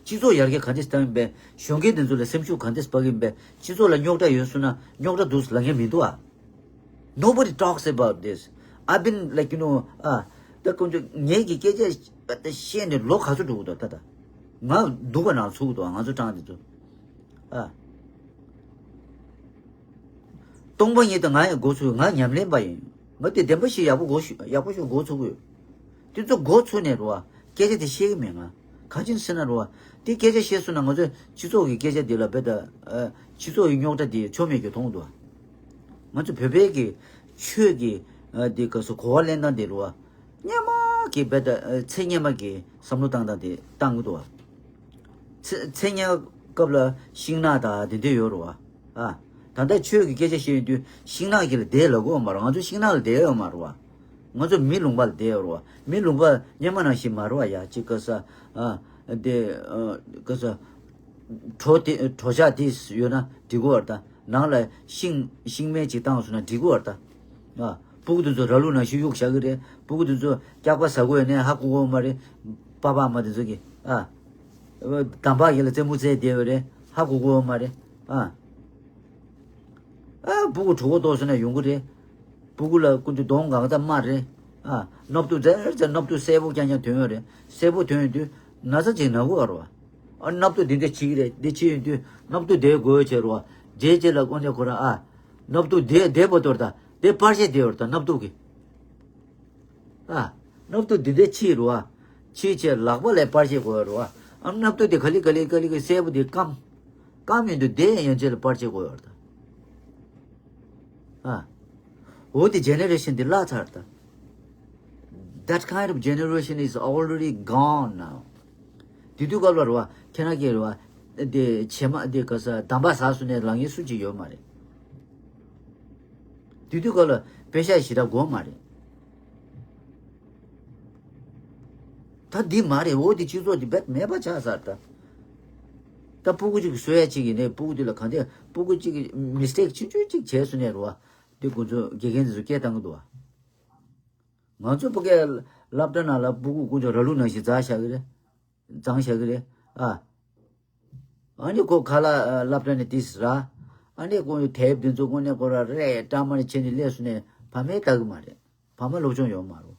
སྤྱི་ཚོགས་ཡར་རྒྱས་ག་འདྲས་བཏང་གིན་པས། གཞོན་སྐྱེས་དེ་ཚོ་ལ་སེམས་ཤུགས་ག་འདྲས་སྤར་གིན་པས། སྤྱི་ཚོགས་ལ་རྙོག་དྲ་ཡོད་སོང་ན་རྙོག་དྲ་འདུག་ལབ་མཁན་མི་འདུག་ཨ། Nobody talks about this. I've been like, you know, ཨ། ད་ཁོང་ཚོ་ངེད་ཀྱི་སྐད་ཆ་བཤད་ནས་ལོ་ག་ཚོད་འགྲོ་གི་འདུག་ད་ད། ང་སྡུག་པ་ནང་ཚུད་ཀྱི་འདུག་ང་ཚོ་གྲངས་དེ་ཚོ། ཨ། སྟོང་པ་ཉིད་དེ་ང་ཡང་འགོ་ཚུགས། ང་ཉམས་ལེན་པ་ཡིན། ང་དེ་བདེན་པ་ཞིག་ཡག་པོ་འགོ་ཞུ་ཡག་པོ་ཞིག་འགོ་ཚུགས་ཀྱི་ཡོད། དེ་ཚོ་འགོ་ཚུགས་ནས་རོ། སྐད་ཆ་དེ་བཤད་ཀྱི་མེད་ང་། ག་ཅི་ཟེར་ན་རོ། དེ་སྐད་ཆ་བཤད་སོང་ན་ང་ཚོ་སྤྱི་ཚོགས་ཀྱི་སྐད་ཆ་དེ་ལ་བེ་ད། ཨ། སྤྱི་ཚོགས་ཀྱི་རྙོག་དྲ་དེ་ཆོ་མེད་ཀྱི་མཐོང་འདུག་ང་ཚོ་བོད་པའི་གི་ཆོས་ཀྱི་ཨ་དེ་ག་སོ་གོ་བ་ལེན་སྟངས་དེ་རོ། སྙན་མོ། གི་བེ་ད་ཚེ་སྔོན་མ་གི་བསམ་བློ་བཏང་སྟངས་དེ་བཏང་གི་འདུག་བ། ཚེ་ཚེ་སྔོན་སྐབས་ལ་ཤིང་ནགས་དང་དེ་འདྲ་ཡོད་རེད་བ། ཨ། ད་ལྟ་ཆོས་ཀྱི་སྐད་ཆ་བཤད་ཡོང་དུས་ཤིང་ནགས་ཀྱི་ལ་བསྡད་ལབ་ཀྱི་ཡོད་མ་རེད། ང་ཚོ་ཤིང་ནགས་ལ་བསྡད་ཡོད་མ་རེད་བ། ང་ཚོ་མི་ལུང་པ་ལ་བསྡད་ཡོད་རེད་བ། མི་ལུང་པ་སྔོན་མ་ནང་བཞིན་མ་རེད་བ། ཡ་གཅིག་ག་ས། ཨ། དེ། ཨ། ག་ས། གྲོ་དེ་གྲོ་ཆག་དེ་ཡོད་ན་འགྲིག་གི་རེད་ད། ནང་ལ་ཤིང་ཤིང་སྨན་ཅིག་བཏང་སོང་ན་འགྲིག་གི་རེད་ད། ཨ། སྤུ་གུ་དེ་ཚོ་ར་ལུག་ནང་བཞིན་གཡུག་བཞག་གི་རེད། སྤུ་གུ་དེ་ཚོ་སྐྱག་པ་ཟ་དགོས་ཡོད་ནའི་ཧ་གོ་གི་ཡོད་མ་རེད། པ་ཕ་མ་དེ་ཚོ་གིས། ཨ། འདམ་བག་གི་ལ་རྩེད་མོ་རྩེ་བསྡད་ཡོད་རེད། ཧ་གོ་གི་ཡོད་མ་རེད། ཨ། ཨ། སྤུ་གུ་གྲོད་ཁོག་ལྟོགས་སོང་ན་ཡོང་གི་རེད། སྤུ་གུ་ལ་སྐུ་མདུན་གདོང་གང་ཙམ་དམར་རེད། ཨ། སྣབས་ཏོ་ཛེར་ཛེར་སྣབས་ཏོ་སེར་པོ་རྐྱང་རྐྱང་ཐོན་ཡོད་རེད། སེར་པོ་ཐོན་ཡོང་དུས་ན་ཚ་ཅིག་ན་གི་ཡོད་རེད་བ། ཨ། སྣབས་ཏོ་འདི་འདྲ་ཕྱིས་ཀྱི་རེད། འདི་ཕྱིས་ཡོང་དུས་སྣབས་ཏོ་དེ་དགོས་བྱས་རེད་བ། རྗེས་རྗེས་ལ་དངོས་གནས་ཁོ་རང་། ཨ། སྣབས་ཏོ་དེ་དེ་བར་དོར་ད་དེ་པར་ཆས་དེ་ཡོད་རེད་ད་སྣབས་ཏོ་གི། ཨ། སྣབས་ཏོ་འདི་འདྲ་ཕྱིས་རེད་བ། ཕྱིས་བྱས་ལག་པ་ལ་པར་ཆས་དགོས་ཡོད་རེད་བ། ཨ། སྣབས་ཏོ་དེ་ག་ལེ་ག་ལེ་ག་ལེ་གི་སེར་པོ་དེ་སྐམ། སྐམ་ཡོང་དུས་དེ་ཡན་ཆད་ལ་པར་ཆས་དགོས་ཡོད་རེད་ད། ཨ། འོ་དེ་ཇེ་ནེ་རེ་ཤན་དེ་བརླག་ཚར་ད། That kind of generation is already gone now. དེ་དུས་སྐབས་ལ་རེད་བ། ཁྱེད་རང་གིས་རེད་བ། དེ་བྱེ་མ་དེ་ག་ས་འདམ་བག་ཟ་སོང་ནས་ལངས་མཁན་སུ་གཅིག་ཡོད་མ་རེད། དེ་དུས་སྐབས་ལ་པེ་ཤ་ཞེ་དྲག་དགོས་མ་རེད། ད་འདི་མ་རེད། འོ་དེ་སྤྱི་ཚོགས་དེ་རྦད་མེད་པ་ཆགས་ཚར་ད། ད་སྤུ་གུ་གཅིག་གིས་གསོ་ཡ་གཅིག་ཡིན་ནའི་སྤུ་གུ་དེ་ལ་གང་དེ་སྤུ་གུ་གཅིག་གིས་མི་སི་ཊེག་ཆུང་ཆུང་གཅིག་བྱས་སོང་ནས་རེད་བ། དེ་ཁོང་ཚོ་དགེ་རྒན་དེ་ཚོ་སྐད་བཏང་གི་འདུག་བ། ང་ཚོ་ཕ་གིའི་སློབ་གྲྭ་ནང་ལ་སྤུ་གུ་དཀོན་མཆོག་ར་ལུག་ནང་བཞིན་འཛག་བཞག་གི་རེད། འཛག་བཞག་གི་རེད། ཨ། ཨ་ནི་ཁོ་ཁ་ལག་སློབ་གྲྭ་ནས་ཏིས་ར། ཨ་ནི་ཁོ་དེབ་འདི་ཚོ་དངོས་གནས་ཁོ་ར་རེད་སྐྲག་མ་ནས་བྱས་ནས་སླེབས་སོང་ནས་ཕ་མས་ལྟ་གི་མ་རེད། ཕ་མ་སློབ་སྦྱོང་ཡོད་མ་རེད།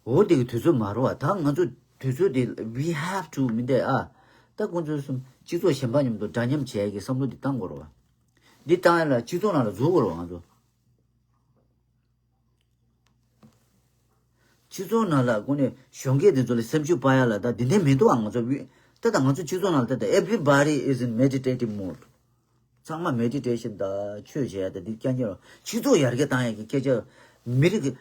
འོ་དེ་གི་དུས་ཚོད་མ་རེད་བ། ད་ང་ཚོ་དུས་ཚོད་དེ་we have to མི་འདས་ཨ། ད་ཁོང་ཚོ་གསུམ་སྤྱི་ཚོགས་གཞན་པ་མཉམ་དུ་འདྲ་མཉམ་བྱས་ཀྱི་བསམ་བློ་དེ་བཏང་དགོས་རེད་བ། འདི་བཏང་ཡ་ལ་སྤྱི་ཚོགས་ནང་ལ་འཛུལ་དགོས་རེད་བ་ང་ཚོ། སྤྱི་ཚོགས་ནང་ལ་ཁོ་ནས་གཞོན་སྐྱེས་དེ་ཚོ་ལ་སེམས་ཤུགས་སྤར་ཡ་ལ་ད་འདི་འདྲ་མི་འདུག་ཨ། ང་ཚོ་ད་ལྟ་ང་ཚོ་སྤྱི་ཚོགས་ནང་ལ་ད་ལྟ་everybody is in meditative mode། ཚང་མ་མེ་ཌི་ཊེ་ཤན་དང་ཆོས་བྱེད་ཡ་དང་འདི་རྐྱང་རྐྱང་རེད། སྤྱི་ཚོགས་ཡར་རྒྱས་བཏང་ཡ་གི་སྐད་ཆ་མི་རིགས་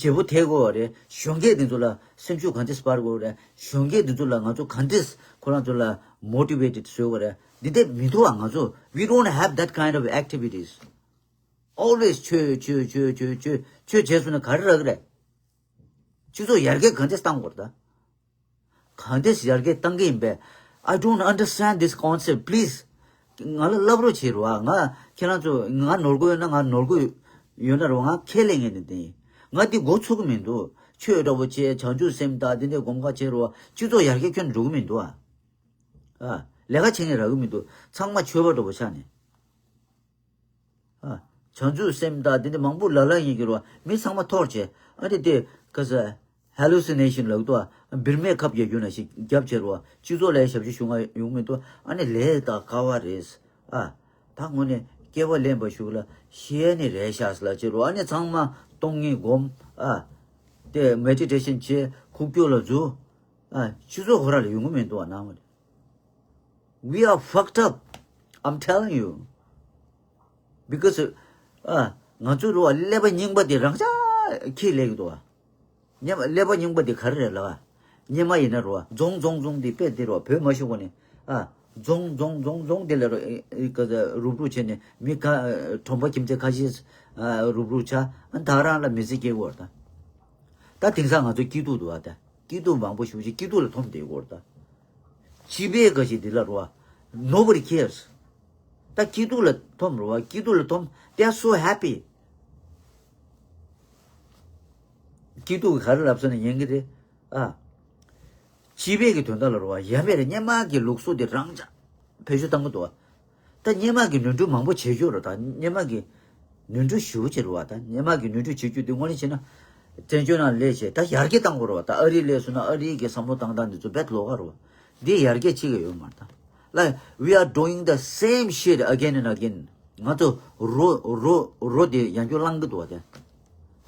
ཀྱི་བརྗེ་པོ་ཐེབས་དགོས་པ་རེད། གཞོན་སྐྱེས་འདི་ཚོ་ལ་སེམས་ཤུགས་གང་འདྲས་སྤར་དགོས་རེད། གཞོན་སྐྱེས་འདི་ཚོ་ལ་ང་ཚོ་གང་འདྲས་ཁོ་རང་ཚོ་ལ་མོ་ཊི་ཝེ་ཊེཌ་བཟོ་དགོས་རེད། འདི་འདྲ་མི་འདུག་ཨ། ང་ཚོ་we don't have that kind of activities. Always ཆོས་ཆོས་ཆོས་ཆོས་ཆོས་ཆོས་བྱས་སོང་ན་ག་རེ་རག་གི་རེད། སྤྱི་ཚོགས་ཡར་རྒྱས་གང་འདྲས་བཏང་དགོས་རེད་ད། གང་འདྲས་ཡར་རྒྱས་བཏང་གི་ཡིན་པས། I don't understand this concept, please. ང་ལ་བསླབ་རོགས་བྱེད་རོགས་ཨ། ང་ཁྱེད་རང་ཚོ་ང་ནོར་གོ་ཡོད་ན་ང་ནོར་གོ་ཡོད་ན་རོགས། ང་ཁས་ལེན་ངེས་ནས་དེ་ཡིན། ང་འདི་མགོ་ཚོད་ཀྱི་མི་འདུག་ཆོས་འདྲ་པོ་བྱས་བྱང་ཆུབ་སེམས་དང་འདི་འདྲའི་སྒོམ་ཁ་བྱེད་རོགས། སྤྱི་ཚོགས་ཡར་རྒྱས་ཁྱོན་འགྲོ་གི་མི་འདུག་ཨ། ཨ། ལས་ཀ་བྱེད་མཁན་རག་གི་མི་འདུག་ཚང་མ་ཆོས་པ་འདྲ་པོ་ཆགས་ནས། ཨ། བྱང་ཆུབ་སེམས་དང་དེ་འདྲ་མང་པོ་ལ་ལ་ཡིན་གྱི་རོ། མི་ཚང་མ་འཐོར་བྱས། ཨ་ནི་དེ་ག་ས་ཧེ་ལུ་སི་ནེ་ཤན་ལབ་འདུག་ཨ། བིར་མའི་ཁབ་རྒྱག་རྒྱུ་ན་ཞིག་རྒྱབ་བྱས་རོ། སྤྱི་ཚོགས་ལ་ཞབས་ཕྱི་ཞུ་ང་ཡོང་མི་འདུག་ཨ་ནི་ལས་དང་དཀའ་བ་རེད། ཨ། ད་དངོས་གནས་སྐྱེ་བ་ལེན་པ་ཞུགས་ལ་ཤི་ཡ་ནི་རེད་ཤག་ལ་བྱས་རོ། ཨ་ནི་ཚང་མ་སྟོང་ཉིད་སྒོམ། ཨ། དེ་མེ་ཌི་ཊེ་ཤན་བྱས་ཁུག་ཀྱོག་ལ་འཛུལ། ཨ། སྤྱི་ཚོགས་ཁོ་རང་ལ་ཡོང་གི་མི་འདུག་ཨ། ནང་མ་རེད། We are fucked up. I'm telling you. Because ཨ། ང་ཚོའི་རོ་ཀླད་པ་རྙིང་པ་དེ་རང་ཅག་ཁྱེར་ལས་ཀྱི་འདུག་ཨ། ཉེ་མ་ཀླད་པ་རྙིང་པ་དེ་ག་རེ་རེད་ལབ་ཨ། སྔོན་མ་ཡིན་ན་རོ་རྫོང་རྫོང་རྫོང་དེ་དཔེ་དེ་རོ་བོད་མ་ཤོར་གོང་ནས། ཨ། རྫོང་རྫོང་རྫོང་རྫོང་དེ་ལ་རོ་ཨེ་ཨེ་ག་རུབ་རུབ་བྱས་ནས་མི་ཁ་གྲོང་པ་ཁྱིམ་མཚེས་ཁ་ཤས་ཨ་རུབ་རུབ་ཆགས། ཨ། ད་རང་ལ་མི་ཚེ་སྐྱེལ་དགོས་རེད་ད། ད་དེང་སང་ང་ཚོ་སྐྱིད་སྡུག་འདུག་ཨ། ད་སྐྱིད་སྡུག་མང་པོ་ཞེ་པོ་ཅིག་སྐྱིད་སྡུག་ལ་འཐོམ་བསྡད་ཡོད་རེད་ད། སྤྱི་པའི་ག་ཞིག་འདི་ལ་རོ་ཨ། Nobody cares. ད་སྐྱིད་སྡུག་ལ་འཐོམ་རོ་ཨ། སྐྱིད་སྡུག་ལ་འཐོམ། They are so happy. སྐྱིད་སྡུག་གི་ག་རེ་ལབ་ས་ནས་ཉན་གི་རེད་ཨ། སྤྱི་པའི་གི་དོན་དག་ལ་རོ་ཨ། ཡ་མེད་རེད། སྔོན་མ་གི་ལུགས་སྲོལ་འདི་རང་ཅག་བེད་སྤྱོད་བཏང་གི་འདུག་ཨ། ད་སྔོན་མ་གི་ནོར་འཁྲུལ་མང་པོ་བྱེད་རྒྱུ་རེད། ད་སྔོན་མ་གི་ནོར་འཁྲུལ་ཞེ་པོ་ཅིག་རེད་བ། ད་སྔོན་མ་གི་ནོར་འཁྲུལ་བྱེད་རྒྱུ་དེ་དངོས་གནས་བྱས་ན་བཙན་བྱོལ་ནང་སླེབས་བྱས་ད་ཡར་རྒྱས་བཏང་དགོས་རེད་བ། ད་ཨ་རི་སླེབས་སོང་ན་ཨ་རི་གི་བསམ་བློ་བཏང་སྟངས་འདི་ཚོ་རྦད་ལོགས་ཀ་རེད་བ། འདི་ཡར་རྒྱས་ཕྱིན་གི་ཡོད་མ་རེད། ད་like we are doing the same shit again and again. ང་ཚོ་རོ་རོ་རོ་དེ་ཡང་བསྐྱར་བསླང་གི་འདུག་བ། དེ་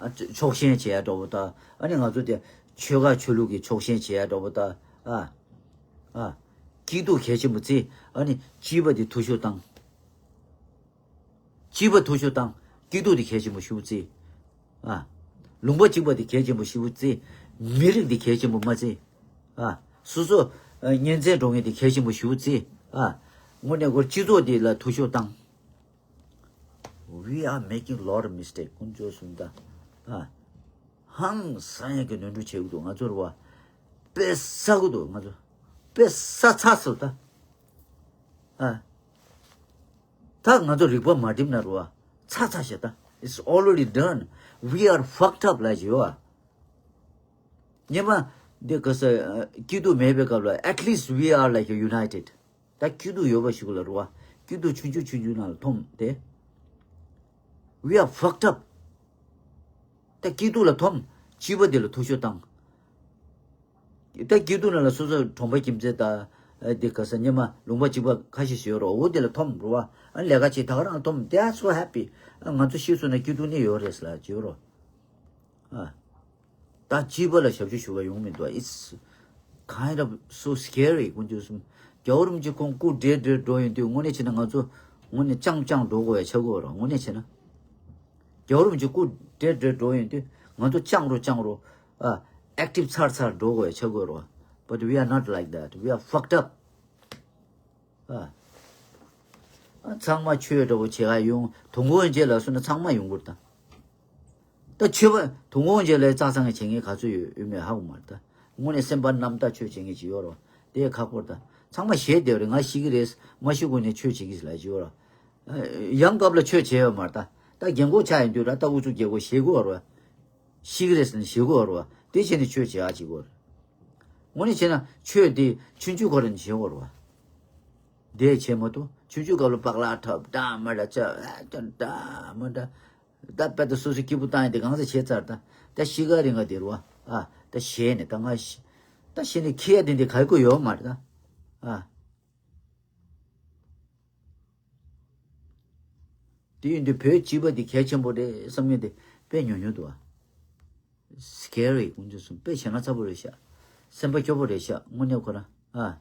ཨ་ཕྱོགས་ཞེན་བྱེད་ཡ་འདྲ་བོ་ད། ཨ་ནི་ང་ཚོ་དེ་ཆོལ་ཁ་ཆོས་ལུགས་ཀྱི་ཕྱོགས་ཞེན་བྱེད་ཡ་འདྲ་བོ་ད། ཨ། ཨ། སྐྱིད་སྡུག་གལ་ཆེན་པོ་བརྩི། ཨ་ནི་སྤྱི་པ་དེ་འཐུས་ཤོར་བཏང་། སྤྱི་པ་འཐུས་ཤོར་བཏང་། སྐྱིད་སྡུག་དེ་གལ་ཆེན་པོ་ཞེ་པོ་བརྩི། ཨ། ལུང་པ་གཅིག་པ་དེ་གལ་ཆེན་པོ་ཞེ་པོ་བརྩི། མི་རིགས་དེ་གལ་ཆེན་པོ་མ་བརྩི། ཨ། སོ་སོ་ཨ་གཉེན་ཚན་འགྲོ་མཁན་དེ་གལ་ཆེན་པོ་ཞེ་པོ་བརྩི། ཨ། དངོས་གནས་ཁོ་སྤྱི་ཚོགས་དེ་ལ་ཐུགས་ཤོར་བཏང་། We are making lot of mistake. དཀོན་མཆོག་གསུམ་ད། ཨ། ཧང་སང་ཡག་གི་ནོར་འཁྲུལ་བྱེད་ཀྱི་འདུག་ང་ཚོ་རེད་བ། དཔེ་བསགས་ཀྱི་འདུག་ང་ཚོ། དཔེ་བསགས་ཚར་སོང་ད། ཨ། ད་ང་ཚོ་རིག་པ་མ་བསྒྲིམས་ན་རེད་བ། ཚར་ཚར་ཤག་ད། It's already done. We are fucked up ལབ་ཀྱི་ཡོད་ཨ། སྔོན་མ་འདི་ག་ས་སྐྱིད་སྡུག་མེད་པའི་སྐབས་ལ། At least we are like united. ད་སྐྱིད་སྡུག་ཡོད་པ་ཞིག་ལ་རེད་བ། སྐྱིད་སྡུག་ཆུང་ཆུང་ཆུང་ཆུང་ནང་ལ་འཐོམས་ཏེ། We are fucked up. ད་སྐྱིད་སྡུག་ལ་འཐོམས། སྐྱིད་པ་དེ་ལ་ཐུགས་ཤོར་བཏང་། ད་སྐྱིད་སྡུག་ནང་ལ་སོ་སོ་གྲོང་པ་ཁྱིམ་མཚེས་དང་། ཨ། འདི་ག་ས་སྔོན་མ་ལུང་པ་གཅིག་པ་ཁ་ཤས་ཤིག་ཡོད་རེད། འོ་དེ་ལ་འཐོམས་རེད་བ། ཨ། ལས་ཀ་བྱེད་ད་ག་རང་འཐོམས། They are so happy. ཨ། ང་ཚོ་ཤི་སོང་ན་སྐྱིད་སྡུག་ནི་ཡོད་རེད་ལབ་ཀྱི་ཡོད་རེད། ཨ། ད་སྐྱིད་པ་ལ་ཞབས་ཕྱི་ཞུ་བ་ཡོང་མི་འདུག It's kind of so scary. དཀོན་མཆོག་གསུམ། རྒྱལ་བ་རིན་པོ་ཆེ་ཁོང་སྐུ་བགྲེས་བགྲེས་འགྲོ་ཡོང་དུས། དངོས་གནས་བྱས་ན་ང་ཚོ་དངོས་གནས་སྤྱང་སྤྱང་འགྲོ་དགོས་ཡ་ཆགས་ཀྱི་ཡོད་རེད། དངོས་གནས་བྱས་ན། རྒྱལ་བ་རིན་པོ་ཆེ་སྐུ་བགྲེས་བགྲེས་འགྲོ་ཡོང་དུས་ང་ཚོ་སྤྱང་རུ་སྤྱང་རུ། ཨ། ཨེག་ཊིབ་ཚར་ཚར་འགྲོ་དགོས་ཡ་ཆགས་ཀྱི་ཡོད་རེད། But we are not like that. We are fucked up. ཨ། ཨ། ཚང་མ་ཆོས་འདྲ་བོ་བྱེད་ག་ཡོང་། དུས་འཁོར་དབྱེ་འབྱེད་ལབ་སོང་ན་ཚང་མ་ཡོང་གི་རེད་ད། ད་ཆོས་པ་དུས་འཁོར་དབྱེ་འབྱེད་ལ་རྩ་ཚང་གི་བྱེད་མཁན་ག་ཚོད་ཡོད་ཡོད་མེད་ཧ་གོ་མ་རེད་ད། དངོས་གནས་སེམས་པ་རྣམ་དག་ཆོས་བྱེད་མཁན་ཅིག་ཡོད་རེད་བ། དེ་ཁག་པོ་རེད་ད། ཚང་མ་ཞེད་བསྡད་པ་རེད། ང་ཤི་གི་རེད། མ་ཤི་གོང་ནས་ཆོས་བྱེད་ཀྱི་ལབ་ཀྱི་ཡོད་རེད་བ། ཡང་སྐབས་ལ་ཆོས་བྱས་ཡོད་མ་རེད་ད། ད་རྒན་གོག་ཆགས་ཡོང་དུས་ར། ད་ཨུ་ཚུགས་རྒྱག་དགོས། ཞེད་དགོས་རེད་བ། ཤི་གི་རེད་ཟེར་ནས་ཞེད་དགོས་རེད་བ། དེ་བྱས་ནས་ཆོས་བྱེད་ཡག་བྱེད་དགོས་རེད། དངོས་གནས་བྱས་ན་ཆོས་དེ་ཆུང་ཆུང་ཁོ་རང་ནས་བྱེད་དགོས་རེད་བ། དེ་བྱེད་མ་ཐུབ། ཆུང་ཆུང་སྐབས་ལ་པགས་ལག་འཁྲབ། འདྲ་མི་འདྲ་བྱས། ཨ། ཅང་འདྲ་མི་འདྲ། ད་དཔེ་ད་སོ་སོའི་སྐྱིད་པོ་བཏང་ཡ་དེ་གང་ས་བྱས་ཚར་ད། ད་ཤི་ཁ་རིང་ག་དེ་རུ་བ། ཨ། ད་ཞེད་ནས་ད་ང་ཤི། ད་ཤི་ནས་ཁེ་ཡ་དེ་འདི་ག་གོ་ཡོད་མ་རེད་ད། ཨ། དེ་ཡིན་དུས་བོད་སྤྱི་པ་འདི་གལ་ཆེན་པོ་རེད་བསམ་མཁན་དེ་དཔེ་ཉུང་ཉུང་འདུག་ཨ། སི་ཀེ་རི། དཀོན་མཆོག་གསུམ། དཔེ་བྱས་ན་ཚ་པོ་རེད་ཤག་སེམས་པ་སྐྱོ་པོ་རེད་ཤག་དངོས་གནས་ཁོ་རང་། ཨ།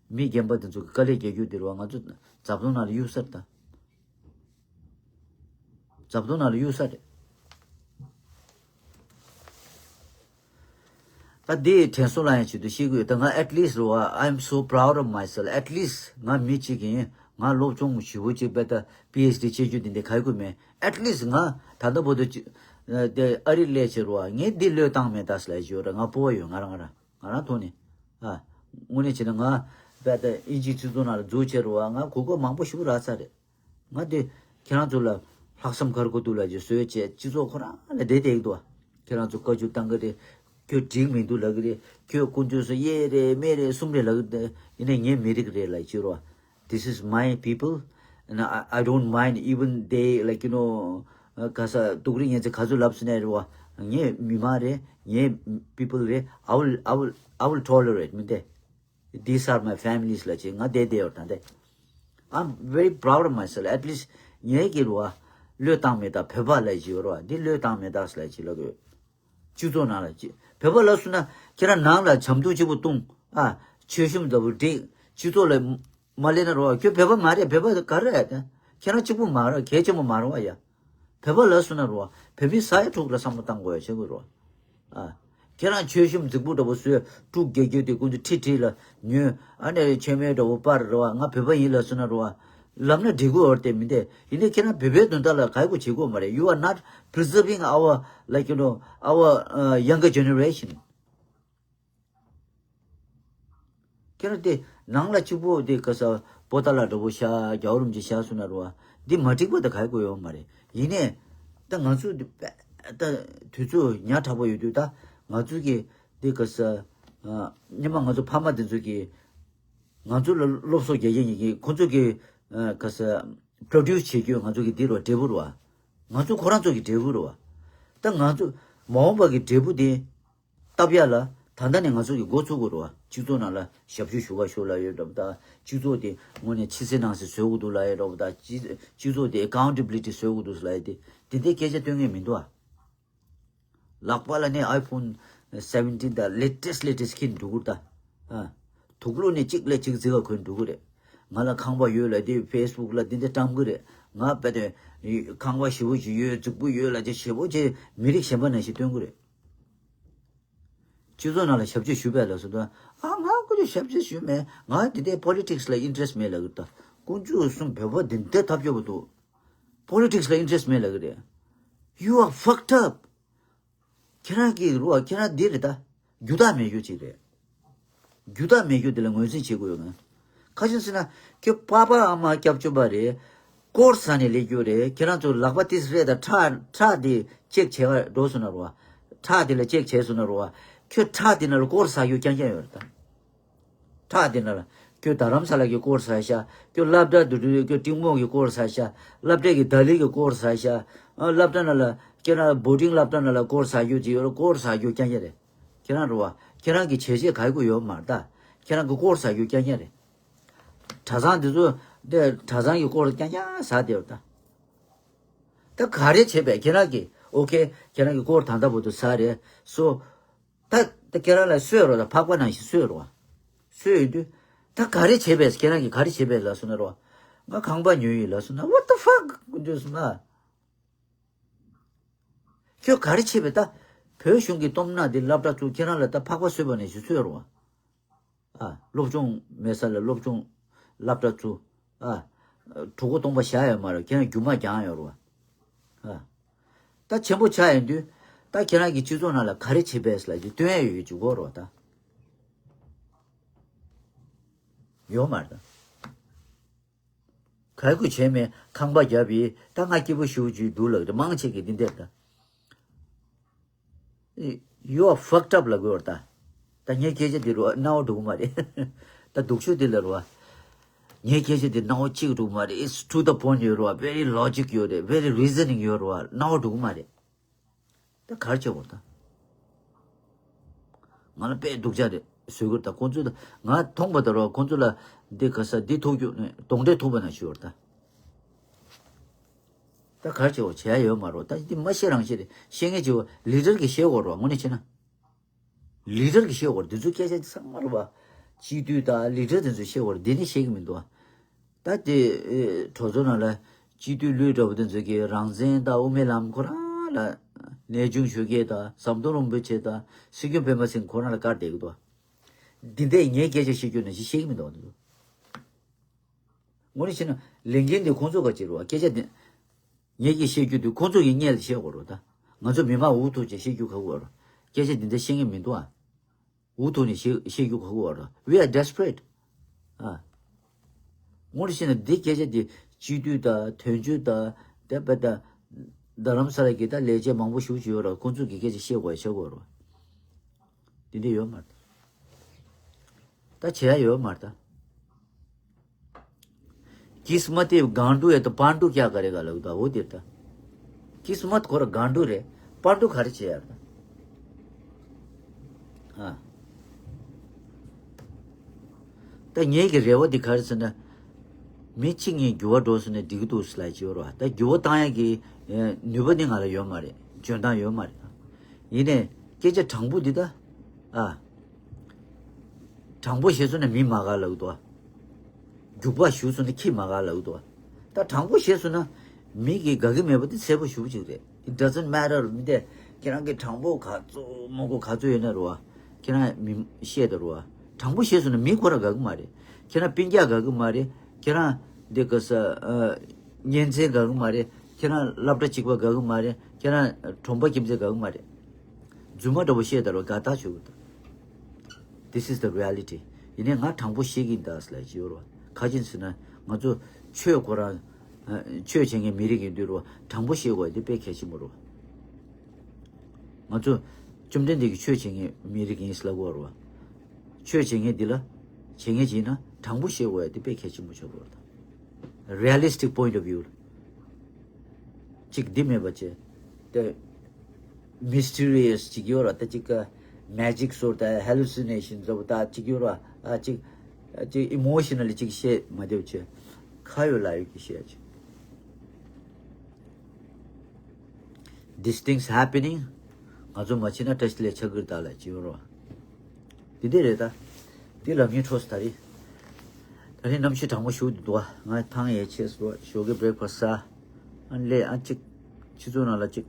མི་རྒན་པ་དེ་ཚོ་གི་དཀའ་ལས་རྒྱག་རྒྱུ་དེ་རུ་བ། ང་ཚོ་རྫབ་དོང་ནང་ལ་གཡུག་ས་རེད་ད། རྫབ་དོང་ནང་ལ་གཡུག་ས་རེད། ད་འདི་དྲན་གསོ་ལ་ཡང་བྱེད་དུ་ཤེས་དགོས། ད་ང་at least རུ་བ། I'm so proud of myself. At least ང་མི་གཅིག་ཡིན། ང་སློབ་སྦྱོང་ཞེ་པོ་ཅིག་དཔེ་ད་པི་ཨེཆ་ཌི་བྱེད་རྒྱུ་དེ་འདི་ག་གོ་མེད། At least ང་ད་ལྟ་བར་དུ་ཅི་དེ་ཨ་རི་སླེབས་བྱས་རུ་བ། ངས་འདི་བློས་བཏང་མེད་ད་ཟེར་ལབ་ཡོད་ར། ང་སྤོབས་པ་ཡོད། ང་རང་ང་རང་ང་རང་ཐོག་ནས། ཨ། དངོས་གནས་བྱས་ན་ང་དཔེ་ད་དབྱིན་ཇིའི་སྤྱི་ཚོགས་ནང་ལ་འཛུལ་བྱས་རུ་བ། ང་གོ་སྐབས་མང་པོ་ཞེ་པོ་རག་ཚར་རེད། ང་དེ་ཁྱེད་རང་ཚོ་ལ་ལྷག་བསམ་ག་རེ་དགོས་འདུག་ལབ་ཀྱི་བཟོས་བྱས། སྤྱི་ཚོགས་ཁོ་རང་ལ་བསྡད་བསྡད་ཀྱི་འདུག་ཁྱེད་རང་ཚོ་བཀའ་བཀྱོན་བཏང་གི་རེད། ཁྱོད་འགྲིག་མི་འདུག་ལབ་ཀྱི་རེད། ཁྱོད་དཀོན་མཆོག་གསུམ་གཡས་རེད་མེད་རེད་གསུམ་རེད་ལབ་ཀྱི་རེད། ཡིན་ནའི་ངའི་མི་རིགས་རེད་ལབ་ཀྱི་རེད། This is my people, and I, I don't mind even they, like, you know, ག་ས་སྡུག་རུས་ངན་ཚད་ག་ཚོད་ལབ་སོང་ནའི་རེད་བ། ངའི་མི་མང་རེད། ངའི་people རེད། I will, I will, I will tolerate མི་འདི། These are my families ལབ་བྱས་ང་བསྡད་བསྡད་ཡོད་ད་འདི། I'm very proud of myself. At least ངས་ཀྱི་རུ་བ་བློས་བཏང་མེད་ད། བོད་པ་ལབ་ཀྱི་ཡོད་རུ་བ། འདི་བློས་བཏང་མེད་ད་ཟེར་ལབ་ཀྱི་ལབ་ཀྱི་ཡོད། སྤྱི་ཚོགས་ནང་ལ་ཅི་བོད་པ་ལབ་སོང་ན་ཁྱེད་རང་ནང་ལ་བྱམས་སྡུག་གཅིག་པུ་གཏོང་། ཨ། མཆོད་གཤོམ་ལྟ་བུ་སྒྲིག་སྤྱི་ཚོགས་ལ་མ་སླེབས་ན་རུ་བ། ཁྱོད་བོད་པ་མ་རེད། བོད་པ་ག་རེ་རེད། ཁྱེད་རང་གཅིག་པུ་མ་རེད། གལ་ཆེན་པོ་མ་རེད་བ་ཡ། བོད་པ་ལབ་སོང་ན་རུ་བ། བོད་མི་ཟ་ཡ་འཕྲུག་ལ་བསམ་བློ་བཏང་དགོས་ཡ་བྱེད་དགོས་རུ་བ། ཨ། ཁྱེད་རང་མཆོད་གཤོམ་རྫིག་པོ་འདྲ་པོ་བཟོས། དཀྲུག་རྒྱག་རྒྱུ་དེ་ཀུན་ཏུ་ཁྲིད་ཁྲིད་ལ་ཉོན། ཨ་ནི་མཆོད་མེ་འདྲ་པོ་སྤར་རུ་བ། ང་བོད་པ་ཡིན་ལབ་སོང་ན་རུ་བ། ལབ་ན་འགྲིག་གི་ཡོད་རེད་དེ་མི་འདུག་ཡིན་ནའི་ཁྱེད་རང་བོད་པའི་དོན་དག་ལ་ག་ཡི་གོ་བྱེད་དགོས་མ་རེད། You are not preserving our, like, you know, our, uh, younger generation. ཁྱེད་རང་དེ་ནང་ལ་གཅིག་པོ་དེ་ག་ས་པོ་ཏཱ་ལ་འདྲ་པོ་བཞག་རྒྱལ་བ་རིན་པོ་ཆེ་བཞག་སོང་ན་རུ་བ། འདི་མ་འགྲིག་པ་དེ་ག་ཡི་གོ་ཡོད་མ་རེད། ཡིན་ནའི་ད་ང་ཚོ་འདི་ད་དུས་ཚོད་ཉག་ཕྲ་པོ་ཡོད་དུས། ད་ང་ཚོ་གི་འདི་ག་ས་ཨ་སྔོན་མ་ང་ཚོ་ཕ་མ་དེ་ཚོ་གི་ང་ཚོ་ལ་སློབ་གསོ་རྒྱག་མཁན་ཡིན་གྱི། ཁོ་ཚོ་གི་ཨ་ག་ས་པྲོ་ཌིའུ་སི་བྱེད་རྒྱུ་ང་ཚོ་གི་འདི་རུ་བ་འབྲས་བུ་རུ་བ། ང་ཚོ་ཁོ་རང་ཚོ་གི་འབྲས་བུ་རུ་བ། ད་ང་ཚོ་མ་འོངས་པ་གི་འབྲས་བུ་དེ་བཏབ་ཡ་ལ་ད་ལྟ་ནས་ང་ཚོ་གི་འགོ་ཚུགས་དགོས་རེད་བ། སྤྱི་ཚོགས་ནང་ལ་ཞབས་ཞུ་ཞུ་བ་ཞུ་ལ་ཡོད་འགྲོ་བ་དང་། སྤྱི་ཚོགས་དེ་དངོས་གནས་ཕྱི་གསལ་ནང་གསལ་བཟོ་དགོས་འདུག་ལ་ཡོད་འགྲོ་བ་དང་། སྤྱི་སྤྱི་ཚོགས་དེ་ཨེ་ཀའུན་ཊེ་བི་ལི་ཊི་བཟོ་དགོས་འདུག་ལ་ཡོད་དེ། དེ་འདྲའི་སྐད་ཆ་སྟོན་མཁན་མི་འདུག་ཨ། ལག་པ་ལ་ནས་ཨའི་ཕོན་སེ་བེན་ཊིན་དང་ལེ་ཊེ་སི་ཊི་ལེ་ཊེ་སི་ཊི་འཁྱེར་འགྲོ་གི་རེད་ད། ཨ། དུག་ལོག་ནས་གཅིག་ལས་གཅིག་རྫིག་ག་གོན་འགྲོ་གི་རེད། ང་ལ་ཁང་པ་ཡོད་ལབ་དེ་ཕེ་སི་བུག་ལ་འདི་འདྲ་བཀྲམ་གི་རེད། ང་དཔེ་དེ་ཁང་པ་ཞེ་པོ་ཅིག་ཡོད། རྫིག་པོ་ཡོད་ལབ་དེ་ཞེ་པོ་ཅིག་མི་རིགས་གཞན་པ་ནང་བཞིན་སྟོན་གི་རེད། སྤྱི་ཚོགས་ནང་ལ་ཞབས་ཕྱི་ཞུས་པས་ལབ་སོང་ད། ཨ་ང་ཁོ་ཚོ་ཞབས་ཕྱི་ཞུས་མེད། ང་འདི་འདྲའི་པོ་ལི་ཊིག་སི་ལ་ཨིན་ཊི་རེ་སི་ཊི་མེད་ལབ་གི་རེད་ད། ཀུན་སྤྱོད་གསུམ་བོད་པ་འདི་འདྲའི་ཐབས་སྐྱོ་པོ་འདུག་པོ་ལི་ཊིག་སི་ལ་ཨིན་ཊི་རེ་སི་ཊི་མེད་ལབ་གི་རེད། You are fucked up. ཁྱེད་རང་གི་རུ་བ་ཁྱེད་རང་འདི་རེད་ད། རྒྱུ་དག་མེད་རྒྱུ་ཅིག་རེད། རྒྱུ་དག་མེད་རྒྱུ་དེ་ལ་ངོས་འཛིན་བྱེད་དགོས་ཡོད་ན། ཁ་ཤས་ཟེར་ན་ཁྱོད་པ་ཕ་ཨ་མ་སྐྱབས་བཅོལ་བ་རེད། སྐོར་ཟ་ནས་སླེབས་རྒྱུ་རེད། ཁྱེད་རང་ཚོ་ལག་པ་ཏིས་རེད་ད། ཁྲག་ཁྲག་དེ་ཅེག་བྱས་པ་འགྲོ་སོང་ན་རུ་བ། ཁྲག་དེ་ལ་ཅེག་བྱས་སོང་ན་རུ་བ། ཁྱོད་ཁྲག་དེ་ན་ལ་སྐོར་ཟ་རྒྱུ་རྐྱང་རྐྱང་ཡོད་རེད་ད། ཁྲག་དེ་ན་ལ་ཁྱོད་རྡ་རམ་ས་ལ་གི་སྐོར་ཟ་ཤག་ཁྱོད་སློབ་གྲྭ་དུ་དུ་ཁྱོད་ཏིང་མོ་གི་སྐོར་ཟ་ཤག་སློབ་གྲྭ་གི་ད་ལི་གི་སྐོར་ཟ་ཤག་ཨ་སློབ་གྲྭ་ན་ལ་ཁྱེད་རང་བོར་ཌིང་སློབ་གྲྭ་ན་ལ་སྐོར་ཟ་རྒྱུ་ཅིག་ཡོད་རེད། སྐོར་ཟ་རྒྱུ་རྐྱང་རྐྱང་རེད། ཁྱེད་རང་རུ་བ། ཁྱེད་རང་གི་བྱས་རྗེས་ག་ཡི་གུ་ཡོད་མ་རེད་ད། ཁྱེད་རང་གི་སྐོར་ཟ་རྒྱུ་རྐྱང་རྐྱང་རེད། གྲྭ་ཚང་འདི་ཚོ་འདི་གྲྭ་ཚང་གི་སྐོར་རྐྱང་རྐྱང་ཟ་བསྡད་ཡོད་ད། ད་ག་རེ་བྱས་པས་ཁྱེད་རང་གི་ཨོ་ཁེ་ཁྱེད་རང་གི་སྐོར་ད་ལྟ་བར་དུ་ཟ་རེད་སོ། ད་ད་ཁྱེད་རང་ལ་གསོད་རོགས་ད། ཕག་པ་ནང་བཞིན་གསོད་རོགས། གསོད་ཡོད་དུས། ད་ག་རེ་བྱས་པས་ཁྱེད་རང་གིས་ག་རེ་བྱས་པས་ལབ་སོང་ན་རོགས། ང་ཁང་པ་ཉོས་ཡིན་ལབ་སོང་ན། What the fuck འདུག་སོང་ན། ཁྱོད་ག་རེ་བྱས་པས་ད། བོད་གཞུང་གི་སྟོབས་ན་འདི་སློབ་གྲྭ་བཙུགས། ཁྱེད་རང་ལ་ད་ཕག་པ་གསོད་པ་ནང་བཞིན་གསོད་རོགས། ཨ་སློབ་སྦྱོང་མེད་ས་ལ་སློབ་སྦྱོང་སློབ་གྲྭ་བཙུགས། ཨ་གྲོད་ཁོག་སྟོང་པ་བཞག་ཡོད་མ་རེད། ཁྱེད་རང་རྒྱུ་མ་རྒྱང་ཡོད་རེད་བ། ཨ་ད་ཆེན་པོ་ཆགས་ཡོང་དུས་ད་ཁྱེད་རང་གི་སྤྱི་ཚོགས་ནང་ལ་ག་རེ་བྱེད་པས་ལ་ཅིག་སྟོན་ཡ་ཡོད་ཅིག་གོ་རོགས་ད། ཡོད་མ་རེད་ད། ག་གུ་བྱས་མེད། ཁང་པ་བརྒྱབ་པས་ད་ང་སྐྱིད་པོ་ཞུ་ཅིག་འདུག་ལ་དེ་མང་ཆེ་གི་འདི་འདེབས་ད། You are fucked up ལ་གོ་བར་ད། ད་ངའི་སྐད་ཆ་འདི་རུ་སྣང་བ་འགྲོ་གི་མ་རེད། ད་སྡུག་ཤོས་འདི་ལ་རུ་བ། ངའི་སྐད་ཆ་འདི་སྣང་བ་གཅིག་འགྲོ་གི་མ་རེད། It's to the point ཡོད་རུ་བ། Very logic ཡོད་རེད། Very reasoning ཡོད་རུ་བ། སྣང་བ་འགྲོ་གི་མ་རེད། ད་གར་བྱེད་བར་ད། ང་ལ་དཔེ་སྡུག་ཅག་རེད་བཟོས་གི་རེད་ད། ཁོང་ཚོ་ད་ང་མཐོང་པ་ད་རུ་བ་ཁོང་ཚོ་ལ་འདི་ག་ས་འདི་ཐུག་རྒྱུ་ནས་གདོན་འདྲེ་ཐུག་པ་ན་ཞུ་བར་ད། ད་གར་བྱེད་བ་བྱེད་ཡ་ཡོད་མ་རོ། ད་འདི་མ་ཤེས་རང་ཤེས་རེད། ཤེས་ངེས་བྱེད་བ་ལི་ཌར་གྱིས་ཤེས་དགོས་རོ། དངོས་གནས་བྱས་ན། ལི་ཌར་གྱིས་ཤེས་དགོས་རེད། འདི་ཚོ་སྐད་ཆ་ཚང་མ་རོ་བ། སྤྱི་འཐུས་དང་ལི་ཌར་འདི་ཚོས་ཤེས་དགོས་རེད། འདི་ནི་ཤེས་ཀྱི་མི་འདུག་ད་དེ་གྲོས་ཚོགས་ནང་ལ་སྤྱི་འཐུས་ལུས་འདྲ་པོ་དེ་ཚོ་གིས་རང་བཙན་དང་དབུ་མའི་ལམ་ཁོ་རང་ལ་གནས་ཆུང་ཞུ་མཁན་དང་ཟམ་གདོང་རིན་པོ་ཆེ་དང་སྲིད་སྐྱོང་སྤེན་པ་ཚེ་རིང་ཁོ་རང་ལ་བཀར་བསྡད་ཀྱི་འདུག་འདི་འདྲས་ངས་སྐད་ཆ་བཤད་རྒྱུ་ནང་བཞིན་བཤད་ཀྱི་མི་འདུག་འདི་ཚོ། དངོས་གནས་བྱས་ན་ལས་འགན་དེ་ཁོང་ཚོ་ག་བྱེད་རོགས། སྐད་ཆ་དེ་ངས་ཀྱིས་བཤད་རྒྱུ་དེ་ཁོང་ཚོ་གི་སྔོན་ལ་བཤད་དགོས་རོགས་ད། ང་ཚོ་མི་མང་འུ་ཐུག་ཅིག་བཤད་རྒྱུ་ག་གི་ཡོད་རོགས། སྐད་ཆ་དེ་འདྲ་བཤད་མཁན་མི་འདུག་ཨ། འུ་ཐུག་ནས་བཤད་བཤད་རྒྱུ་ག་གི་ཡོད་རོགས། We are desperate. ཨ། དངོས་གནས་བྱས་ན་འདི་སྐད་ཆ་དེ་སྤྱི་འཐུས་དང་དོན་གཅོད་དང་དེ་བས་ད་རྡ་རམ་ས་ལ་གི་ད་ལས་བྱེད་མང་པོ་ཞེ་པོ་ཅིག་ཡོད་རོགས། ཁོང་ཚོ་གི་སྐད་ཆ་བཤད་དགོས་བཤད་དགོས་རོགས། དེ་འདྲ་ཡོད་མ་རེད། ད་བྱེད་ཡ་ཡོད་མ་རེད་ད། किस्मत गांडू है तो पांडू क्या करेगा ལབ་ད། འོ་དེ་ད། किस्मत ཁོ་ར་गांडू རེད། པཱན་ཌུ་ག་རེ་བྱེད་ཡ་རེད། ཨ། ད་ངེད་ཀྱི་རེ་བ་འདི་ག་རེ་ཟེར་ན། མི་གཅིག་གཉིས་འགྱུར་བ་འགྲོ་སོང་ན་འགྲིག་གི་འདུག་ཟེར་ལབ་ཀྱི་ཡོད་རེད་བ། ད་འགྱུར་བ་བཏང་ཡ་གི་ནུས་པ་ནི་ང་ལ་ཡོད་མ་རེད། འཇོན་ཐང་ཡོད་མ་རེད། ཡིན་ནའི་སྐད་ཆ་དྲང་པོ་འདི་ད། ཨ། དྲང་པོ་བཤད་སོང་ན་མི་མ་དགའ་ལབ་འདུག་བ། རྒྱུག་པ་ཞུ་སོང་ན་ཁྱི་མ་དགའ་ལབ་འདུག་བ། ད་དྲང་པོ་བཤད་སོང་ན་མི་གིས་དགའ་གི་མེད་པ་དེ་གསལ་པོ་ཞེ་པོ་ཅིག་རེད། It doesn't matter མི་དེ་ཁྱེད་རང་གི་དྲང་པོ་ག་ཚོད་མང་པོ་ག་ཚོད་ཡོད་ན་རེད་བ། ཁྱེད་རང་མི་བཤད་ད་རེད་བ། དྲང་པོ་བཤད་སོང་ན་མི་ཁོ་རང་དགའ་གི་མ་རེད། ཁྱེད་རང་སྤུན་ཀྱག་དགའ་གི་མ་རེད། ཁྱེད་རང་འདི་ག་ས་ཨ་གཉེན་ཚན་དགའ་གི་མ་རེད། ཁྱེད་རང་སློབ་གྲྭ་གཅིག་པ་དགའ་གི་མ་རེད། ཁྱེད་རང་གྲོང་པ་ཁྱིམ་མཚེས་དགའ་གི་མ་རེད། རྫུན་མ་འདྲ་པོ་བཤད་ད་རོ། དགའ་ཐག་ཆོད་གི་འདུག This is the reality. ཡིན་ནའི་ང་དྲང་པོ་བཤད་ཀྱི་ཡིན་ད་ཟེར་ལབ་ཀྱི་ཡོད་རོ། ག་ཅི་ཟེར་ན་ང་ཚོ་ཆོས་ཁོ་རང་ཨ་ཆོས་བྱེད་མཁན་མི་རིགས་ཡིན་དུས་རོ། དྲང་པོ་བཤད་དགོས་ཡ་དེ་དཔེ་གལ་ཆེན་པོ་རོ། ང་ཚོ་བཅོམ་ལྡན་འདས་ཀྱི་ཆོས་བྱེད་མཁན་མི་རིགས་ཡིན་ཟེར་ལབ་དགོས་རོ། ཆོས་བྱེད་མཁན་འདི་ལ་བྱེད་མཁན་ཅིག་ཡིན་ན་དྲང་པོ་བཤད་དགོས་ཡ་དེ་དཔེ་གལ་ཆེན་པོ་ཆགས་དགོས་རེད་ད། Realistic point of view ལ། གཅིག་འདི་མེད་པ་བྱས། དེ་Mysterious ཅིག་ཡོད་ར། ད་ཅིག་ག་Magic སོར་ད་Hallucination ཟེར་བ་ད་ཅིག་ཡོད་ར། ཨ་ཅིག་ཅིག་Emotionally ཅིག་བཤད་མ་བདེ་བ་བྱས། ཁ་ཡོད་ལག་ཡོད་ཀྱི་བཤད་ཅིག These things happening. ང་ཚོ་མ་བྱེད་ན་བཀྲ་ཤིས་ལས་ཆགས་ཀྱི་རེད་ད་ལ་ཅིག་ཡོད་ར། འདི་འདྲ་རེད་ད། འདི་ལབ་མཁན་འཕྲོ་སོང་ད་རེད། ད་རིང་གནམ་གཤིས་གྲང་མོ་ཞིག་འདུག་ང་ཐང་ཡས་ཆེ་སོ་ཞོགས་ཀས་བྷི་རེག་ཕ་སི་ཟ། ཨ་ལས་ཨ་གཅིག་སྤྱི་ཚོགས་ནང་ལ་གཅིག་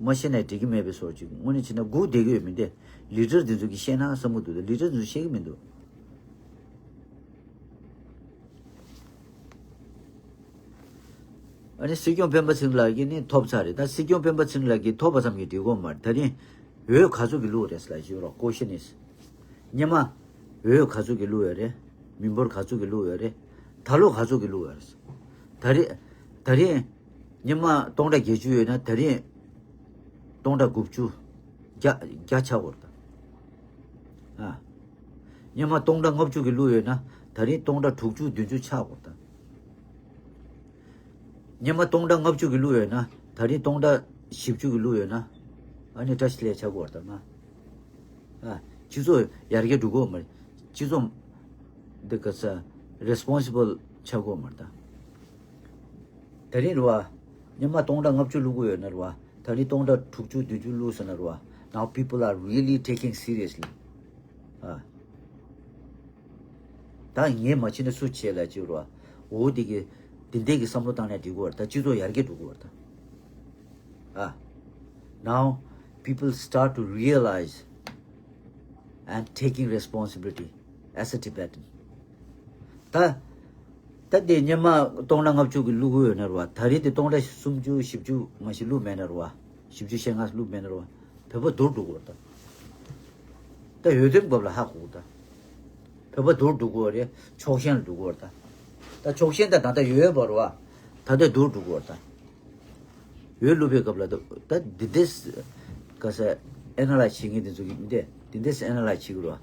མ་ཤེས་ནས་འགྲིག་གི་མེད་པའི་སོ་གཅིག་དངོས་གནས་བྱས་ན་སྒུག་བསྡད་ཀྱི་ཡོད་མི་འདུག་ལི་ཌར་འདི་ཚོ་གིས་ཤེས་ན་བསམ་གྱི་འདུག་ལི་ཌར་འདི་ཚོ་ཤེས་ཀྱི་མི་འདུག་ཨ་ནི་སྲིད་སྐྱོང་སྤེན་པ་ཚེ་རིང་ལགས་ཀྱིས་ནི་ཐོབ་ཚར་རེད། ད་སྲིད་སྐྱོང་སྤེན་པ་ཚེ་རིང་ལགས་ཀྱིས་ཐོབ་པ་ཙམ་གྱིས་འགྲིག་གི་མ་རེད། ད་རིང་འོས་ག་ཚོད་ཀྱིས་བླུགས་རེད་ཟེར་ལབ་ཞུ་རོགས། ཀོ་ཤན་ནི། སྔོན་མ་འོས་ག་ཚོད་ཀྱིས་བླུགས་ཡོད་རེད། མི་འབོར་ག་ཚོད་ཀྱིས་བླུགས་ཡོད་རེད། ད་ལོ་ག་ཚོད་ཀྱིས་བླུགས་ཡོད་རེད། ད་རེས་ད་རིང་སྔོན་མ་སྟོང་ཕྲག་བརྒྱད་ཅུ་ཡོད་ན་ད་རིང་སྟོང་ཕྲག་དགུ་བཅུ་བརྒྱ་བརྒྱ་ཆགས་ཡོད་རེད་ད། ཨ། སྔོན་མ་སྟོང་ཕྲག་ལྔ་བཅུ་གིས་བླུགས་ཡོད་ན་ད་རིང་སྟོང་ཕྲག་དྲུག་ཅུ་བདུན་ཅུ་ཆགས་ཡོད་རེད་ད། སྔོན་མ་སྟོང་ཕྲག་ལྔ་བཅུ་གིས་བླུགས་ཡོད་ན་ད་རིང་སྟོང་ཕྲག་བཞི་བཅུ་གིས་བླུགས་ཡོད་ན། ཨ་ནི་བཀྲ་ཤིས་བདེ་ལེགས་ཆགས་ཀྱི་ཡོད་རེད་ད་མ། ཨ། སྤྱི་ཚོགས་ཡར་རྒྱས་འགྲོ་གི་ཡོད་མ་རེད། སྤྱི་ཚོགས་འདི་ག་ས་རེ་སི་པོན་སི་བལ་ཆགས་ཀྱི་ཡོད་མ་རེད་ད། ད་རིང་རེད་བ། སྔོན་མ་སྟོང་ཕྲག་ལྔ་བཅུ་བླུགས་ཀྱི་ཡོད་ན་རེད་བ། ད་རིང་སྟོང་ཕྲག་དྲུག་ཅུ་བདུན་ཅུ་བླུགས་ཟེར་ན་རེད་བ། Now people are really taking seriously. ཨ། ད་ངས་མ་བྱས་ན་སུ་བྱེད་ལབ་ཀྱི་རེད་བ། འོ་དེ་གི་དེ་འདྲས་ཀྱི་བསམ་བློ་བཏང་ནས་འགྲིག་གི་ཡོད་རེད་ད། སྤྱི་ཚོགས་ཡར་རྒྱས་འགྲོ་གི་ཡོད་རེད་ད། ཨ། Now people start to realize and taking responsibility as a Tibetan. ད་ད་དེ་སྔོན་མ་སྟོང་ཕྲག་ལྔ་བཅུ་གིས་བླུགས་ཀྱི་ཡོད་ན་རེད་བ། ད་རེས་དེ་སྟོང་ཕྲག་སུམ་ཅུ་བཞི་བཅུ་མ་ཞིག་བླུགས་མེད་ན་རེད་བ། བཞི་བཅུ་ཞེ་ལྔ་བླུགས་མེད་ན་རེད་བ། བོད་པ་སྡུག་རུ་འགྲོ་གི་ཡོད་རེད་ད། ད་འོས་བསྡུའི་སྐབས་ལ་ཧ་གོ་གི་ད། བོད་པ་སྡུག་རུ་འགྲོ་གི་ཡོད་རེད། ཕྱོགས་ཞེན་ལ་འགྲོ་གི་ཡོད་རེད་ད། ད་ཕྱོགས་ཞེན་ད་ད་ལྟ་ཡོད་པ་རེད་བ། ད་ལྟ་སྡུག་རུ་འགྲོ་གི་ཡོད་རེད་ད། འོས་བླུགས་པའི་སྐབས་ལ་ད་ད་འདི་འདྲས་ག་ས་ཨེ་ན་ལའི་ཛི་བྱེད་མཁན་དེ་ཚོ་གིས་མི་འདྲ་འདི་འདྲས་ཨེ་ན་ལའི་ཛི་བྱེད་ཀྱི་རེད་བ།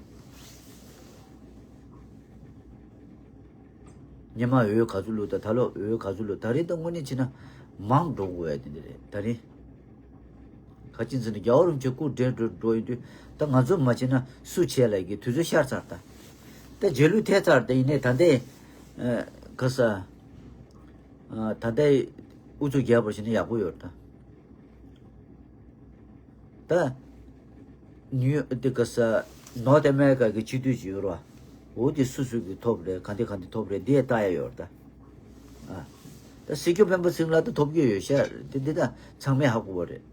སྔོན་མ་འོས་ག་ཚོད་བླུགས། ད་ད་ལོ་འོས་ག་ཚོད་བླུགས། ད་རེས་ད་དངོས་གནས་བྱས་ན་མང་འགྲོ་གི་ཡོད་དེ་འདྲ་རེད་ད་རེད། ག་ཅི་ཟེར་ན་རྒྱལ་བ་རིན་པོ་ཆེ་སྐུ་བགྲེས་འགྲོ་འགྲོ་ཡོང་དུས་ད་ང་ཚོ་མ་བྱས་ན་སུ་བྱེད་ལབ་ཀྱི་དུས་ཚོད་ཤར་ཚར་ད། ད་རྗེས་ལུས་ཐེབས་ཚར་ད། ཡིན་ནའི་ད་ལྟའི་ཨ་ག་ས་ཨ་ད་ལྟའི་ཨུ་ཚུགས་རྒྱག་པར་བྱས་ན་ཡག་པོ་ཡོད་ད། ད་ནིའུ་ཡོག་དེ་ག་ས་ནོར་ཐ་ཨ་མེ་རི་ཀ་གི་སྤྱི་འཐུས་ཅིག་ཡོད་རེད་བ། འོ་དེ་སུ་སུ་གིས་ཐོབ་རེད། ག་འདི་ག་འདི་ཐོབ་རེད། འདི་ཡང་ལྟ་ཡ་ཡོད་རེད་ད། ཨ། ད་སྲིད་སྐྱོང་སྤེན་པ་ཚེ་རིང་ལགས་ད་ཐོབ་ཀྱི་ཡོད་ཤག་དེ་འདི་ད་ཚང་མས་ཧ་གོ་བ་རེད།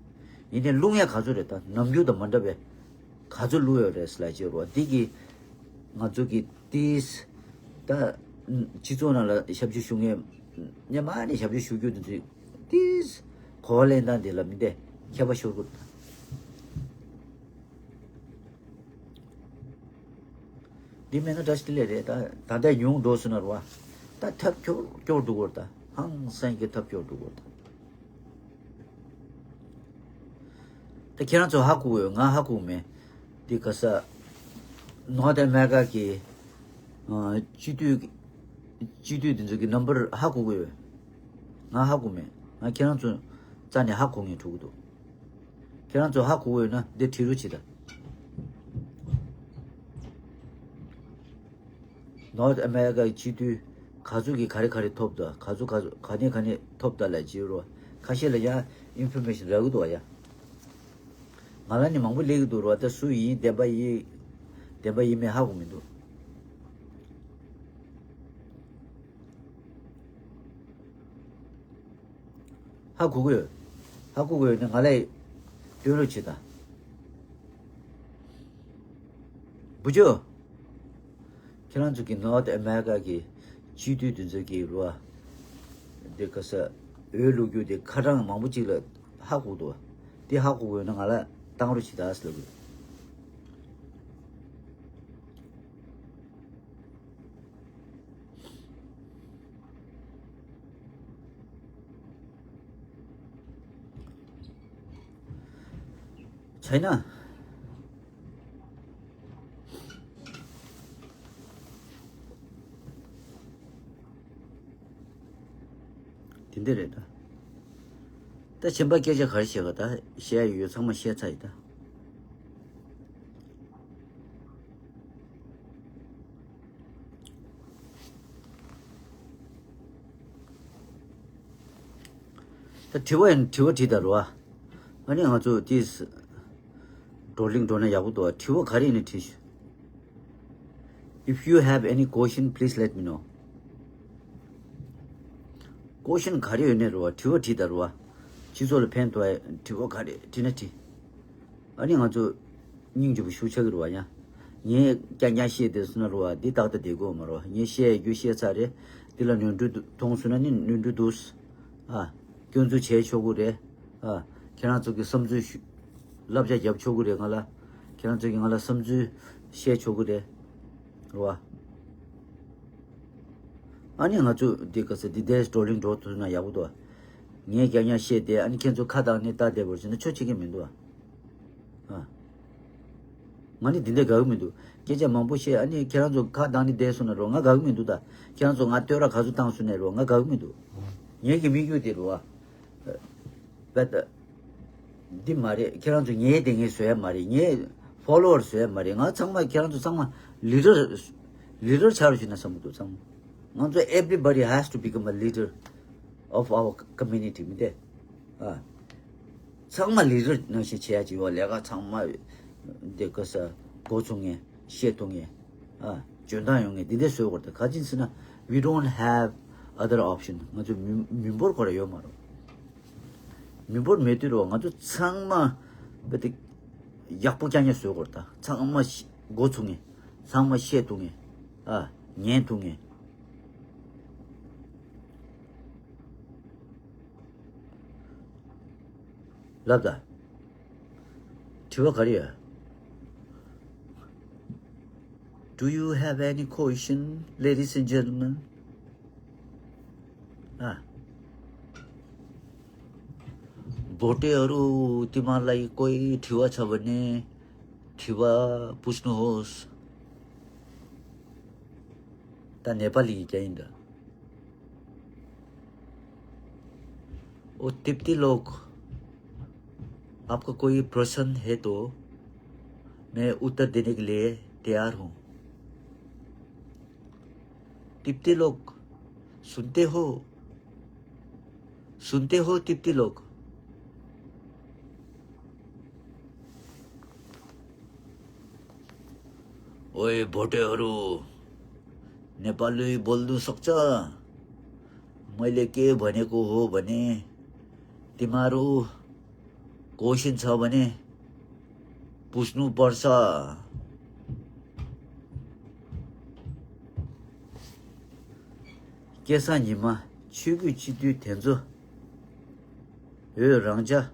ཡིན་ནའི་བླུགས་ཡ་ག་ཚོད་རེད། ད་ནམ་རྒྱུན་དང་མ་འདྲ་བའི་ག་ཚོད་བླུགས་ཡོད་རེད་ཟེར་ལབ་ཀྱི་ཡོད་རེད་བ། འདི་གིས་ང་ཚོ་གི་ཏིས་ད་སྤྱི་ཚོགས་ནང་ལ་ཞབས་ཞུ་ཞུ་མཁན་སྔོན་མ་ནས་ཞབས་ཞུ་ཞུ་རྒྱུ་དེ་ཚོས་ཏིས་གོ་བ་ལེན་སྟངས་དེ་ལ་མི་འདྲ་ཁྱད་པར་ཤོར་གི་འདུག་འདི་མེད་ན་བཀྲ་ཤིས་བདེ་ལེགས་རེད། ད་ད་ལྟ་ཉུང་འགྲོ་སོང་ན་རེད་བ། ད་ཐབས་སྐྱོ་སྐྱོ་འགྲོ་གི་རེད་ད། ཧང་སང་གི་ཐབས་སྐྱོ་འགྲོ་གི་རེད་ད། ད་ཁྱེད་རང་ཚོ་ཧ་གོ་གི་ཡོད། ང་ཧ་གོ་མེད། འདི་ག་ས་ནོར་ཐ་ཨ་མེ་རི་ཀ་གི་ཨ་སྤྱི་འཐུས་སྤྱི་འཐུས་འདི་ཚོ་གི་ནམ་བར་ཧ་གོ་གི་ཡོད། ང་ཧ་གོ་མེད། ང་ཁྱེད་རང་ཚོ་རྩ་ནས་ཧ་གོ་ངེས་འགྲོ་གི་འདུག་ཁྱེད་རང་ཚོ་ཧ་གོ་གི་ཡོད་ན་འདི་བྲིས་རོགས་བྱེད་དང་། ནོར་ཐ་ཨ་མེ་རི་ཀ་གི་སྤྱི་འཐུས་ག་ཚོད་ཀྱིས་ག་རེ་ག་རེ་ཐོབ་དང་། ག་ཚོད་ག་ཚོད་ག་ནས་ག་ནས་ཐོབ་དང་ལབ་བྱེད་རོགས། ཁ་ཤས་ལ་ཡང་ཨིན་ཕོར་མེ་ཤན་རག་གི་འདུག་བ་ཡ། ང་ལ་ནི་མང་པོ་སླེབས་ཀྱི་འདུག་རེད་བ། ད་སུ་ཡིན་བདེན་པ་ཡིན་བདེན་པ་ཡིན་མིན་ཧ་གོ་མི་འདུག་ཧ་གོ་གི་ཡོད། ཧ་གོ་གི་ཡོད་ན་ང་ལ་སྟོན་རོགས་བྱེད་དང་། བུ་ཆུ། ཁྱེད་རང་ཚོ་གི་ནོར་ཐ་ཨ་མེ་རི་ཀ་གི་སྤྱི་འཐུས་དེ་ཚོ་གི་རུ་བ། འདི་ག་ས་འོས་བླུག་རྒྱུ་དེ་ཁ་གྲངས་མང་པོ་ཅིག་ལ་ཧ་གོ་འདུག་དེ་ཧ་གོ་དགོས་ན་ང་ལ་བཏང་རོགས་བྱེད་དང་ཟེར་ལབ་དགོས། China། དེ་འདྲ་རེད་ད། ད་གཞན་པ་སྐད་ཆ་ག་རེ་བཤད་ག་ད་བཤད་ཡ་ཡོད་ཚང་མ་བཤད་ཚར་ཡིན་ད། ད་དྲི་བ་ཡིན་དྲི་བ་དྲིས་ད་རོ་ཨ། ཨ་ནི་ང་ཚོ་དེས་བགྲོ་གླེང་འགྲོ་ན་ཡག་པོ་འདུག་དྲི་བ་ག་རེ་ཡིན་ན་དྲིས་ཤོག If you have any question, please let me know. Question ག་རེ་ཡོད་ནས་རུ་བ་དྲི་བ་དྲིས་ད་རུ་བ། སྤྱི་ཚོགས་ལ་ཕན་ཐོགས་ཡ་དྲི་བ་ག་རེ་དྲིས་ན་དྲིས། ཨ་ནི་ང་ཚོ་སྙིང་རྗེ་པོ་ཞུ་ཆག་གི་རུ་བ་ཡ། ངས་རྐྱང་རྐྱང་བཤད་བསྡད་སོང་ན་རུ་བ་འདི་ཏག་ཏག་བསྡད་དགོས་མ་རུ་བ། ངས་བཤད་ཡ་རྒྱུ་བཤད་ཚར་རེད། འདི་ལ་ནོར་འཁྲུལ་འདུག་མཐོང་སོང་ན་ནི་ནོར་འཁྲུལ་འདུག་ཨ། སྐྱོན་འཛུགས་བྱས་ཆོག་གི་རེད། ཨ། ཁྱེད་རང་ཚོ་གི་བསམ་ཚུལ་ཞུ། བསླབ་བྱ་རྒྱབ་ཆོག་གི་རེད་ང་ལ། ཁྱེད་རང་ཚོ་གི་ང་ལ་བསམ་ཚུལ་བཤད་ཆོག་གི་རེད། རེད་བ། ཨ་ནི་ང་ཚོ་འདི་ག་ས་འདི་འདྲའི་བགྲོ་གླེང་འགྲོ་ཐུབ་ན་ཡག་པོ་འདུག་ངས་རྐྱང་རྐྱང་བཤད་དེ་ཨ་ནི་ཁྱེད་ཚོ་ཁ་བཏང་ནས་ལྟ་བསྡད་པར་བྱས་ན་ཆོ་ཆེ་གི་མི་འདུག་ཨ། ང་ནི་འདི་འདྲ་དགའ་གི་མི་འདུག་སྐད་ཆ་མང་པོ་བཤད་ཨ་ནི་ཁྱེད་རང་ཚོ་ཁ་བཏང་ནས་བསྡད་སོང་ན་རོ་ང་དགའ་གི་མི་འདུག་ད་ཁྱེད་རང་ཚོ་ང་བསྟོད་ར་ག་ཚོད་བཏང་སོང་ན་རོ་ང་དགའ་གི་མི་འདུག་ངེད་ཀྱི་དམིགས་ཡུལ་དེ་རོ་ཨ། བད། འདི་མ་རེད། ཁྱེད་རང་ཚོ་ངའི་དེ་ངས་བཟོ་ཡ་མ་རེད། ངའི་ཕོ་ལོ་ཝར་བཟོ་ཡ་མ་རེད། ང་ཚང་མ་ཁྱེད་རང་ཚོ་ཚང་མ་ལི་ཌར་ལི་ཌར་ཆགས་རོགས་བྱེད་ན་བསམ་གྱི་འདུག་ཚང་མ། ང་ཚོ་everybody has to become a leader of our community མི་འདུག་ཨ། ཚང་མ་ལི་ཌར་ནང་བཞིན་བྱེད་ཡ་ཅིག་ཡོད་ལས་ཀ་ཚང་མ་དེ་ག་ས་འགོ་ཚུགས་ངེས་བཤད་ཐུབ་ངེས། ཨ། འཇོན་ཐང་ཡོང་ངེས་འདི་འདྲ་བཟོ་དགོས་རེད། ག་ཅི་ཟེར་ན། We don't have other option. ང་ཚོ་མི་མི་འབོར་ཁོ་ར་ཡོད་མ་རེད། མི་འབོར་མེད་དུས་རོ་ང་ཚོ་ཚང་མ་བེ་ཏི་ཡག་པོ་རྐྱང་རྐྱང་བཟོ་དགོས་རེད། ད་ཚང་མ་ཤི་འགོ་ཚུགས་ངེས། ཚང་མ་བཤད་ཐུབ་ངེས། ཨ། ཉན་ཐུབ་ངེས། ལབ་ད། དྲི་བ་ག་རེ་ཡོད། Do you have any question, ladies and gentlemen? ཨ། भोटेहरू, तिमीहरूलाई कोही ठिवा छ भने ठिवा पुछ्नुहोस्। ད་ནེ་པ་ལི་གི་རྒྱ་ཡིན་ད། ओ तिप्ती लोग, आपका कोई प्रश्न है तो मैं उत्तर देने के लिए तैयार हूँ। तिप्ती लोग, सुनते हो? सुनते हो तिप्ती लोग? ओए भोटेहरू, नेपाली बोल्नु सक्छ? मैले के भनेको हो भने, तिमीहरू क्वेसन छ भने बुझ्नुपर्छ। སྐལ་བཟང་ཉི་མ། ཆོས་བརྒྱུད་སྤྱི་འཐུས་དེ་ཚོ་འོས་རང་འཇགས།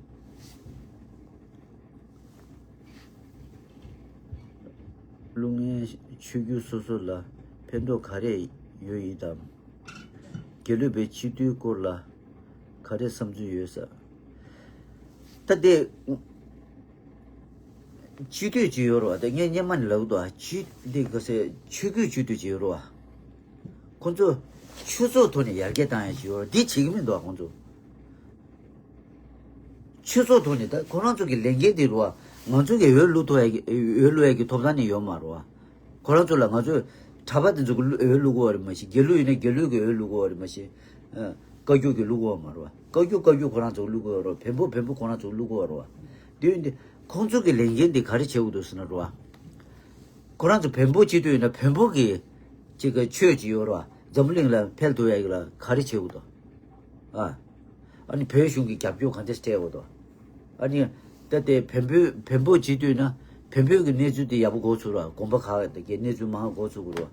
ཀླུ་ངན་ཆོས་བརྒྱུད་སོ་སོ་ལ་ཕན་ཐོགས་ག་རེ་ཡོད་ཡིན་དམ། དགེ་ལུགས་པའི་སྤྱི་འཐུས་སྐོར་ལ་ག་རེ་བསམ་ཚུལ་ཡོད་ས། ད་དེ། སྤྱི་འཐུས་ཅིག་ཡོད་རེད་བ། དེ་ངས་སྔོན་མ་ནས་ལབ་འདུག་ཨ། སྤྱི་འདི་ག་ཟེར་ཆོས་བརྒྱུད་སྤྱི་འཐུས་ཅིག་ཡོད་རེད་བ། ཁོ་ཚོ་ཆོས་ཚོགས་ཐོག་ནས་ཡར་རྒྱས་བཏང་ཡ་ཅིག་ཡོད་རེད། འདི་བྱེད་ཀྱི་མི་འདུག་ཨ་ཁོ་ཚོ། ཆོས་ཚོགས་ཐོག་ནས་ད་ཁོ་རང་ཚོ་གི་ལས་འགན་འདི་རེད་བ། ང་ཚོ་གི་འོས་བླུག་ཐུབ་ཡ་གི་འོས་བླུག་ཡ་གི་ཐོབ་ཐང་ནི་ཡོད་མ་རེད་བ། ཁོ་རང་ཚོ་ལ་ང་ཚོས་གྲྭ་པ་དེ་ཚོ་གི་བླུ་འོས་བླུག་གི་ཡོད་རེད་མ་གཞི། དགེ་ལུགས་ཡིན་ན་དགེ་ལུགས་ཀྱི་འོས་བླུག་གི་ཡོད་རེད་མ་གཞི། ཨ། བཀའ་བརྒྱུད་ཀྱི་བླུག་གི་ཡོད་མ་རེད་བ། བཀའ་བརྒྱུད་བཀའ་བརྒྱུད་ཁོ་རང་ཚོ་བླུག་གི་ཡོད་རེད་བ། བོན་པོ་བོན་པོ་ཁོ་རང་ཚོ་བླུག་གི་ཡོད་རེད་བ། དེ་ཡིན་དུས་ཁོང་ཚོ་གི་ལས་འགན་དེ་ག་རེ་བྱེད་དགོས་འདུག་ཟེར་ན་རེད་བ། ཁོ་རང་ཚོ་བོན་པོ་སྤྱི་འཐུས་ཡིན་ན་བོན་པོ་གི་ཅིག་གི་ཆོས་ཅིག་ཡོད་རེད་བ། འཛམ་བུ་གླིང་ལ་འཕེལ་ཐུབ་ཡ་གི་ལ་ག་རེ་བྱེད་དགོས་འདུག་ཨ། ཨ་ནི་བོད་གཞུང་གི་རྒྱབ་སྐྱོར་ག་འདྲ་སྤྲད་དགོས་འདུག་ཨ་ནི་ད་ལྟའི་བོན་པོའི་བོན་པོ་སྤྱི་འཐུས་ན་བོན་པོའི་གི་གནས་ཚུལ་དེ་ཡག་པོ་གོ་ཚུགས་ར། དགོན་པ་ཁག་དེ་གའི་གནས་ཚུལ་མང་གོ་ཚུགས་དགོས་ར།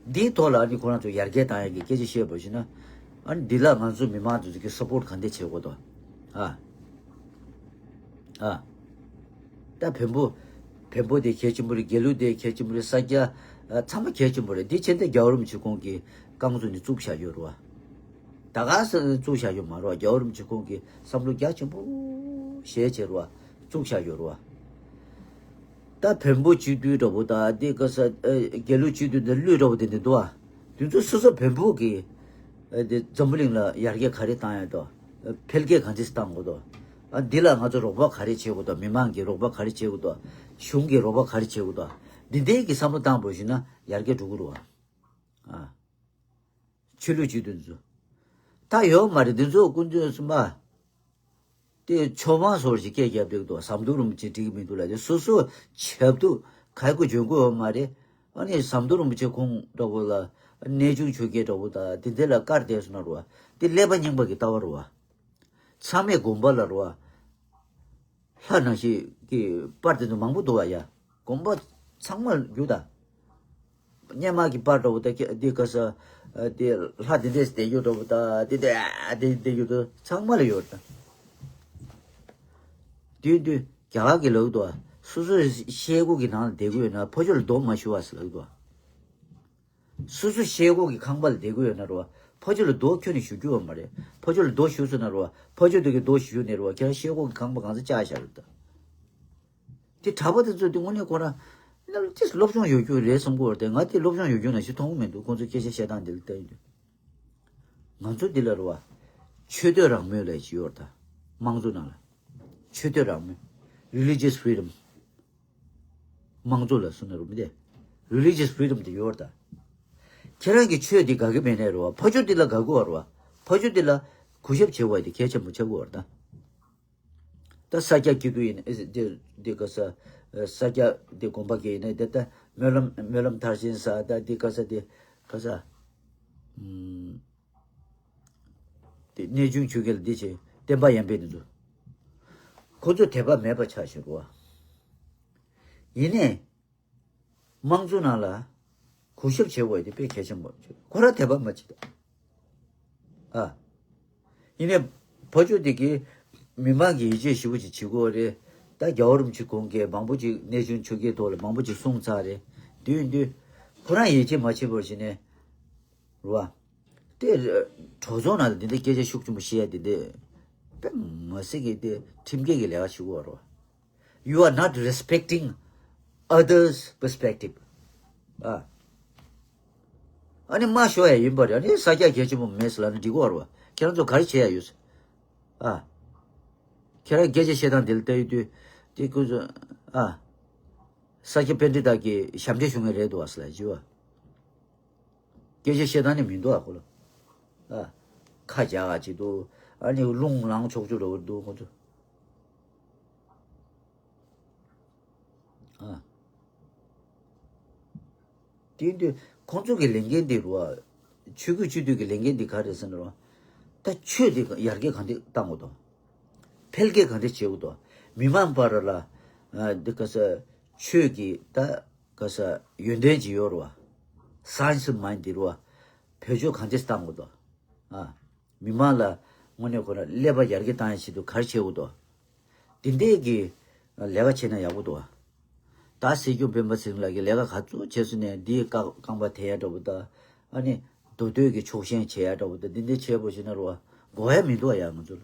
འདིའི་ཐོག་ལ་ཨ་ནི་ཁོ་རང་ཚོ་ཡར་རྒྱས་བཏང་ཡ་གི་སྐད་ཆ་བཤད་པ་ཞིག་ན། ཨ་ནི་འདི་ལ་ང་ཚོ་མི་མང་ཚོ་གི་སབ་པོར་ག་འདྲ་བྱེད་དགོས་འདུག་ཨ། ཨ། ད་བོན་པོ། བོན་པོ་དེ་གལ་ཆེན་པོ་རེད། དགེ་ལུགས་དེ་གལ་ཆེན་པོ་རེད། ས་སྐྱ། ཨ། ཚང་མ་གལ་ཆེན་པོ་རེད། འདི་ཆེ་མཐོའི་རྒྱལ་བ་རིན་པོ་ཆེ་ཁོང་གིས་རྐང་བཙུགས་ནས་བཙུགས་བཞག་ཡོད་རེད་བ། ད་ག་ས་བཙུགས་བཞག་ཡོད་མ་རེད་བ། རྒྱལ་བ་རིན་པོ་ཆེ་ཁོང་གིས་བསམ་བློ་རྒྱ་ཆེན་པོ་བཞེས་བྱས་རེད་བ། བཙུགས་བཞག་ཡོད་རེད་བ། ད་བོན་པོ་སྤྱི་འཐུས་འདྲ་པོ་དང་དེ་ག་ས། ཨ། དགེ་ལུགས་སྤྱི་འཐུས་འདི་ཀླུ་འདྲ་པོ་དེ་འདི་འདུག་བ། དེ་ཚོ་སོ་སོ་བོན་པོ་གིས། ཨ། དེ་འཛམ་བུ་གླིང་ལ་ཡར་རྒྱས་ག་རེ་བཏང་ཡ་འདུག་འཕེལ་རྒྱས་གང་ཅི་བཏང་དགོས་འདུག་ཨ། འདི་ལ་ང་ཚོ་རོགས་པ་ག་རེ་བྱེད་དགོས་འདུག་མི་མང་གིས་རོགས་པ་ག་རེ་བྱེད་དགོས་འདུག་གཞུང་གིས་རོགས་པ་ག་རེ་བྱེད་དགོས་འདུག་འདི་འདྲའི་གི་བསམ་བློ་བཏང་པ་ཞིག་ན་ཡར་རྒྱས་འགྲོ་གི་རེད་བ། ཨ། ཆོས་ལུགས་སྤྱི་འཐུས་ཚོ། ད་ཡོད་མ་རེད། འདི་ཚོ་ཀུན་སྤྱོད་གསུམ་པ། དེ་ཆོས་དབང་སོགས་ཀྱི་སྐད་རྒྱབ་བསྡད་འདུག་ཟམ་གདོང་རིན་པོ་ཆེ་འགྲིག་གི་མི་འདུག་ལབ་དེ་སོ་སོ་ཆབ་ཏུ་ཁ་ཁུ་འཇོན་གོ་ཡོད་མ་རེད། ཨ་ནི་ཟམ་གདོང་རིན་པོ་ཆེ་ཁོང་འདྲ་བོ་ལ་གནས་ཆུང་ཆོས་རྒྱལ་འདྲ་བོ་དང་དེ་འདྲ་ལ་བཀར་བསྡད་སོང་ན་རེད་བ། དེ་ཀླད་པ་རྙིང་པ་གི་ལྟ་བ་རེད་བ། ཚང་མས་དགོན་པ་ལ་རེད་བ། ལྷ་ནང་བཞིན་གྱི་པར་དེ་ཚོ་མང་པོ་འདུག་བ་ཡ། དགོན་པ་ཚང་མ་རྒྱུ་ད། སྙེ་མ་གི་པར་འདྲ་བོ་ད་ཁྱེད་འདི་ག་ས། དེ་ལྷ་དེ་འདྲས་བསྡད་རྒྱུ་འདྲ་བོ་ད་དེ་དེ་དེ་བསྡད་རྒྱུ་ད་ཚང་མ་ལ་ཡོད་ད། དུས་དུས་རྒྱ་གར་གྱི་ལུགས་དུ་སོ་སོའི་ཤེལ་སྒོ་གི་ནང་ལ་བསྡད་དགོས་ཡོད་ན་ཕ་ཆོས་ལ་རྡོ་མ་གཞུ་བ་ཟེར་ལུགས་དུ། སོ་སོ་ཤེལ་སྒོ་གི་ཁང་པ་ལ་བསྡད་དགོས་ཡོད་ན་རེད་བ། ཕ་ཆོས་ལ་རྡོ་ཁྱོན་ནས་གཞུ་རྒྱུ་བ་མ་རེད། ཕ་ཆོས་ལ་རྡོ་གཞུ་སོང་ན་རེད་བ། ཕ་ཆོས་དེ་གི་རྡོ་གཞུ་ནས་རེད་བ། ཁྱེད་རང་ཤེལ་སྒོ་གི་ཁང་པ་གང་ཚ་བཅག་བཞག་རེད་ད། དེ་གྲྭ་པ་དེ་ཚོ་དེ་དངོས་གནས་ཁོ་རང་ལ་ཅིག་སློབ་སྦྱོང་ཡོད་རྒྱུ་རེད་བསམ་གི་ཡོད་རེད་དེ། ང་དེ་སློབ་སྦྱོང་ཡོད་རྒྱུ་ནང་བཞིན་མཐོང་གི་མི་འདུག་ཁོང་ཚོའི་སྐད་ཆ་བཤད་སྟངས་དེ་ལ་བལྟས་ཡོང་དུས། ང་ཚོ་འདི་ལ་རེད་བ། ཆོས་དད་རང་མོས་ལབ་ཅིག་ཡོད་རེད་ད། དམངས་གཙོ་ནང་ལ། ཆོས་དད་རང་མོས། Religious freedom། དམངས་གཙོ་ལ་གསུངས་ན་རུང་མི་བདེ། Religious freedom་དེ་ཡོད་རེད་ད། ཁྱེད་རང་གི་ཆོས་འདི་དགའ་གི་མེད་ནའི་རེད་བ། ཕ་ཆོས་འདི་ལ་དགའ་གི་ཡོད་རེད་བ། ཕ་ཆོས་འདི་ལ་གུས་ཞབས་བྱེད་དགོས་དེ་གལ་ཆེན་པོ་ཆགས་ཀྱི་ཡོད་རེད་ད། ད་ས་སྐྱ་སྐྱིད་སྡུག་ཡིན་ན་ཨེ་འདི་འདི་ག་ས། ས་སྐྱ་འདི་དགོན་པ་གི་ཡིན་ན་འདི་ད་སྨོན་ལམ་སྨོན་ལམ་མཐར་ཕྱིན་ས་ད་འདི་ག་ས་འདི་ག་ས། ཨུམ། དེ་གནས་ཆུང་ཆོས་རྒྱལ་འདི་བྱས་བསྟན་པ་ཡར་འཕེལ་འདི་ཚོ། ཁོ་ཚོ་དད་པ་མེད་པ་ཆགས་བཞག་རོ། ཡིན་ནའི། དམངས་གཙོ་ནང་ལ་གུས་ཞབས་བྱེད་དགོས་དེ་དཔེ་གལ་ཆེན་པོ་ཁོ་རང་དད་པ་མ་བྱེད་ད། ཨ། ཡིན་ནའི། ཕ་ཆོས་དེ་གིས་མི་མང་གི་ཡིད་ཆེས་ཞེ་པོ་ཅིག་བྱེད་ཀྱི་ཡོད་རེད། ད་རྒྱལ་བ་རིན་པོ་ཆེ་ཁོང་གིས་མང་པོ་ཅིག་གནས་ཆུང་ཆོས་རྒྱལ་ཐོག་ལ་མང་པོ་ཅིག་གསུངས་ཚར་རེད། དུས་དུས། ཁོ་རང་ཡིད་ཆེས་མ་བྱེད་པར་བྱས་ནས། རེད་བ། དེ་གྲོས་ཚོགས་ནང་ལ་འདི་འདྲ་སྐད་ཆ་ཤུགས་ཆེན་པོ་བཤད་ཡ་འདི་འདྲ་དཔེ་མི་སྲིད་ཀྱི་དེ་ཁྲིམས་འགལ་གྱི་ལས་ཀ་བྱེད་དགོས་རེད་བ། You are not respecting others' perspective. ཨ། ཨ་ནི་མ་ཤོར་ཡ་ཡིན་པ་རེད། ཨ་ནི་ས་སྐྱ་གལ་ཆེན་པོ་མེད་ཟེར་ལབ་ན་འགྲིག་གི་རེད་བ། ཁྱེད་རང་ཚོ་ག་རེ་བྱེད་ཡ་ཡོད་ཟེར། ཨ། ཁྱེད་རང་སྐད་ཆ་བཤད་སྟངས་འདི་ལ་ལྟ་ཡོད་དུས་དེ་ཁོ་ཚོ། ཨ། ས་སྐྱ་པཎྜི་ཏ་གི་ཞབས་འདྲེན་ཞུ་མཁན་རེད་འདུག་བ་ཟེར་ལབ་ཀྱི་བ། སྐད་ཆ་བཤད་སྟངས་ནི་མི་འདུག་ཨ་ཁོ་ལ། ཨ། ཁ་རྒྱག་ག་ཅིག་འདུག་ཨ་ནི་རླུང་ལངས་ཆོག་ཆོག་འདྲ་བོ་འདུག་ཁོ་ཚོ། ཨ། དེ་དུས་ཁོང་ཚོ་གི་ལས་འགན་འདི་རུ་བ། ཆོས་བརྒྱུད་སྤྱི་འཐུས་ཀྱི་ལས་འགན་འདི་ག་རེད་ཟེར་ན་རུ་བ། ད་ཆོས་འདི་ཡར་རྒྱས་གང་འདྲ་གཏང་དགོས་དོ། འཕེལ་རྒྱས་གང་འདྲ་བྱེད་དགོས་དོ། མི་མང་བར་ལ། ཨ། འདི་ག་ས། ཆོས་ཀྱི་ད། ག་ས། ཡོན་ཏན་ཅིག་ཡོད་རུ་བ། Science mind་འདི་རུ་བ། བེད་སྤྱོད་གང་འདྲ་གཏང་དགོས་དོ། ཨ། མི་མང་ལ་དངོས་གནས་ཁོ་རང་ཀླད་པ་ཡར་རྒྱས་བཏང་ཡ་ཆེད་དུ་ག་རེ་བྱེད་དགོས་དོ། དེ་འདྲས་ཀྱི་ལས་ཀ་བྱས་ན་ཡག་པོ་འདུག་བ། ད་སྲིད་སྐྱོང་སྤེན་པ་ཚེ་རིང་ལགས་ཀྱིས་ལས་ཀ་ག་ཚོད་བྱས་སོང་ནས་འདིའི་རྐང་རྐང་པ་དེད་ཡ་འདྲ་པོ་དང་། ཨ་ནི་མདོ་སྟོད་ཀྱི་ཕྱོགས་ཞེན་བྱེད་ཡ་འདྲ་པོ་དང་འདི་འདྲས་བྱས་པོ་ཞིག་ན་རུ་བ་དགོས་ཡ་མི་འདུག་བ་ཡ་ང་ཚོ་ལ།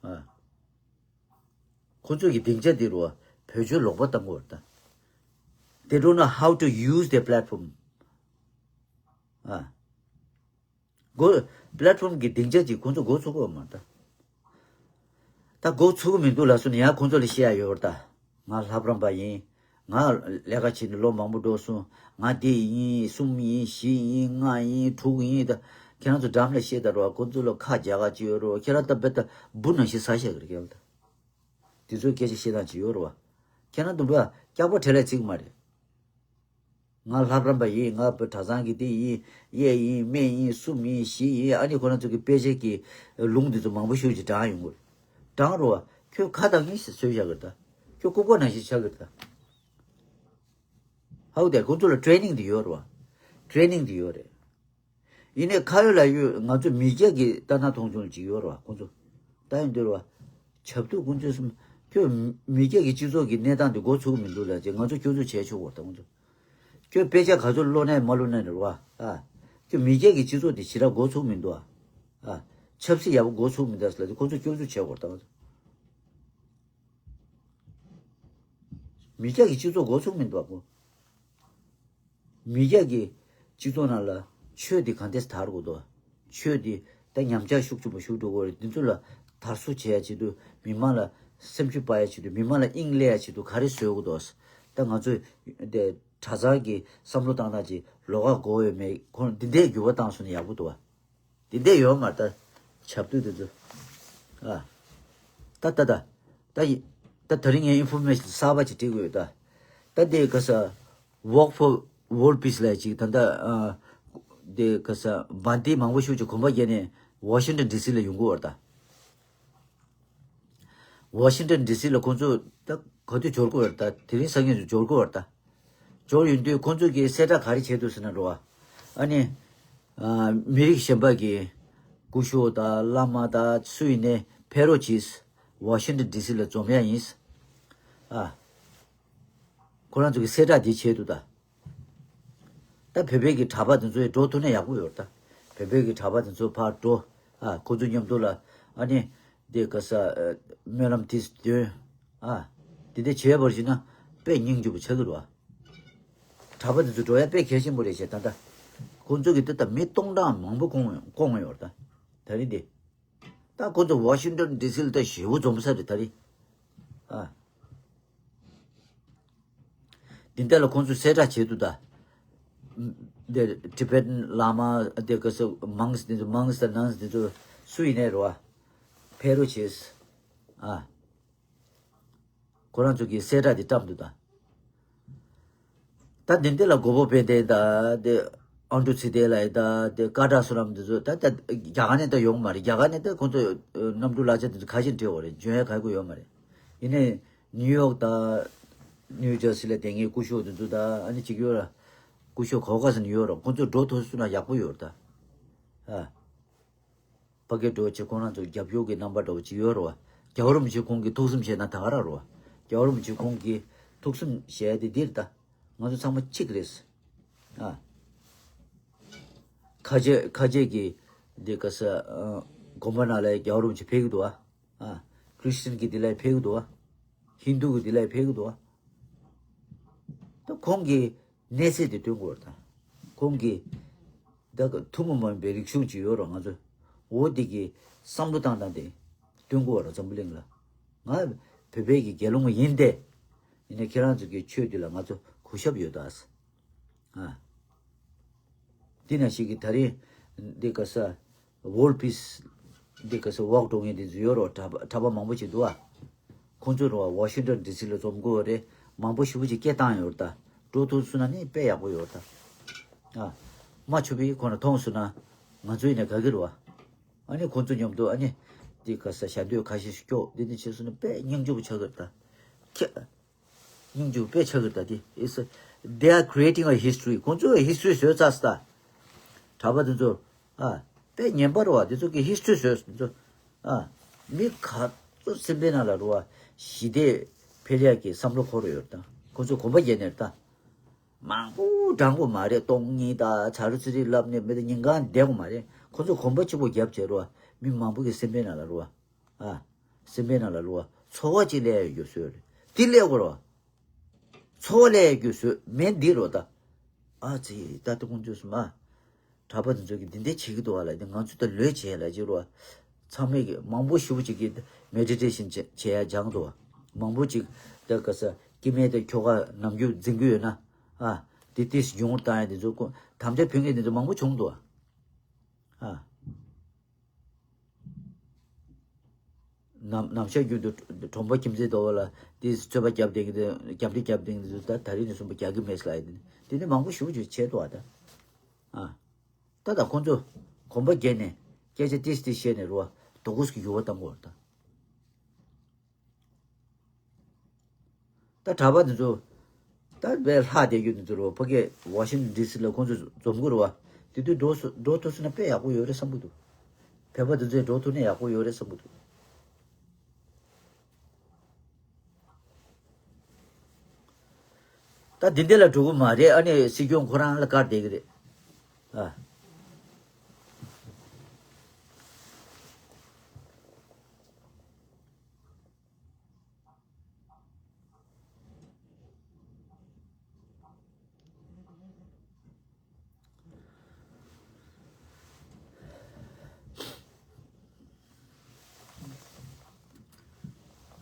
ཨ། ཁོ་ཚོས་ཀྱི་སྡིངས་ཆ་འདི་རུ་བ་བེད་སྤྱོད་ལོག་པ་བཏང་དགོས་རེད་ད། They don't know how to use their platform. ཨ། འགོ། པི་ལེ་ཊི་ཕོམ་གི་སྡིངས་ཆ་ཅིག་ཁོང་ཚོ་འགོ་ཚུགས་ཀྱི་ཡོད་མ་རེད་ད། ད་འགོ་ཚུགས་ཀྱི་མི་འདུག་ལབ་སོང་ན་ཡང་ཁོང་ཚོ་ལ་བཤད་ཡ་ཡོད་རེད་ད། ང་ལྷ་རམས་པ་ཡིན། ང་ལས་ཀ་བྱས་ནས་ལོ་མང་པོ་འགྲོ་སོང་། ང་འདི་ཡིན། གསུམ་ཡིན། བཞི་ཡིན། ལྔ་ཡིན། དྲུག་ཡིན་ད། ཁྱེད་རང་ཚོ་འགྲམ་ལ་བཤད་ད་རོགས། ཁོང་ཚོ་ལ་ཁ་རྒྱག་ག་ཅིག་ཡོད་རོགས། ཁྱེད་རང་ད་དཔེ་ད་འབུ་ནང་བཞིན་ཟ་བཞག་གི་རེད་ཁྱེད་རང་ད། དེ་ཚོའི་སྐད་ཆ་བཤད་སྟངས་ཅིག་ཡོད་རེད་བ། ཁྱེད་རང་དུམ་བུ་སྐྱག་པ་བྲེ་ལ་བརྩི་གི་མ་རེད། ང་ལྷ་རམས་པ་ཡིན། ང་བུ་གྲྭ་ཚང་གི་དེ་ཡིན། གཡས་ཡིན། སྨད་ཡིན། གསུམ་ཡིན། བཞི་ཡིན། ཨ་ནི་ཁོ་རང་ཚོ་གི་དཔེ་ཆ་གི་ལུང་འདི་ཚོ་མང་པོ་ཞིག་ཅིག་བགྲང་ཡོང་གི་རེད། བགྲང་རོགས། ཁྱོད་ཁ་བཏང་ཡིན་ཟེར་བཟོས་བཞག་གི་རེད་ད། ཁྱོད་ལྐུགས་པ་ནང་བཞིན་ཆགས་གི་རེད་ད། ཧའུ་དེ་ཁོང་ཚོ་ལ་ཊེ་རེ་ནིང་འདི་ཡོད་རེད་བ། ཊེ་རེ་ནིང་འདི་ཡོད་རེད། ཡིན་ནའི་ཁ་ཡོད་ལག་ཡོད་ང་ཚོ་མི་སྐྱ་གི་ལྟ་ན་མཐོང་ཆུང་ཅིག་ཡོད་རེད་བ་ཁོང་ཚོ། ད་ཡིན་དུས་རེད་བ། ཆབ་གཏུག་ཁོང་ཚོས་སམ། ཁྱོད་མི་སྐྱ་གི་སྤྱི་ཚོགས་ཀྱི་གནས་སྟངས་དེ་འགོ་ཚུགས་མི་འདུག་ལབ་ཅིག་ང་ཚོ་སྐྱོན་འཛུགས་བྱས་ཆོག་གོ་ད་ཁོང་ཚོ། ཁྱོད་དཔེ་ཆ་ག་ཚོད་ཀློག་ནའི་མ་ཀློག་ནའི་རེད་བ། ཨ། ཁྱོད་མི་སྐྱ་གི་སྤྱི་ཚོགས་དེ་ཞེ་དྲག་འགོ་ཚུགས་མི་འདུག་ཨ། ཨ། ཆབ་སྲིད་ཡག་པོ་འགོ་ཚུགས་མི་འདུག་ལབ་ཅིག་ཁོང་ཚོ་སྐྱོན་འཛུགས་བྱས་གོ་ད་ཁོང་ཚོ། མི་སྐྱ་གི་སྤྱི་ཚོགས་འགོ་ཚུགས་མི་འདུག་ཨ་ཁོ། མི་སྐྱ་གི་སྤྱི་ཚོགས་ནང་ལ་ཆོས་འདི་གང་འདྲས་དར་དགོས་འདུག་ཆོས་འདི་ད་ཉམས་ཆག་ཤུགས་ཆེན་པོ་ཞིག་འགྲོ་གི་རེད། འདི་ཚོ་ལ་དར་སྲོལ་བྱེད་ཡ་ཆེད་དུ་མི་མང་ལ་སེམས་ཤུགས་སྤར་ཡ་ཆེད་དུ་མི་མང་ལ་དབྱིངས་སླེབས་ཡ་ཆེད་དུ་ག་རེ་བཟོ་དགོས་འདུག་ད་ང་ཚོས་དེ་གྲྭ་ཚང་གི་བསམ་བློ་བཏང་སྟངས་ཀྱི་ལོགས་ཀ་དགོས་ཡོད་མེད་ཁོང་འདི་འདྲའི་འགྱུར་བ་བཏང་སོང་ན་ཡག་པོ་འདུག་བ། དེ་འདྲས་ཡོད་མ་རེད་ད། ཆབ་གཏུག་དེ་ཚོ། ཨ། ད་ད་ད། ད་ཡི། ད་དེ་རིང་ངས་ཨིན་ཕོར་མེ་ཤན་གསར་པ་ཅིག་སྤྲད་དགོས་ཡོད་ད། ད་དེ་ག་ས། Walk for World Peace ལ་ཅིག་ད་ལྟ་ཨ་དེ་ག་ས་བན་དེ་མང་པོ་ཞིག་ཅིག་གོམ་པ་བརྒྱབ་ནས་ཝ་ཤིང་ཊོན་ཌི་སི་ལ་ཡོང་གི་ཡོད་རེད་ད། ཝ་ཤིང་ཊོན་ཌི་སི་ལ་ཁོང་ཚོ་ད་ག་དུས་འབྱོར་གི་ཡོད་རེད་ད། དེ་རིང་སང་ཉིན་འབྱོར་གི་ཡོད་རེད་ད། འབྱོར་ཡོང་དུས་ཁོང་ཚོ་གིས་གསལ་བསྒྲགས་ག་རེ་བྱས་འདུག་ཟེར་ན་རེད་བ། ཨ་ནི་ཨ་མི་རིགས་གཞན་པ་གི་སྐུ་ཞབས་དང་བླ་མ་དང་སུ་ཡིན་ནའི་ཕེབས་རོགས་གྱིས། ཝ་ཤིང་ཊོན་ཌི་སི་ལ་འཛོམས་ཡ་ཡིན། ཨ། ཁོ་རང་ཚོ་གི་གསལ་བསྒྲགས་འདི་བྱས་འདུག་ད། ད་བོད་པའི་གི་གྲྭ་པ་དེ་ཚོ་ཡི་འགྲོ་ཐུབ་ན་ཡག་པོ་ཡོད་ད། བོད་པའི་གི་གྲྭ་པ་དེ་ཚོ་ཕར་འགྲོ། ཨ་ཁོ་ཚོ་མཉམ་དུ་ལ་ཨ་ནི་དེ་ག་ས་ཨ་སྨོན་ལམ་དེ་འདོན། ཨ་དེ་འདྲ་བྱས་པར་བྱས་ན་དཔེ་སྙིང་རྗེ་པོ་ཆགས་ཀྱི་རེད་བ། གྲྭ་པ་དེ་ཚོ་འགྲོ་ཡ་དཔེ་གལ་ཆེན་པོ་རེད་ཤག་ད་ལྟ། ཁོ་ཚོ་གི་དེ་ད་མི་སྟོང་ཕྲག་མང་པོ་བསྐོང་བསྐོང་ཡོད་ད། ད་རིང་དེ། ད་ཁོ་ཚོ་ཝ་ཤིང་ཊོན་ཌི་སི་ལ་ད་ཞེ་པོ་འཛོམས་ས་རེད་ད་རེད། ཨ། འདི་འདྲ་ལ་ཁོང་ཚོས་གསལ་བསྒྲགས་བྱས་འདུག་ད། འདི་ཊི་བེ་ཊན་བླ་མ་འདི་ག་ཚོ་མོངས་འདི་ཚོ་མོངས་དང་ནན་འདི་ཚོ་སུ་ཡིན་ནའི་རེད་བ། ཕེབས་རོགས་བྱས། ཨ། ཁོ་རང་ཚོ་གིས་གསལ་བསྒྲགས་འདི་བཀྲམ་འདུག་ད། ད་འདི་འདི་ལ་གོ་བོ་དཔལ་ལྡན་དང་དེ་ཨང་ཀྲུག་ཚེ་བརྟན་ལགས་དང་དེ་ཀ་ཏྲ་བསོད་ནམས་འདི་ཚོ་ད་ལྟ་རྒྱ་གར་ནས་ད་ཡོང་མ་རེད། རྒྱ་གར་ནས་ད་ཁོང་ཚོ་གནམ་གྲུ་གླ་ཆ་འདི་ཚོ་ཁ་ཤས་སྤྲད་ཡོད་རེད། འཇོན་ཡ་ག་གོ་ཡོད་མ་རེད། ཡིན་ནའི་ནིའུ་ཡོག་དང་ནིའུ་ཇར་སི་ལ་བསྡད་མཁན་སྐུ་ཞབས་འདི་ཚོ་དང་ཨ་ནི་གཅིག་ཡོད་ར། སྐུ་ཞབས་ག་བ་ག་ས་ནས་ཡོད་ར། ཁོང་ཚོ་འགྲོ་ཐུབ་སོང་ན་ཡག་པོ་ཡོད་རེད་ད། ཨ། ཕ་གི་འགྲོ་བྱེད་ཁོང་རང་ཚོ་རྒྱབ་སྐྱོར་གྱི་རྣམ་པ་འདྲ་བོ་ཅིག་ཡོད་རེད་བ། རྒྱལ་བ་རིན་པོ་ཆེ་ཁོང་གིས་ཐུགས་བསམ་བཞེས་ན་ད་ག་རང་རེད་བ། རྒྱལ་བ་རིན་པོ་ཆེ་ཁོང་གིས་ཐུགས་བསམ་བཞེས་ཏེ་འདིར་ད་ང་ཚོ་ཚང་མ་གཅིག་རེད། ཨ། ཁ་ཆེ་ཁ་ཆེ་གི་འདི་ག་ས་ཨ་དགོན་པ་ནང་ལ་རྒྱལ་བ་རིན་པོ་ཆེ་ཕེབས་ཀྱི་འདུག་བ། ཨ། ཁྲི་སི་ཊན་གྱི་འདི་ལ་ཕེབས་ཀྱི་འདུག་བ། ཧིན་དུ་གི་འདི་ལ་ཕེབས་ཀྱི་འདུག་བ། ད་ཁོང་གིས་གནས་ཚད་དེ་སྟོན་དགོས་རེད་ད། ཁོང་གིས་ད་ག་ཐུན་མོང་མ་ཡིན་པའི་རིག་གཞུང་ཅིག་ཡོད་རེད། ང་ཚོ་འོ་དེ་གི་བསམ་བློ་བཏང་སྟངས་དེ་སྟོན་དགོས་རེད་འཛམ་བུ་གླིང་ལ། ང་བོད་པའི་གི་དགེ་སློང་ཡིན་ཏེ། ཡིན་ནའི་ཁྱེད་རང་ཚོ་གི་ཆོས་འདི་ལ་ང་ཚོ་གུས་ཞབས་ཡོད་ད། ཨ། འདི་ན་ཞིག་གི་ད་རེས་འདི་ག་ས་World Peace འདི་ག་ས་ཝོག་འགྲོ་མཁན་འདི་ཚོ་ཡོད་རོ། གྲྭ་པ་གྲྭ་པ་མང་པོ་ཞིག་འདུག་ཨ། ཁོང་ཚོ་རོ་ཝ་ཤིང་ཊོན་ཌི་སི་ལ་འཛོམས་དགོས་རེད། མང་པོ་ཞེ་པོ་ཅིག་སྐད་བཏང་ཡོད་རེད་ད། འགྲོ་ཐུབ་སོང་ན་ནི་དཔེ་ཡག་པོ་ཡོད་རེད་ད། ཨ། མ་ཆུ་བི་ཁོ་ན་མཐོང་སོང་ན་ང་ཚོ་ཡིན་ན་དགའ་གི་རེད་བ། ཨ་ནི་ཁོང་ཚོ་མཉམ་དུ་ཨ་ནི་འདི་ག་ས་ཞལ་འདོན་ཁ་ཤས་ཤིག་སྐྱོག་འདི་ནི་བྱས་སོང་ན་དཔེ་སྙིང་རྗེ་པོ་ཆགས་གི་རེད་ད། ཁྱེད། སྙིང་རྗེ་པོ་དཔེ་ཆགས་ཀྱི་རེད་ད་དེ། It's a- they are creating a history. ཁོང་ཚོས་ཧི་སི་ཊོ་རི་བཟོས་ཚར་སོང་ད། གྲྭ་པ་དེ་ཚོ། ཨ། དཔེ་ངན་པ་རེད་བ། དེ་ཚོ་གིས་ཧི་སི་ཊོ་རི་བཟོས་སོང་དེ་ཚོ། ཨ། མི་ག་ཚོད་སེམས་པའི་ནང་ལ་རེད་བ། ཞི་བདེ་འཕེལ་ཡག་གི་བསམ་བློ་འཁོར་ཡོད་རེད་ད། ཁོང་ཚོས་གོམ་པ་རྒྱག་ནས་རེད་ད། མང་པོ་བགྲང་དགོས་མ་རེད། སྟོང་གཉིས་དང་ཚ་རུ་ཚི་རི་ལབ་ནས་མི་དེ་ཉིན་གང་བསྡད་དགོས་མ་རེད། ཁོང་ཚོས་གོམ་པ་གཅིག་པོ་བརྒྱབ་བྱས་རེད་བ། མི་མང་པོ་གི་སེམས་པའི་ནང་ལ་རེད་བ། ཨ། སེམས་པའི་ནང་ལ་རུ་བ་ཚོར་བ་ཅིག་སླེབས་ཡོད་རྒྱུ་བཟོས་རེད། དེ་སླེབས་དགོས་རོ། ཚོར་བ་སླེབས་ཡོད་རྒྱུ་བཟོས་མེད་འདི་རོ་ད། ཨ་ཙི་ད་ལྟ་ཁོང་ཚོས་སུ་མ། གྲྭ་པ་དེ་ཚོ་གིས་འདི་འདྲ་བྱེད་ཀྱི་འདུག་བ་ལ་འདི་ང་ཚོ་ད་ལོས་བྱས་ལ་ཅིག་རོ། ཚང་མས་ཀྱི་མང་པོ་ཞེ་པོ་ཅིག་གིས་མེ་ཌི་ཊེ་ཤན་བྱེད་བྱེད་ཡ་སྦྱངས་འདུག་བ། མང་པོ་ཅིག་ད་ག་ས་སྐྱེ་དམན་དེ་ཁྱོ་ག་ནམ་རྒྱུན་འཛིན་གྱི་ཡོད་ན། ཨ། དེ་ཏིས་སྦྱོང་བརྡར་བཏང་ཡ་དེ་ཚོ་ཁོ་དམ་བཅའ་ཕུལ་མཁན་དེ་ཚོ་མང་པོ་བྱུང་འདུག་བ། ཨ། ནམ་ནམ་ཞག་རྒྱུན་དུ་གྲོང་པ་ཁྱིམ་མཚེས་དོ་བ་ལ་དེ་རྩོད་པ་རྒྱབ་བསྡད་ཀྱི་འདུག་རྒྱབ་འདི་རྒྱབ་བསྡད་ཀྱི་འདུག་ད་ད་རིང་ནས་བཟུང་པ་རྒྱག་གི་མེད་ལ་ཡིན། དེ་ནི་མང་པོ་ཞེ་པོ་ཅིག་བྱས་འདུག་ཨ་ད། ཨ། ད་ད་ཁོང་ཚོ་གོམ་པ་བརྒྱབ་ནས་སྐད་ཆ་ཏིས་ཏིས་བཤད་ནས་རོ་དོ་དགོས་ཀྱི་ཡུ་བ་བཏང་དགོས་ད། ད་གྲྭ་པ་འདི་ཚོ་ད་དཔེ་ལྷག་བསྡད་རྒྱུ་འདི་ཚོ་རོ་ཕ་གི་ཝ་ཤིང་ཊོན་ཌི་སི་ལ་ཁོང་ཚོ་འཛོམས་དགོས་རོ་བ། དེ་དུས་འགྲོ་སོ་འགྲོ་ཐུབ་སོང་ན་དཔེ་ཡག་པོ་ཡོད་རེད་བསམ་གྱི་འདུག་བོད་པ་འདི་ཚོས་འགྲོ་ཐུབ་ན་ཡག་པོ་ཡོད་རེད་བསམ་གྱི་འདུག་ད་འདི་འདི་ལ་འགྲོ་གི་མ་རེད། ཨ་ནི་སྲིད་སྐྱོང་ཁོ་རང་ལ་བཀར་བསྡད་ཀྱི་རེད། ཨ།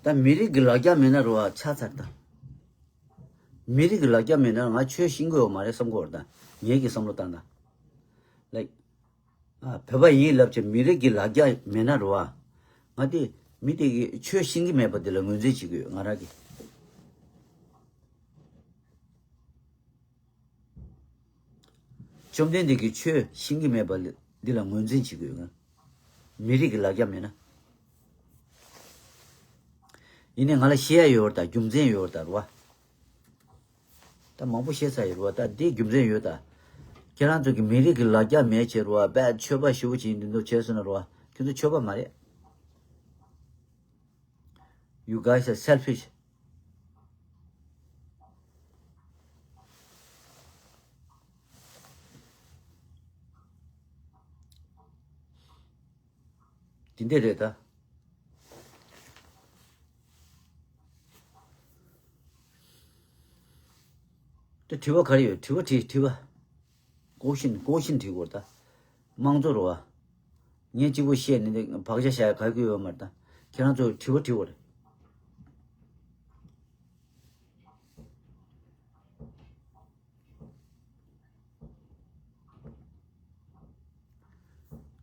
ད་མི་རིགས་ཀྱི་ལ་རྒྱ་མེད་ན་རོ་ཨ་ཆགས་ཚར་ད། མི་རིགས་ཀྱི་ལ་རྒྱ་མེད་ན་ང་ཆོས་ཤེས་ཀྱི་ཡོད་མ་རེད་བསམ་གྱི་ཡོད་ད། ངེད་ཀྱི་བསམ་བློ་བཏང་ད། ལའིཀ། ཨ། བོད་པ་ཡིན་ལབ་བྱས་མི་རིགས་ཀྱི་ལ་རྒྱ་མེད་ན་རོ་ཨ། ང་དེ་མི་དེ་གི་ཆོས་ཤེས་ཀྱི་མེད་པ་དེ་ལ་ངོས་འཛིན་བྱེད་ཀྱི་ཡོད་ང་རང་གིས། བཅོམ་ལྡན་འདས་ཀྱིས་ཆོས་ཤེས་ཀྱི་མེད་པ་འདི་ལ་ངོས་འཛིན་བྱེད་དགོས་ང་། མི་རིགས་ཀྱི་ལ་རྒྱ་མེད་ན། ཡིན་ནའི་ང་ལ་བཤད་ཡ་ཡོད་རེད་ད། རྒྱུ་མཚན་ཡོད་རེད་ད་རེད་བ། ད་མང་པོ་བཤད་ཚར་ཡོད་རེད་བ། ད་འདི་རྒྱུ་མཚན་ཡོད་ད། ཁྱེད་རང་ཚོ་གི་མི་རིགས་ཀྱི་ལ་རྒྱ་མེད་བྱས་རེད་བ། དཔེ་ཆོས་པ་ཞེ་པོ་ཅིག་འདི་ཚོ་བྱས་སོང་ན་རེད་བ། ཁྱེད་ཚོ་ཆོས་པ་མ་རེད། You guys are selfish. དེ་འདྲ་རེད་ད། དེ་དྲི་བ་ག་རེ་ཡོད། དྲི་བ་དྲིས་དྲི་བ། ཀོ་ཤིན་ཀོ་ཤིན་དྲི་དགོས་ད། དམངས་གཙོ་རེད་བ། ངས་གཅིག་པོ་བཤད་ནས་འདི་བག་ཆགས་བཞག་ཡ་ག་གི་ཡོད་མ་རེད་ད། ཁྱེད་རང་ཚོ་དྲི་བ་དྲི་དགོས་རེད།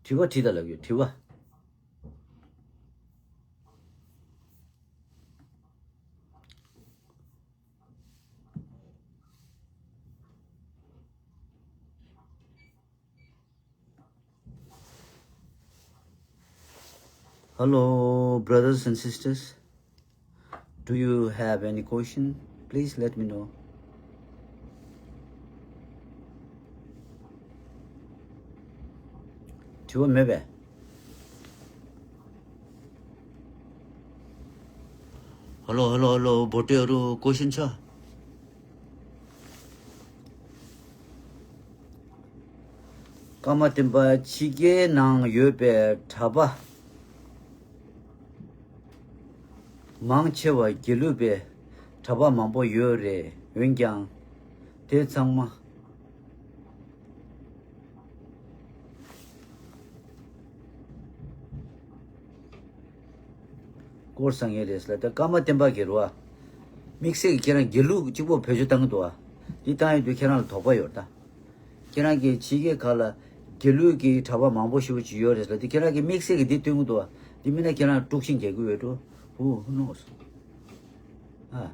དྲི་བ་དྲིས་ད་ལབ་ཡོད་དྲི་བ། Hello, brothers and sisters. Do you have any question? Please let me know. དྲི་བ་མེད་པས། Hello, hello, hello. བོ་ཏེ་རུ་ཀོ་ཤིན་ཆ། ཀརྨ་བསྟན་པ་ཕྱི་རྒྱལ་ནང་ཡོད་པའི་གྲྭ་པ་མང་ཆེ་བ་དགེ་ལུགས་པའི་གྲྭ་པ་མང་པོ་ཡོད་རེད། འོན་ཀྱང་དེ་ཚང་མ། སྐོར་སང་ཡེ་རེད་ལ་ད་ཀརྨ་བསྟན་པ་གི་རུ་བ། དམིགས་བསལ་གྱི་ཁྱེད་རང་དགེ་ལུགས་གཅིག་པོ་བེད་སྤྱོད་བཏང་གི་འདུག་བ། འདི་བཏང་ཡོད་དུས་ཁྱེད་རང་ལ་དོགས་པ་ཡོད་ད། ཁྱེད་རང་གི་ཕྱི་རྒྱལ་ཁག་ལ་དགེ་ལུགས་ཀྱི་གྲྭ་པ་མང་པོ་ཞེ་པོ་ཅིག་ཡོད་རེད་ལ་འདི་ཁྱེད་རང་གི་དམིགས་བསལ་གྱི་འདི་སྟོན་གི་འདུག་བ། འདི་མིན་ན་ཁྱེད་རང་དཀྲུག་ཤིང་རྒྱག་གི་ཡོད་འགྲོ། Who knows? ཨ།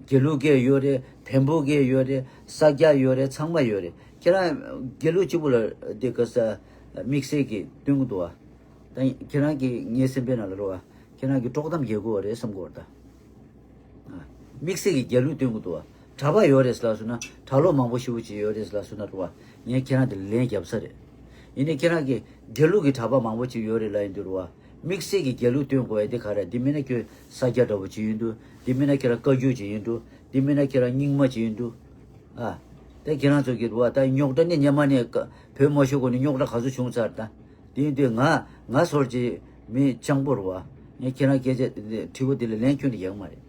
དགེ་ལུགས་ཀྱི་ཡོད་རེད། བོན་པོ་གི་ཡོད་རེད། ས་སྐྱ་ཡོད་རེད། ཚང་མ་ཡོད་རེད། ཁྱེད་རང་དགེ་ལུགས་གཅིག་པུ་ལ་འདི་ག་ས་དམིགས་བསལ་གྱི་སྟོན་གི་འདུག་བ། ད་ཁྱེད་རང་གི་ངའི་སེམས་པའི་ནང་ལ་རེད་བ། ཁྱེད་རང་གི་དཀྲོག་གཏམ་རྒྱག་དགོས་རེད་བསམ་གི་ཡོད་རེད་ད། ཨ། དམིགས་བསལ་གྱི་དགེ་ལུགས་སྟོན་གི་འདུག་བ། གྲྭ་པ་ཡོད་རེད་ལབ་སོང་ན་གྲྭ་ལོག་མང་པོ་ཞེ་པོ་ཅིག་ཡོད་རེད་ལབ་སོང་ན་རེད་བ། ངས་ཁྱེད་རང་དེ་ལན་རྒྱབ་ས་རེད། ཡིན་ནའི་ཁྱེད་རང་གི་དགེ་ལུགས་ཀྱི་གྲྭ་པ་མང་པོ་ཅིག་ཡོད་རེད་ལབ་ཡིན་དུས་རེད་བ། དམིགས་བསལ་གྱི་དགེ་ལུགས་སྟོན་དགོས་ཡ་དེ་ག་རེ། འདི་མིན་ན་ཁྱོད་ས་སྐྱ་འདྲ་པོ་ཅིག་ཡིན་འདུག་འདི་མིན་ན་ཁྱེད་རང་བཀའ་བརྒྱུད་ཅིག་ཡིན་འདུག་འདི་མིན་ན་ཁྱེད་རང་རྙིང་མ་ཅིག་ཡིན་འདུག་ཨ། ད་ཁྱེད་རང་ཚོ་གི་རུ་བ་ད་རྙོག་དྲ་ནི་སྔོན་མ་ནས་ཀ་བོད་མ་ཤོར་གོང་ནས་རྙོག་དྲ་ག་ཚོད་བྱུང་ཚར་ད། དེ་ཡིན་དུས་ང་ང་ཚོར་གྱི་མི་སྤྱང་པོ་རུ་བ། ངས་ཁྱེད་རང་སྐད་ཆ་དྲི་བ་དེ་ལ་ལན་ཁྱོན་ནས་རྒྱག་གི་མ་རེད།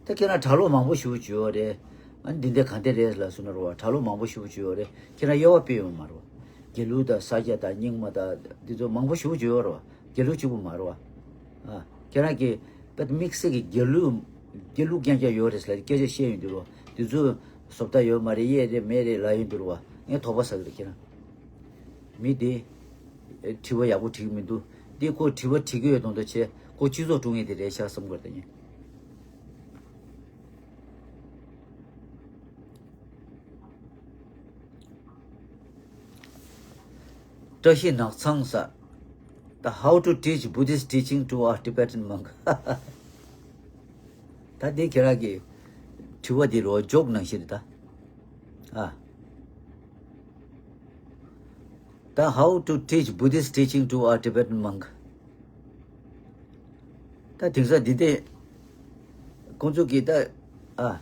ད་ཁྱེད་རང་གྲྭ་ལོག་མང་པོ་ཞེ་པོ་ཅིག་ཡོད་རེད། ཨ་ནི་འདི་འདྲ་ག་འདྲ་རེད་ལབ་སོང་ན་རེད་བ། གྲྭ་ལོག་མང་པོ་ཞེ་པོ་ཅིག་ཡོད་རེད། ཁྱེད་རང་དབྱེ་བ་དཔེ་ཡོད་མ་རེད་བ། དགེ་ལུགས་དང་ས་སྐྱ་དང་རྙིང་མ་དང་འདི་ཚོ་མང་པོ་ཞེ་པོ་ཅིག་ཡོད་རེད་བ། དགེ་ལུགས་གཅིག་པུ་མ་རེད་བ། ཨ། ཁྱེད་རང་གིས་ད་དམིགས་བསལ་གྱི་དགེ་ལུགས་དགེ་ལུགས་རྐྱང་རྐྱང་ཡོད་རེད་ཟེར་ལ་སྐད་ཆ་བཤད་ཡོང་དུས་རེད་བ། འདི་ཚོ་བཟོ་ལྟ་ཡོད་མ་རེད། གཡས་རེད་མེད་རེད་ལབ་ཡོང་དུས་རེད་བ། ངས་དོགས་པ་ཟ་གི་རེད་ཁྱེད་རང་། མི་དེ་དྲི་བ་ཡག་པོ་དྲིས་ཀྱི་མི་འདུག་འདི་ཁོ་དྲི་བ་དྲི་གི་ཡོད་མདོག་མདོག་བྱས། ཁོ་སྤྱི་ཚོགས་དཀྲུག་མཁན་དེ་རེད་ཤག་བསམ་གི་རེད་ད་ངས། བཀྲ་ཤིས་ནགས་ཚང་ཟེར། The how to teach Buddhist teaching to a Tibetan monk. ད་འདི་ཁྱེད་རང་གི་དྲི་བ་འདི་རོ་ཇོག་ནང་བཞིན་རེད་ད། ཨ། ད་how to teach Buddhist teaching to a Tibetan monk. ད་དེང་སང་འདི་འདྲ་ཁོང་ཚོ་གིས་ད། ཨ།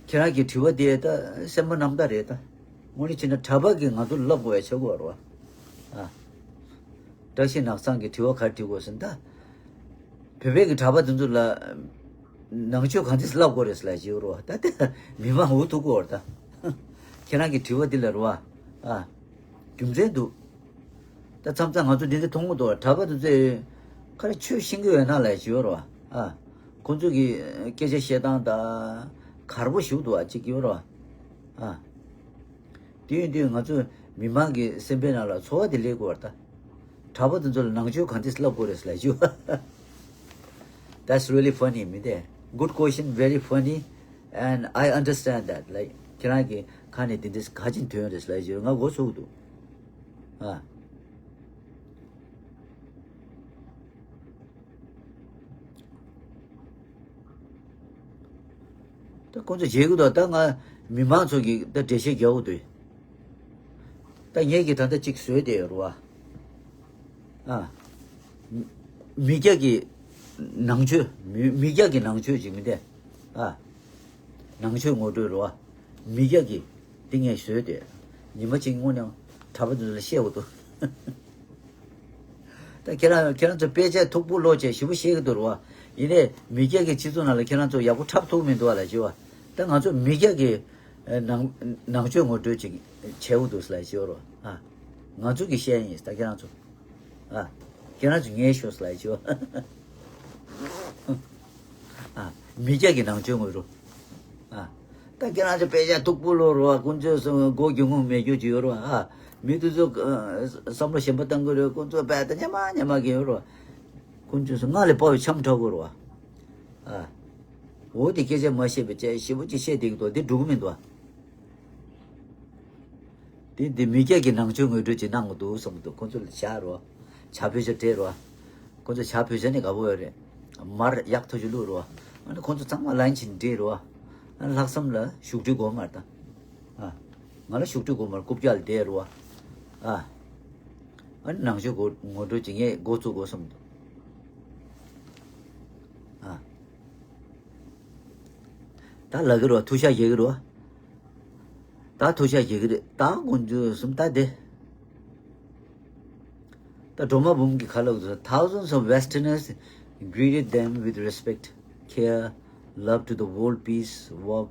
ཁྱེད་རང་གི་དྲི་བ་དེ་ད་སེམས་པ་རྣམ་དག་རེད་ད། དངོས་གནས་བྱས་ན་གྲྭ་པ་གིས་ང་ཚོ་ལབ་དགོས་ཡ་ཆགས་ཀྱི་ཡོད་རེད་བ། ཨ། བཀྲ་ཤིས་ནགས་ཚང་གི་དྲི་བ་ག་རེ་དྲི་དགོས་ཟེར་ན་ད། བོད་པའི་གི་གྲྭ་པ་དེ་ཚོ་ལ་ནང་ཆོས་གང་འཚམ་ལབ་དགོས་རེད་ཟེར་ལབ་ཀྱི་ཡོད་རེད་བ། ད་དེ་མི་མང་འུ་ཐུག་གི་ཡོད་རེད་ད། ཁྱེད་རང་གི་དྲི་བ་འདི་ལ་རེད་བ། ཨ། རྒྱུ་མཚན་འདུག་ད་མཚམས་མཚམས་ང་ཚོ་འདི་འདྲ་མཐོང་གི་འདུག་གྲྭ་པ་དེ་ཚོས་ག་རེ་ཆོས་ཤེས་ཀྱི་ཡོད་ན་ལབ་ཀྱི་ཡོད་རེད་བ། ཨ། ཁོང་ཚོ་གི་སྐད་ཆ་བཤད་སྟངས་དང་གར་པོ་ཞིག་འདུག་ཨ་ཅིག་ཡོད་རེད་བ། ཨ། དེ་ཡིན་དུས་ང་ཚོ་མི་མང་གི་སེམས་པའི་ནང་ལ་ཚོར་བ་དེ་སླེབས་དགོས་པ་རེད་ད། གྲྭ་པ་དེ་ཚོ་ལ་ནང་ཆོས་གང་འཚམ་ལབ་དགོས་རེད་ཟེར་ལབ་རྒྱུ། That's really funny མི་དེ། Good question, very funny, and I understand that. Like, ཁྱེད་རང་གི་ཁ་ནས་དེ་འདྲས་ག་ཅིག་ཐོན་རེད་ལབ་ཡོད། ང་མགོ་ཚོས་འདུག་ཨ། ད་ཁོང་ཚོ་བརྗེད་གི་འདུག་ད་ང་མི་མང་ཚོ་གི་ད་འགྲེལ་བཤད་རྒྱག་གི་འདུག་ད་ངེད་ཀྱིས་ད་ལྟ་གཅིག་བཟོས་བསྡད་ཡོད་རེད་བ། ཨ། མི་སྐྱ་གི་ནང་ཆོས། མི་མི་སྐྱ་གི་ནང་ཆོས་ཅིག་མི་འདུག་ཨ། ནང་ཆོས་ངོ་སྤྲོད་རེད་བ། མི་སྐྱ་གི་འདི་ངས་བཟོས་ཏེ། ཉི་མ་གཅིག་སྔོན་ནས་གྲྭ་པ་ཚོ་ལ་བཤད་དགོས་འདུག་ད་ཁྱེད་རང་ཁྱེད་རང་ཚོ་དཔེ་ཆ་མཐུག་པོ་ཀློག་བྱས་ཞིབ་པོ་ཤེས་ཀྱི་འདུག་རེད་བ། ཡིན་ནའི་མི་སྐྱ་གི་སྤྱི་ཚོགས་ནང་ལ་ཁྱེད་རང་ཚོ་ཡག་པོ་འཁྲབ་ཐུབ་མི་འདུག་བ་ལབ་བྱས་བ། ད་ང་ཚོ་མི་སྐྱ་གི་ནང་ནང་ཆོས་ངོ་སྤྲོད་ཅིག་བྱེད་དགོས་འདུག་ལབ་བྱས་བ་རེད་བ། ཨ། ང་ཚོ་གི་བཤད་ཡིན། ད་ཁྱེད་རང་ཚོ། ཨ། ཁྱེད་རང་ཚོ་ངས་ཤོད་ལབ་བྱས་བ། ཨ། མི་སྐྱ་གི་ནང་ཆོས་ངོ་སྤྲོད། ཨ། ད་ཁྱེད་རང་ཚོ་དཔེ་ཆ་མཐུག་པོ་ཀློག་རེད་བ། ཁོང་ཚོས་སོ་མགོ་སྒུར་དགོས་མེད་རྒྱུ་ཅིག་ཡོད་རེད་བ། ཨ། མི་དེ་ཚོ་བསམ་བློ་གཞན་པ་བཏང་གི་རེད། ཁོང་ཚོ་དཔེ་ད་ཉམས་མ་ཉམས་མ་གི་ཡོད་རེད་བ། ཁོང་ཚོས་སོ་སྔགས་ལས་དཔའ་བའི་འཆམ་འཁྲབ་དགོས་རེད་བ། ཨ། འོ་དེ་སྐད་ཆ་མ་བཤད་པའི་ཆ་ཞིབ་པོ་ཅིག་བཤད་བསྡད་ཀྱི་འདུག་དེ་འགྲོ་གི་མི་འདུག་བ། དེ་འདི་མི་སྐྱ་གི་ནང་ཆོས་ངོ་སྤྲོད་ཅིག་གནང་དགོས་འདུག་བསམ་གྱི་འདུག་ཁོང་ཚོ་ལ་ཇ་རེད་བ། ཇ་བོད་ཇ་སྤྲད་རེད་བ། ཁོང་ཚོ་ཇ་བོད་ཇ་ནི་དགའ་པོ་ཡོད་རེད། མར་ཡག་ཐོག་ཅིག་བླུགས་རེད་བ། ཨ་ནི་ཁོང་ཚོ་ཚང་མ་ལན་ཅིག་འགྲིག་རེད་བ། ཨ་ནི་ལྷག་བསམ་ལ་བཞུགས་ཁྲི་དགོས་མ་རེད་ད། ཨ། ང་ལ་བཞུགས་ཁྲི་དགོས་མ་རེད། རྐུབ་བཀྱག་ལ་བསྡད་རེད་བ། ཨ། ཨ་ནི་ནང་ཆོས་ངོ་ངོ་སྤྲོད་ཅིག་ངས་འགོ་བཙུགས་དགོས་བསམ་གྱི་འདུག་ཨ། ད་ལབ་ཀྱི་རེད་བ། ཐུགས་ཤགས་རྒྱག་གི་རེད་བ། ད་ཐུགས་ཤགས་རྒྱག་གི་རེད། ད་དགོངས་རྒྱུ་གསུམ་ད་དེ། ད་སྒྲོལ་མ་འབུམ་གྱིས་ག་ལབ་འདུག Thousands of Westerners greeted them with respect, care, love to the world peace walk,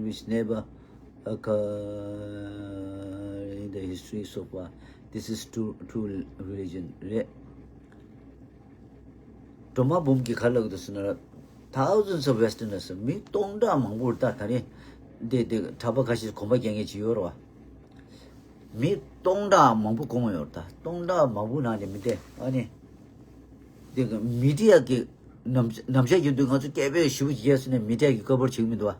which never occurred in the history so far. This is true, true religion. རེད། སྒྲོལ་མ་འབུམ་གྱིས་ག་ལབ་འདུག་ཟེར་ན། Thousands of Westerners. མི་སྟོང་ཕྲག་མང་པོར་ད་ད་རེས་འདི་འདི་གྲྭ་པ་ཁ་ཤས་གོམ་པ་རྒྱག་མཁན་ཅིག་ཡོད་རེད་བ། མི་སྟོང་ཕྲག་མང་པོ་གོམས་ཡོད་རེད་ད། སྟོང་ཕྲག་མང་པོ་ནང་ནས་མི་དེ་ཨ་ནི། འདི་མི་ཌི་ཡ་གི་ནམ་ནམ་ཞག་ཡིན་དུས་ང་ཚོ་སྐད་འབོད་ཞུ་རྒྱུ་ཡོད་ཟེར་ནས་མི་ཌི་ཡ་གི་ཀ་བར་བྱེད་ཀྱི་མི་འདུག་བ།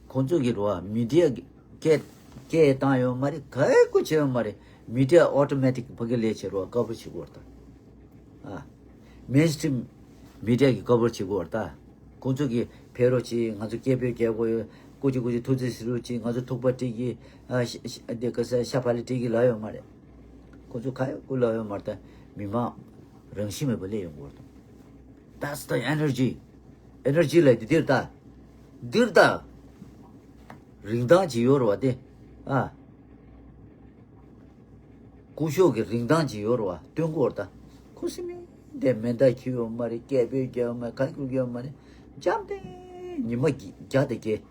ཁོང་ཚོ་གི་རེད་བ། མི་ཌི་ཡ་གི་སྐད་སྐད་བཏང་ཡོད་མ་རེད། ག་ཡེ་གོ་བྱས་ཡོད་མ་རེད། མི་ཌི་ཡ་ཨོ་ཊོ་མེ་ཊིག་ཕ་གི་ལས་བྱེད་རེད་བ། ཀ་བར་བྱེད་དགོས་རེད་ད། ཨ། མེན་སི་ཊི་རིམ་མི་ཌི་ཡ་གི་ཀ་བར་བྱེད་དགོས་རེད་ད། ཁོང་ཚོ་གི་ཕེབས་རོགས་གྱིས། ང་ཚོ་སྐད་འབོད་རྒྱག་དགོས་ཡོད། སྐུ་མཁྱེན་སྐུ་མཁྱེན་ཐུགས་རྗེ་གཟིགས་རོགས་གྱིས། ང་ཚོ་ཐུག་པ་སྤྲད་ཀྱིས། ཨ། ཤ་ཤ་འདི་ག་ས་ཤ་བག་ལེབ་སྤྲད་ཀྱིས་ལབ་ཡོད་མ་རེད། ཁོང་ཚོ་ག་ཡེ་གོ་ལབ་ཡོད་མ་རེད་ད། མི་མང་རང་བཞིན་མེད་པ་སླེབས་ཡོང་གི་རེད་ད། That's the energy. Energy ལབ་དེ་འདིར་ད། འདིར་ད། རིན་ཐང་ཅིག་ཡོད་རེད་བ་དེ། ཨ། སྐུ་ཞབས་ཀྱི་རིན་ཐང་ཅིག་ཡོད་རེད་བ། སྟོན་གོ་རེད་ད། ཁུ་སིམ་མེར་དེ་མེ་མདའ་འཁྱེར་ཡོད་མ་རེད། སྐད་འབོད་རྒྱག་ཡོད་མ་རེད། ག་རེ་རྒྱག་ཡོད་མ་རེད། འཇམ་ཐིང་ཉི་མ་བརྒྱ་དང་བརྒྱད།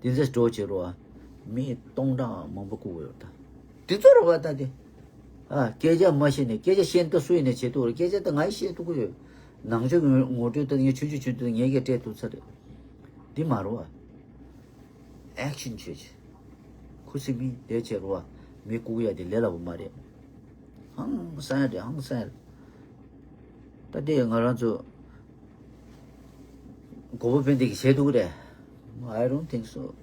དེ་ཚོ་འགྲོ་བྱེད་རོགས། མི་སྟོང་ཕྲག་མང་པོ་བཀུག་ཡོད་ད། དེ་ཚོ་རེད་བ་ད་དེ། ཨ། སྐད་ཆ་མ་བཤད་ནས། སྐད་ཆ་བཤད་ན་ད་སུ་ཡིན་ནས་བྱེད་ཐུབ་རེད། སྐད་ཆ་ད་ང་ཡིས་བཤད་ཐུབ་ཀྱི་ཡོད། ནང་ཆོས་ངོ་ངོ་སྤྲོད་ད་ངས་ཆུང་ཆུང་ཆུང་དུས་ངས་སྐད་སྤྲད་ཐུབ་ཚར་རེད། འདི་མ་རེད་བ། ཨེག་ཤན་བྱོས་བྱས། ཁུ་སིམ་མེར་དེ་བྱེད་རོགས། མི་བཀུག་ཡ་དེ་ལས་སླ་པོ་མ་རེད། ཧང་སང་ཡ་རེད། ཧང་སང་ཡ་རེད། ད་ལྟའི་ང་རང་ཚོ་གོ་བོ་དཔོན་འདི་གིས་བྱེད་ཐུབ་ཀྱི་རེད། I don't think so.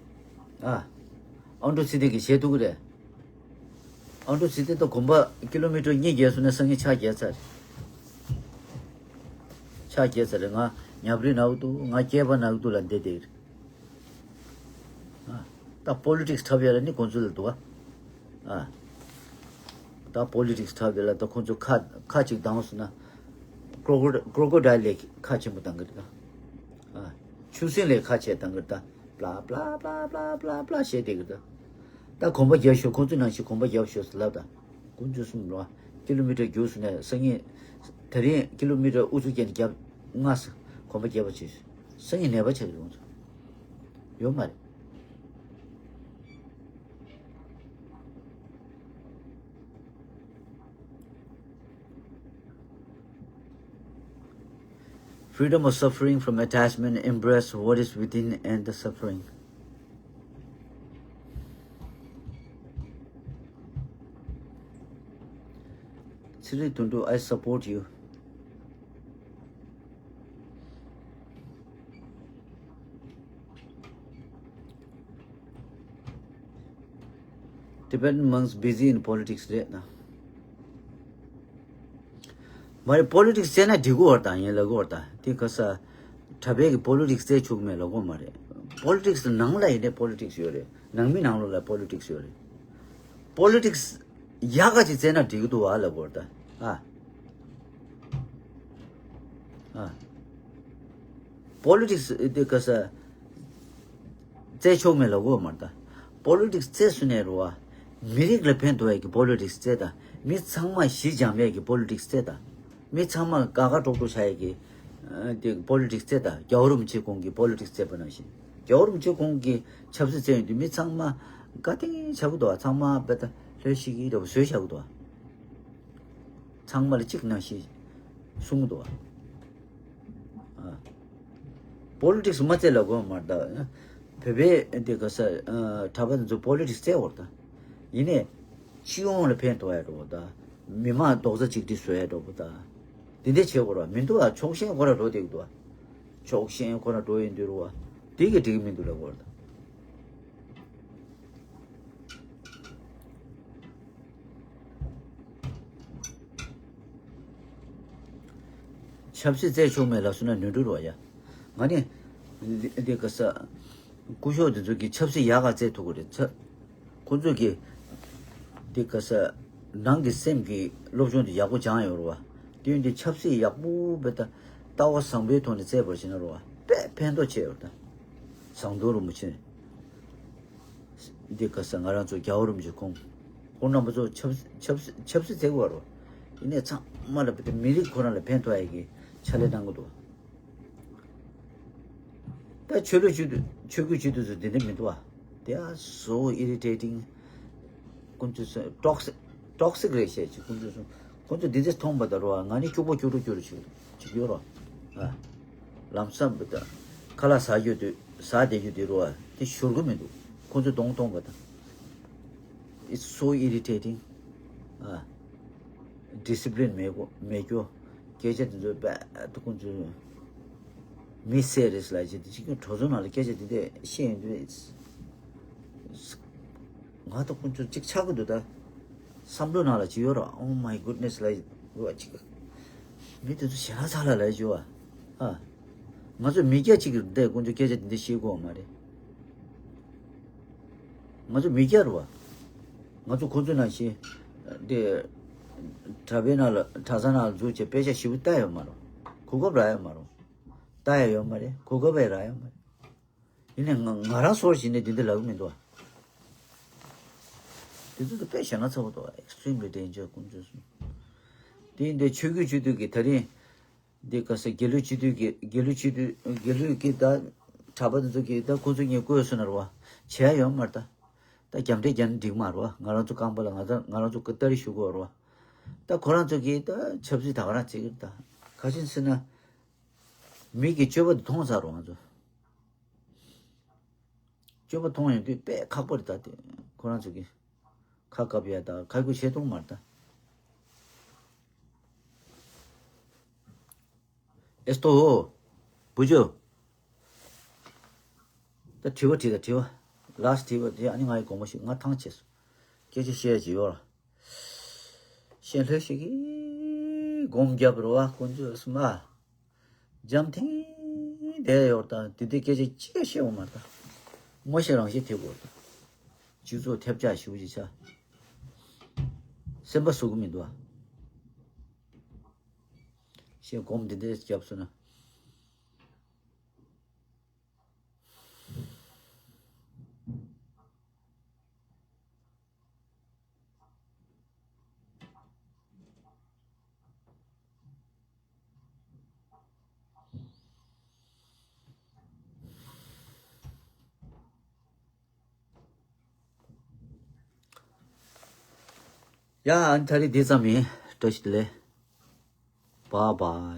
ཨ། ཨ་འབྲུག་ཚེ་བརྟན་གྱིས་བྱེད་ཐུབ་ཀྱི་རེད། ཨ་འབྲུག་ཚེ་བརྟན་ད་གོམ་པ་ཀི་ལོ་མི་ཊར་གཉིས་བརྒལ་སོང་ན་སང་ཉིན་ཆག་བརྒྱབ་ཚར་རེད། ཆག་བརྒྱབ་ཚར་རེད། ང་ཉམས་རིག་ནག་འདུག་ང་སྐྱེས་པ་ནག་འདུག་ལ་འདི་བསྡད་ཀྱི་རེད། ཨ། ད་པོ་ལི་ཊིག་སི་འཁྲབ་ཡ་ལ་ནི་ཁོང་ཚོ་ལ་འདུག་ཨ། ཨ། ད་པོ་ལི་ཊིག་སི་འཁྲབ་ཡ་ལ་ད་ཁོང་ཚོ་ཁ་ཁ་ཅིག་གདངས་སོང་ན། ཀྲོ་ཀྲོ་ཀྲོ་ཀྲོ་ཌའིལ་ལས་ཁ་ཆེན་པོ་གཏོང་གི་རེད་ད། ཨ། ཆུ་སྲིན་ལས་ཁ་ཆེ་གཏོང་གི་རེད་ད། པླ་པླ་པླ་པླ་པླ་པླ་བྱས་བསྡད་ཀྱི་རེད་ད། ད་གོམ་པ་རྒྱབ་ཤོག་ཁོང་ཚོ་ནང་བཞིན་གོམ་པ་རྒྱབ་ཤོག་ཟེར་ལབ་ད། དཀོན་མཆོག་གསུམ་ལ། ཀི་ལོ་མི་ཊར་བརྒྱུགས་སོང་ནས་སང་ཉིན། དེ་རིང་ཀི་ལོ་མི་ཊར་ཨུ་ཚུགས་བསྐྱལ་ནས་རྒྱབ། སྔ་ས་གོམ་པ་རྒྱབ་པ་བྱས། སང་ཉིན་ནད་པ་ཆགས་ཀྱི་རེད་ཁོང་ཚོ། ཡོད་མ་རེད། Freedom of suffering from attachment, embrace what is within and the suffering. ཚེ་རིང་དོན་གྲུབ། I support you. Tibetan monks busy in politics རེད་ན། མ་རེད། པོ་ལི་ཊིག་སི་རྩེ་ན་འགྲིག་གི་བར་དང་ཡིན་ལ་གི་བར་དང་དེ་ག་ས། གྲྭ་པའི་གི་པོ་ལི་ཊིག་སི་རྩེ་ཆོག་མེད་ལ་གོ་མ་རེད། པོ་ལི་ཊིག་སི་ནང་ལ་ཡིན་ནའི་པོ་ལི་ཊིག་སི་ཡོད་རེད། ནང་མི་ནང་ལོགས་ལ་པོ་ལི་ཊིག་སི་ཡོད་རེད། པོ་ལི་ཊིག་སི་ཡག་ག་ཅིག་རྩེ་ན་འགྲིག་གི་འདུག་བ་ལ་གོ་བར་དང་ཨ། ཨ། པོ་ལི་ཊིག་སི་དེ་ག་ས། རྩེ་ཆོག་མེད་ལ་གོ་མ་རེད་ད། པོ་ལི་ཊིག་སི་རྩེ་སུ་ནས་རུ་བ། མི་རིགས་ལ་ཕན་ཐོགས་ཡས་ཀྱི་པོ་ལི་ཊིག་སི་རྩེ་ད། མི་ཚང་མ་ཞི་འཇམ་ཡས་ཀྱི་པོ་ལི་ཊིག་སི་རྩེ་ད། མི་ཚང་མ་དགའ་དགའ་སྤྲོ་སྤྲོ་བྱ་ཡས་ཀྱི་ཨ། དེ་པོ་ལི་ཊིག་སི་རྩེ་ད། རྒྱལ་བ་རིན་པོ་ཆེ་གོང་གི་པོ་ལི་ཊིག་སི་རྩེ་པ་ནང་བཞིན། རྒྱལ་བ་རིན་པོ་ཆེ་གོང་གི་ཆབ་སྲིད་རྩེ་ཡོང་དུས་མི་ཚང་མ་དགའ་ལྡན་བྱ་གི་འདུག་བ། ཚང་མ་དཔེ་ད་ལྷོད་ཤིག་གི་རེ་བ་བཟོས་བྱ་གི་འདུག་བ། ཚང་མ་ལ་གཅིག་ནང་བཞིན་གསུང་གི་འདུག་བ། ཨ། པོ་ལི་ཊིག་སི་མ་རྩེ་ལ་གོ་མ་རེད་ད། བོད་པའི་འདི་ག་ས་ཨ། གྲྭ་པ་དེ་ཚོ་པོ་ལི་ཊིག་སི་རྩེ་བར་ད། ཡིན་ནའི་སྤྱི་ཡོངས་ལ་ཕན་ཐོགས་ཡ་འགྲོ་བ་ད། མི་མང་རྡོག་རྩ་གཅིག་སྒྲིལ་བཟོ་ཡ་འགྲོ་བ་ད། འདི་འདྲ་བྱེད་དགོས་ར་མི་འདུག་ཨ། ཕྱོགས་ཞེན་ཁོ་ར་འགྲོ་བསྡད་ཀྱི་འདུག་ཨ། ཕྱོགས་ཞེན་ཁོ་ར་འགྲོ་ཡིན་འདུག་ར་བ། འདི་གི་འགྲིག་གི་མི་འདུག་ལ་གོ་ར་ད། ཆབ་སྲིད་རྩེ་ཆོག་མེད་ལབ་སོང་ན་ནོར་འཁྲུལ་རོ་ཡ། ང་ནི་འདི་ག་ས། སྐུ་ཞབས་དེ་ཚོ་གི་ཆབ་སྲིད་ཡག་ག་རྩེ་ཐུབ་ཀྱི་རེད་ཚ། ཁོ་ཚོ་གི་འདི་ག་ས། ནང་གི་སེམས་ཀྱི་སློབ་སྦྱོང་དེ་ཡག་པོ་སྦྱངས་ཡོད་རོ་བ། དེ་ཡོད་འདི་ཆབ་སྲིད་ཡག་པོ་བེ་ད་ལྟ་བ་བཟང་པོའི་ཐོག་ནས་རྩེ་བར་བྱས་ན་རོ་བ་དཔེ་ཕན་ཐོགས་ཆེ་ཡོད་ད། ཟམ་གདོང་རིན་པོ་ཆེ། འདི་ག་ས་ང་རང་ཚོ་རྒྱལ་བ་རིན་པོ་ཆེ་ཁོང་། ཁོང་རྣམ་པ་ཚོ་ཆབ་ཆབ་ཆབ་སྲིད་བྱེད་དགོས་རོ། ཡིན་ནའི་ཚང་མ་ལ་བེ་ད་མི་རིགས་ཁོ་རང་ལ་ཕན་ཐོགས་ཡ་གི་ཕྱག་ལས་གནང་གི་འདུག་ད་ཆོས་ལུགས་ཆོས་དུ་ཆོས་བརྒྱུད་ཆོས་དུ་ཚོ་འདི་འདྲ་མི་འདུག་བ། They are so irritating. ཁོང་ཚོ་ཚོ་toxic toxic རེད་བཤད་ཅིག་ཁོང་ཚོ་ཚོ་ཁོང་ཚོ་འདི་འདྲ་མཐོང་པ་དང་རོ་ང་ནི་སྐྱུག་པོ་སྐྱུག་རུ་སྐྱུག་རུ་ཆུ་ཆུ་གྱུར་རོ། ཨ། ལམ་སང་བུ་དང་ཁ་ལག་ཟ་རྒྱུ་དུས་ཟ་བསྡད་རྒྱུ་དེ་རོ་དེ་ཤོར་གི་མི་འདུག་ཁོང་ཚོ་གདོང་མཐོང་པ་དང་། It's so irritating. ཨ། discipline མེད་གོ་མེད་རྒྱུ། སྐད་ཆ་དེ་ཚོ་རྦད་དེ་ཁོང་ཚོས་མི་སེར་རེད་ལ་ཅི་དེ་ཅིག་གི་གྲོས་ཚོགས་ནང་ལ་སྐད་ཆ་དེ་འདྲས་བཤད་ཡོང་དུས་ང་དང་ཁོང་ཚོ་གཅིག་ཆགས་ཀྱི་འདུག་ད། བསམ་བློ་ནང་ལ་ཅི་ཡོད་ར། Oh my goodness ལ་ཡོད་ཅིག་མི་དེ་ཚོ་ཞེ་ན་ཚ་ལ་ལ་ཅི་བ། ཨ། ང་ཚོ་མི་སྐྱ་གཅིག་གི་འདྲས་ཁོང་ཚོ་སྐད་ཆ་དེ་འདྲས་བཤད་དགོས་མ་རེད། ང་ཚོ་མི་སྐྱ་རུ་བ། ང་ཚོ་ཁོ་ཚོ་ནང་བཞིན། དེ། གྲྭ་པའི་ནང་ལ་གྲྭ་ས་ནང་ལ་འཛུལ་བྱས་དཔེ་ཆ་ཞིབ་པོ་ལྟ་ཡོད་མ་རེད། གོ་སྐབས་རག་ཡོད་མ་རེད། ལྟ་ཡ་ཡོད་མ་རེད། གོ་སྐབས་ཡང་རག་ཡོད་མ་རེད། ཡིན་ནའི་ང་ང་རང་སོར་བཞིན་ནས་འདི་འདི་ལབ་ཀྱི་མི་འདུག་བ། དེ་ཚོ་དཔེ་ཞེ་ན་ཚ་བོ་འདུག་བ། Extremely dangerous ཀུན་སྤྱོད་སོང་། དེ་ཡིན་དུས་ཆོས་བརྒྱུད་སྤྱི་འཐུས་ཀྱི་ད་རིང་། འདི་ག་ས་དགེ་ལུགས་སྤྱི་འཐུས་ཀྱི་དགེ་ལུགས་སྤྱི་འཐུས་དགེ་ལུགས་ཀྱི་ད་གྲྭ་པ་དེ་ཚོ་གིས་ད་ཁོ་ཚོ་གཉིས་བསྐོས་སོང་ན་རེད་བ། བྱས་ཡོད་མ་རེད་ད། ད་རྒྱབ་འདྲེ་རྒྱབ་ན་འགྲིག་མ་རེད་བ། ང་རང་ཚོ་རྐང་པ་ལ་ང་ཚོ་ང་རང་ཚོ་ཀི་ཏ་རི་ཞུ་དགོས་རེད་བ། ད་ཁོ་རང་ཚོ་གིས་ད་ཆབ་སྲིད་ད་ག་རང་བརྩི་གི་རེད་ད། ག་ཅི་ཟེར་ན། མི་གི་སྤྱོད་པ་དེ་མཐོང་ཚར་རེད་བ་ང་ཚོ། སྤྱོད་པ་མཐོང་ཡོང་དུས་དཔེ་ཁག་པོ་རེད་ད་དེ། ཁོ་རང་ཚོ་གིས་ཁ་བཀབ་ཡ་ད་ཁ་ཁུ་ཆེ་གཏོང་མ་རེད་ད། Esto, Puyo. ད་དྲི་བ་དྲི་ད་དྲི་བ། Last དྲི་བ་དེ་ཨ་ནི་ང་ཡི་དགོངས་པ་ཞིག་ང་ཐང་ཆད་སོང་། སྐད་ཆ་བཤད་ཀྱི་ཡོད་ལ། གཞན་ལྷོད་ཤིག་གིས་སྒོམ་རྒྱབ་རོགས་ཨ་ཁོང་ཚོས་སུ་མ། འཇམ་ཐིང་བསྡད་ཡོད་ད་དེ་དུས་སྐད་ཆ་གཅིག་བཤད་འོང་མ་ད། ངོ་ཤེས་རང་ཤེས་ཐེབས་དགོས་ད། སྤྱི་ཚོགས་ཐེབས་ཆག་ཞེ་པོ་ཅིག་ཆགས། སེམས་པ་ཟུག་གི་མི་འདུག་ཨ། ཞེས་སྒོམ་འདི་འདྲས་བརྒྱབ་སོང་ན། ཡ། ཨ་ནི་ད་རེས་འདི་ཙམ་ཡིན། བཀྲ་ཤིས་བདེ་ལེགས། Bye bye.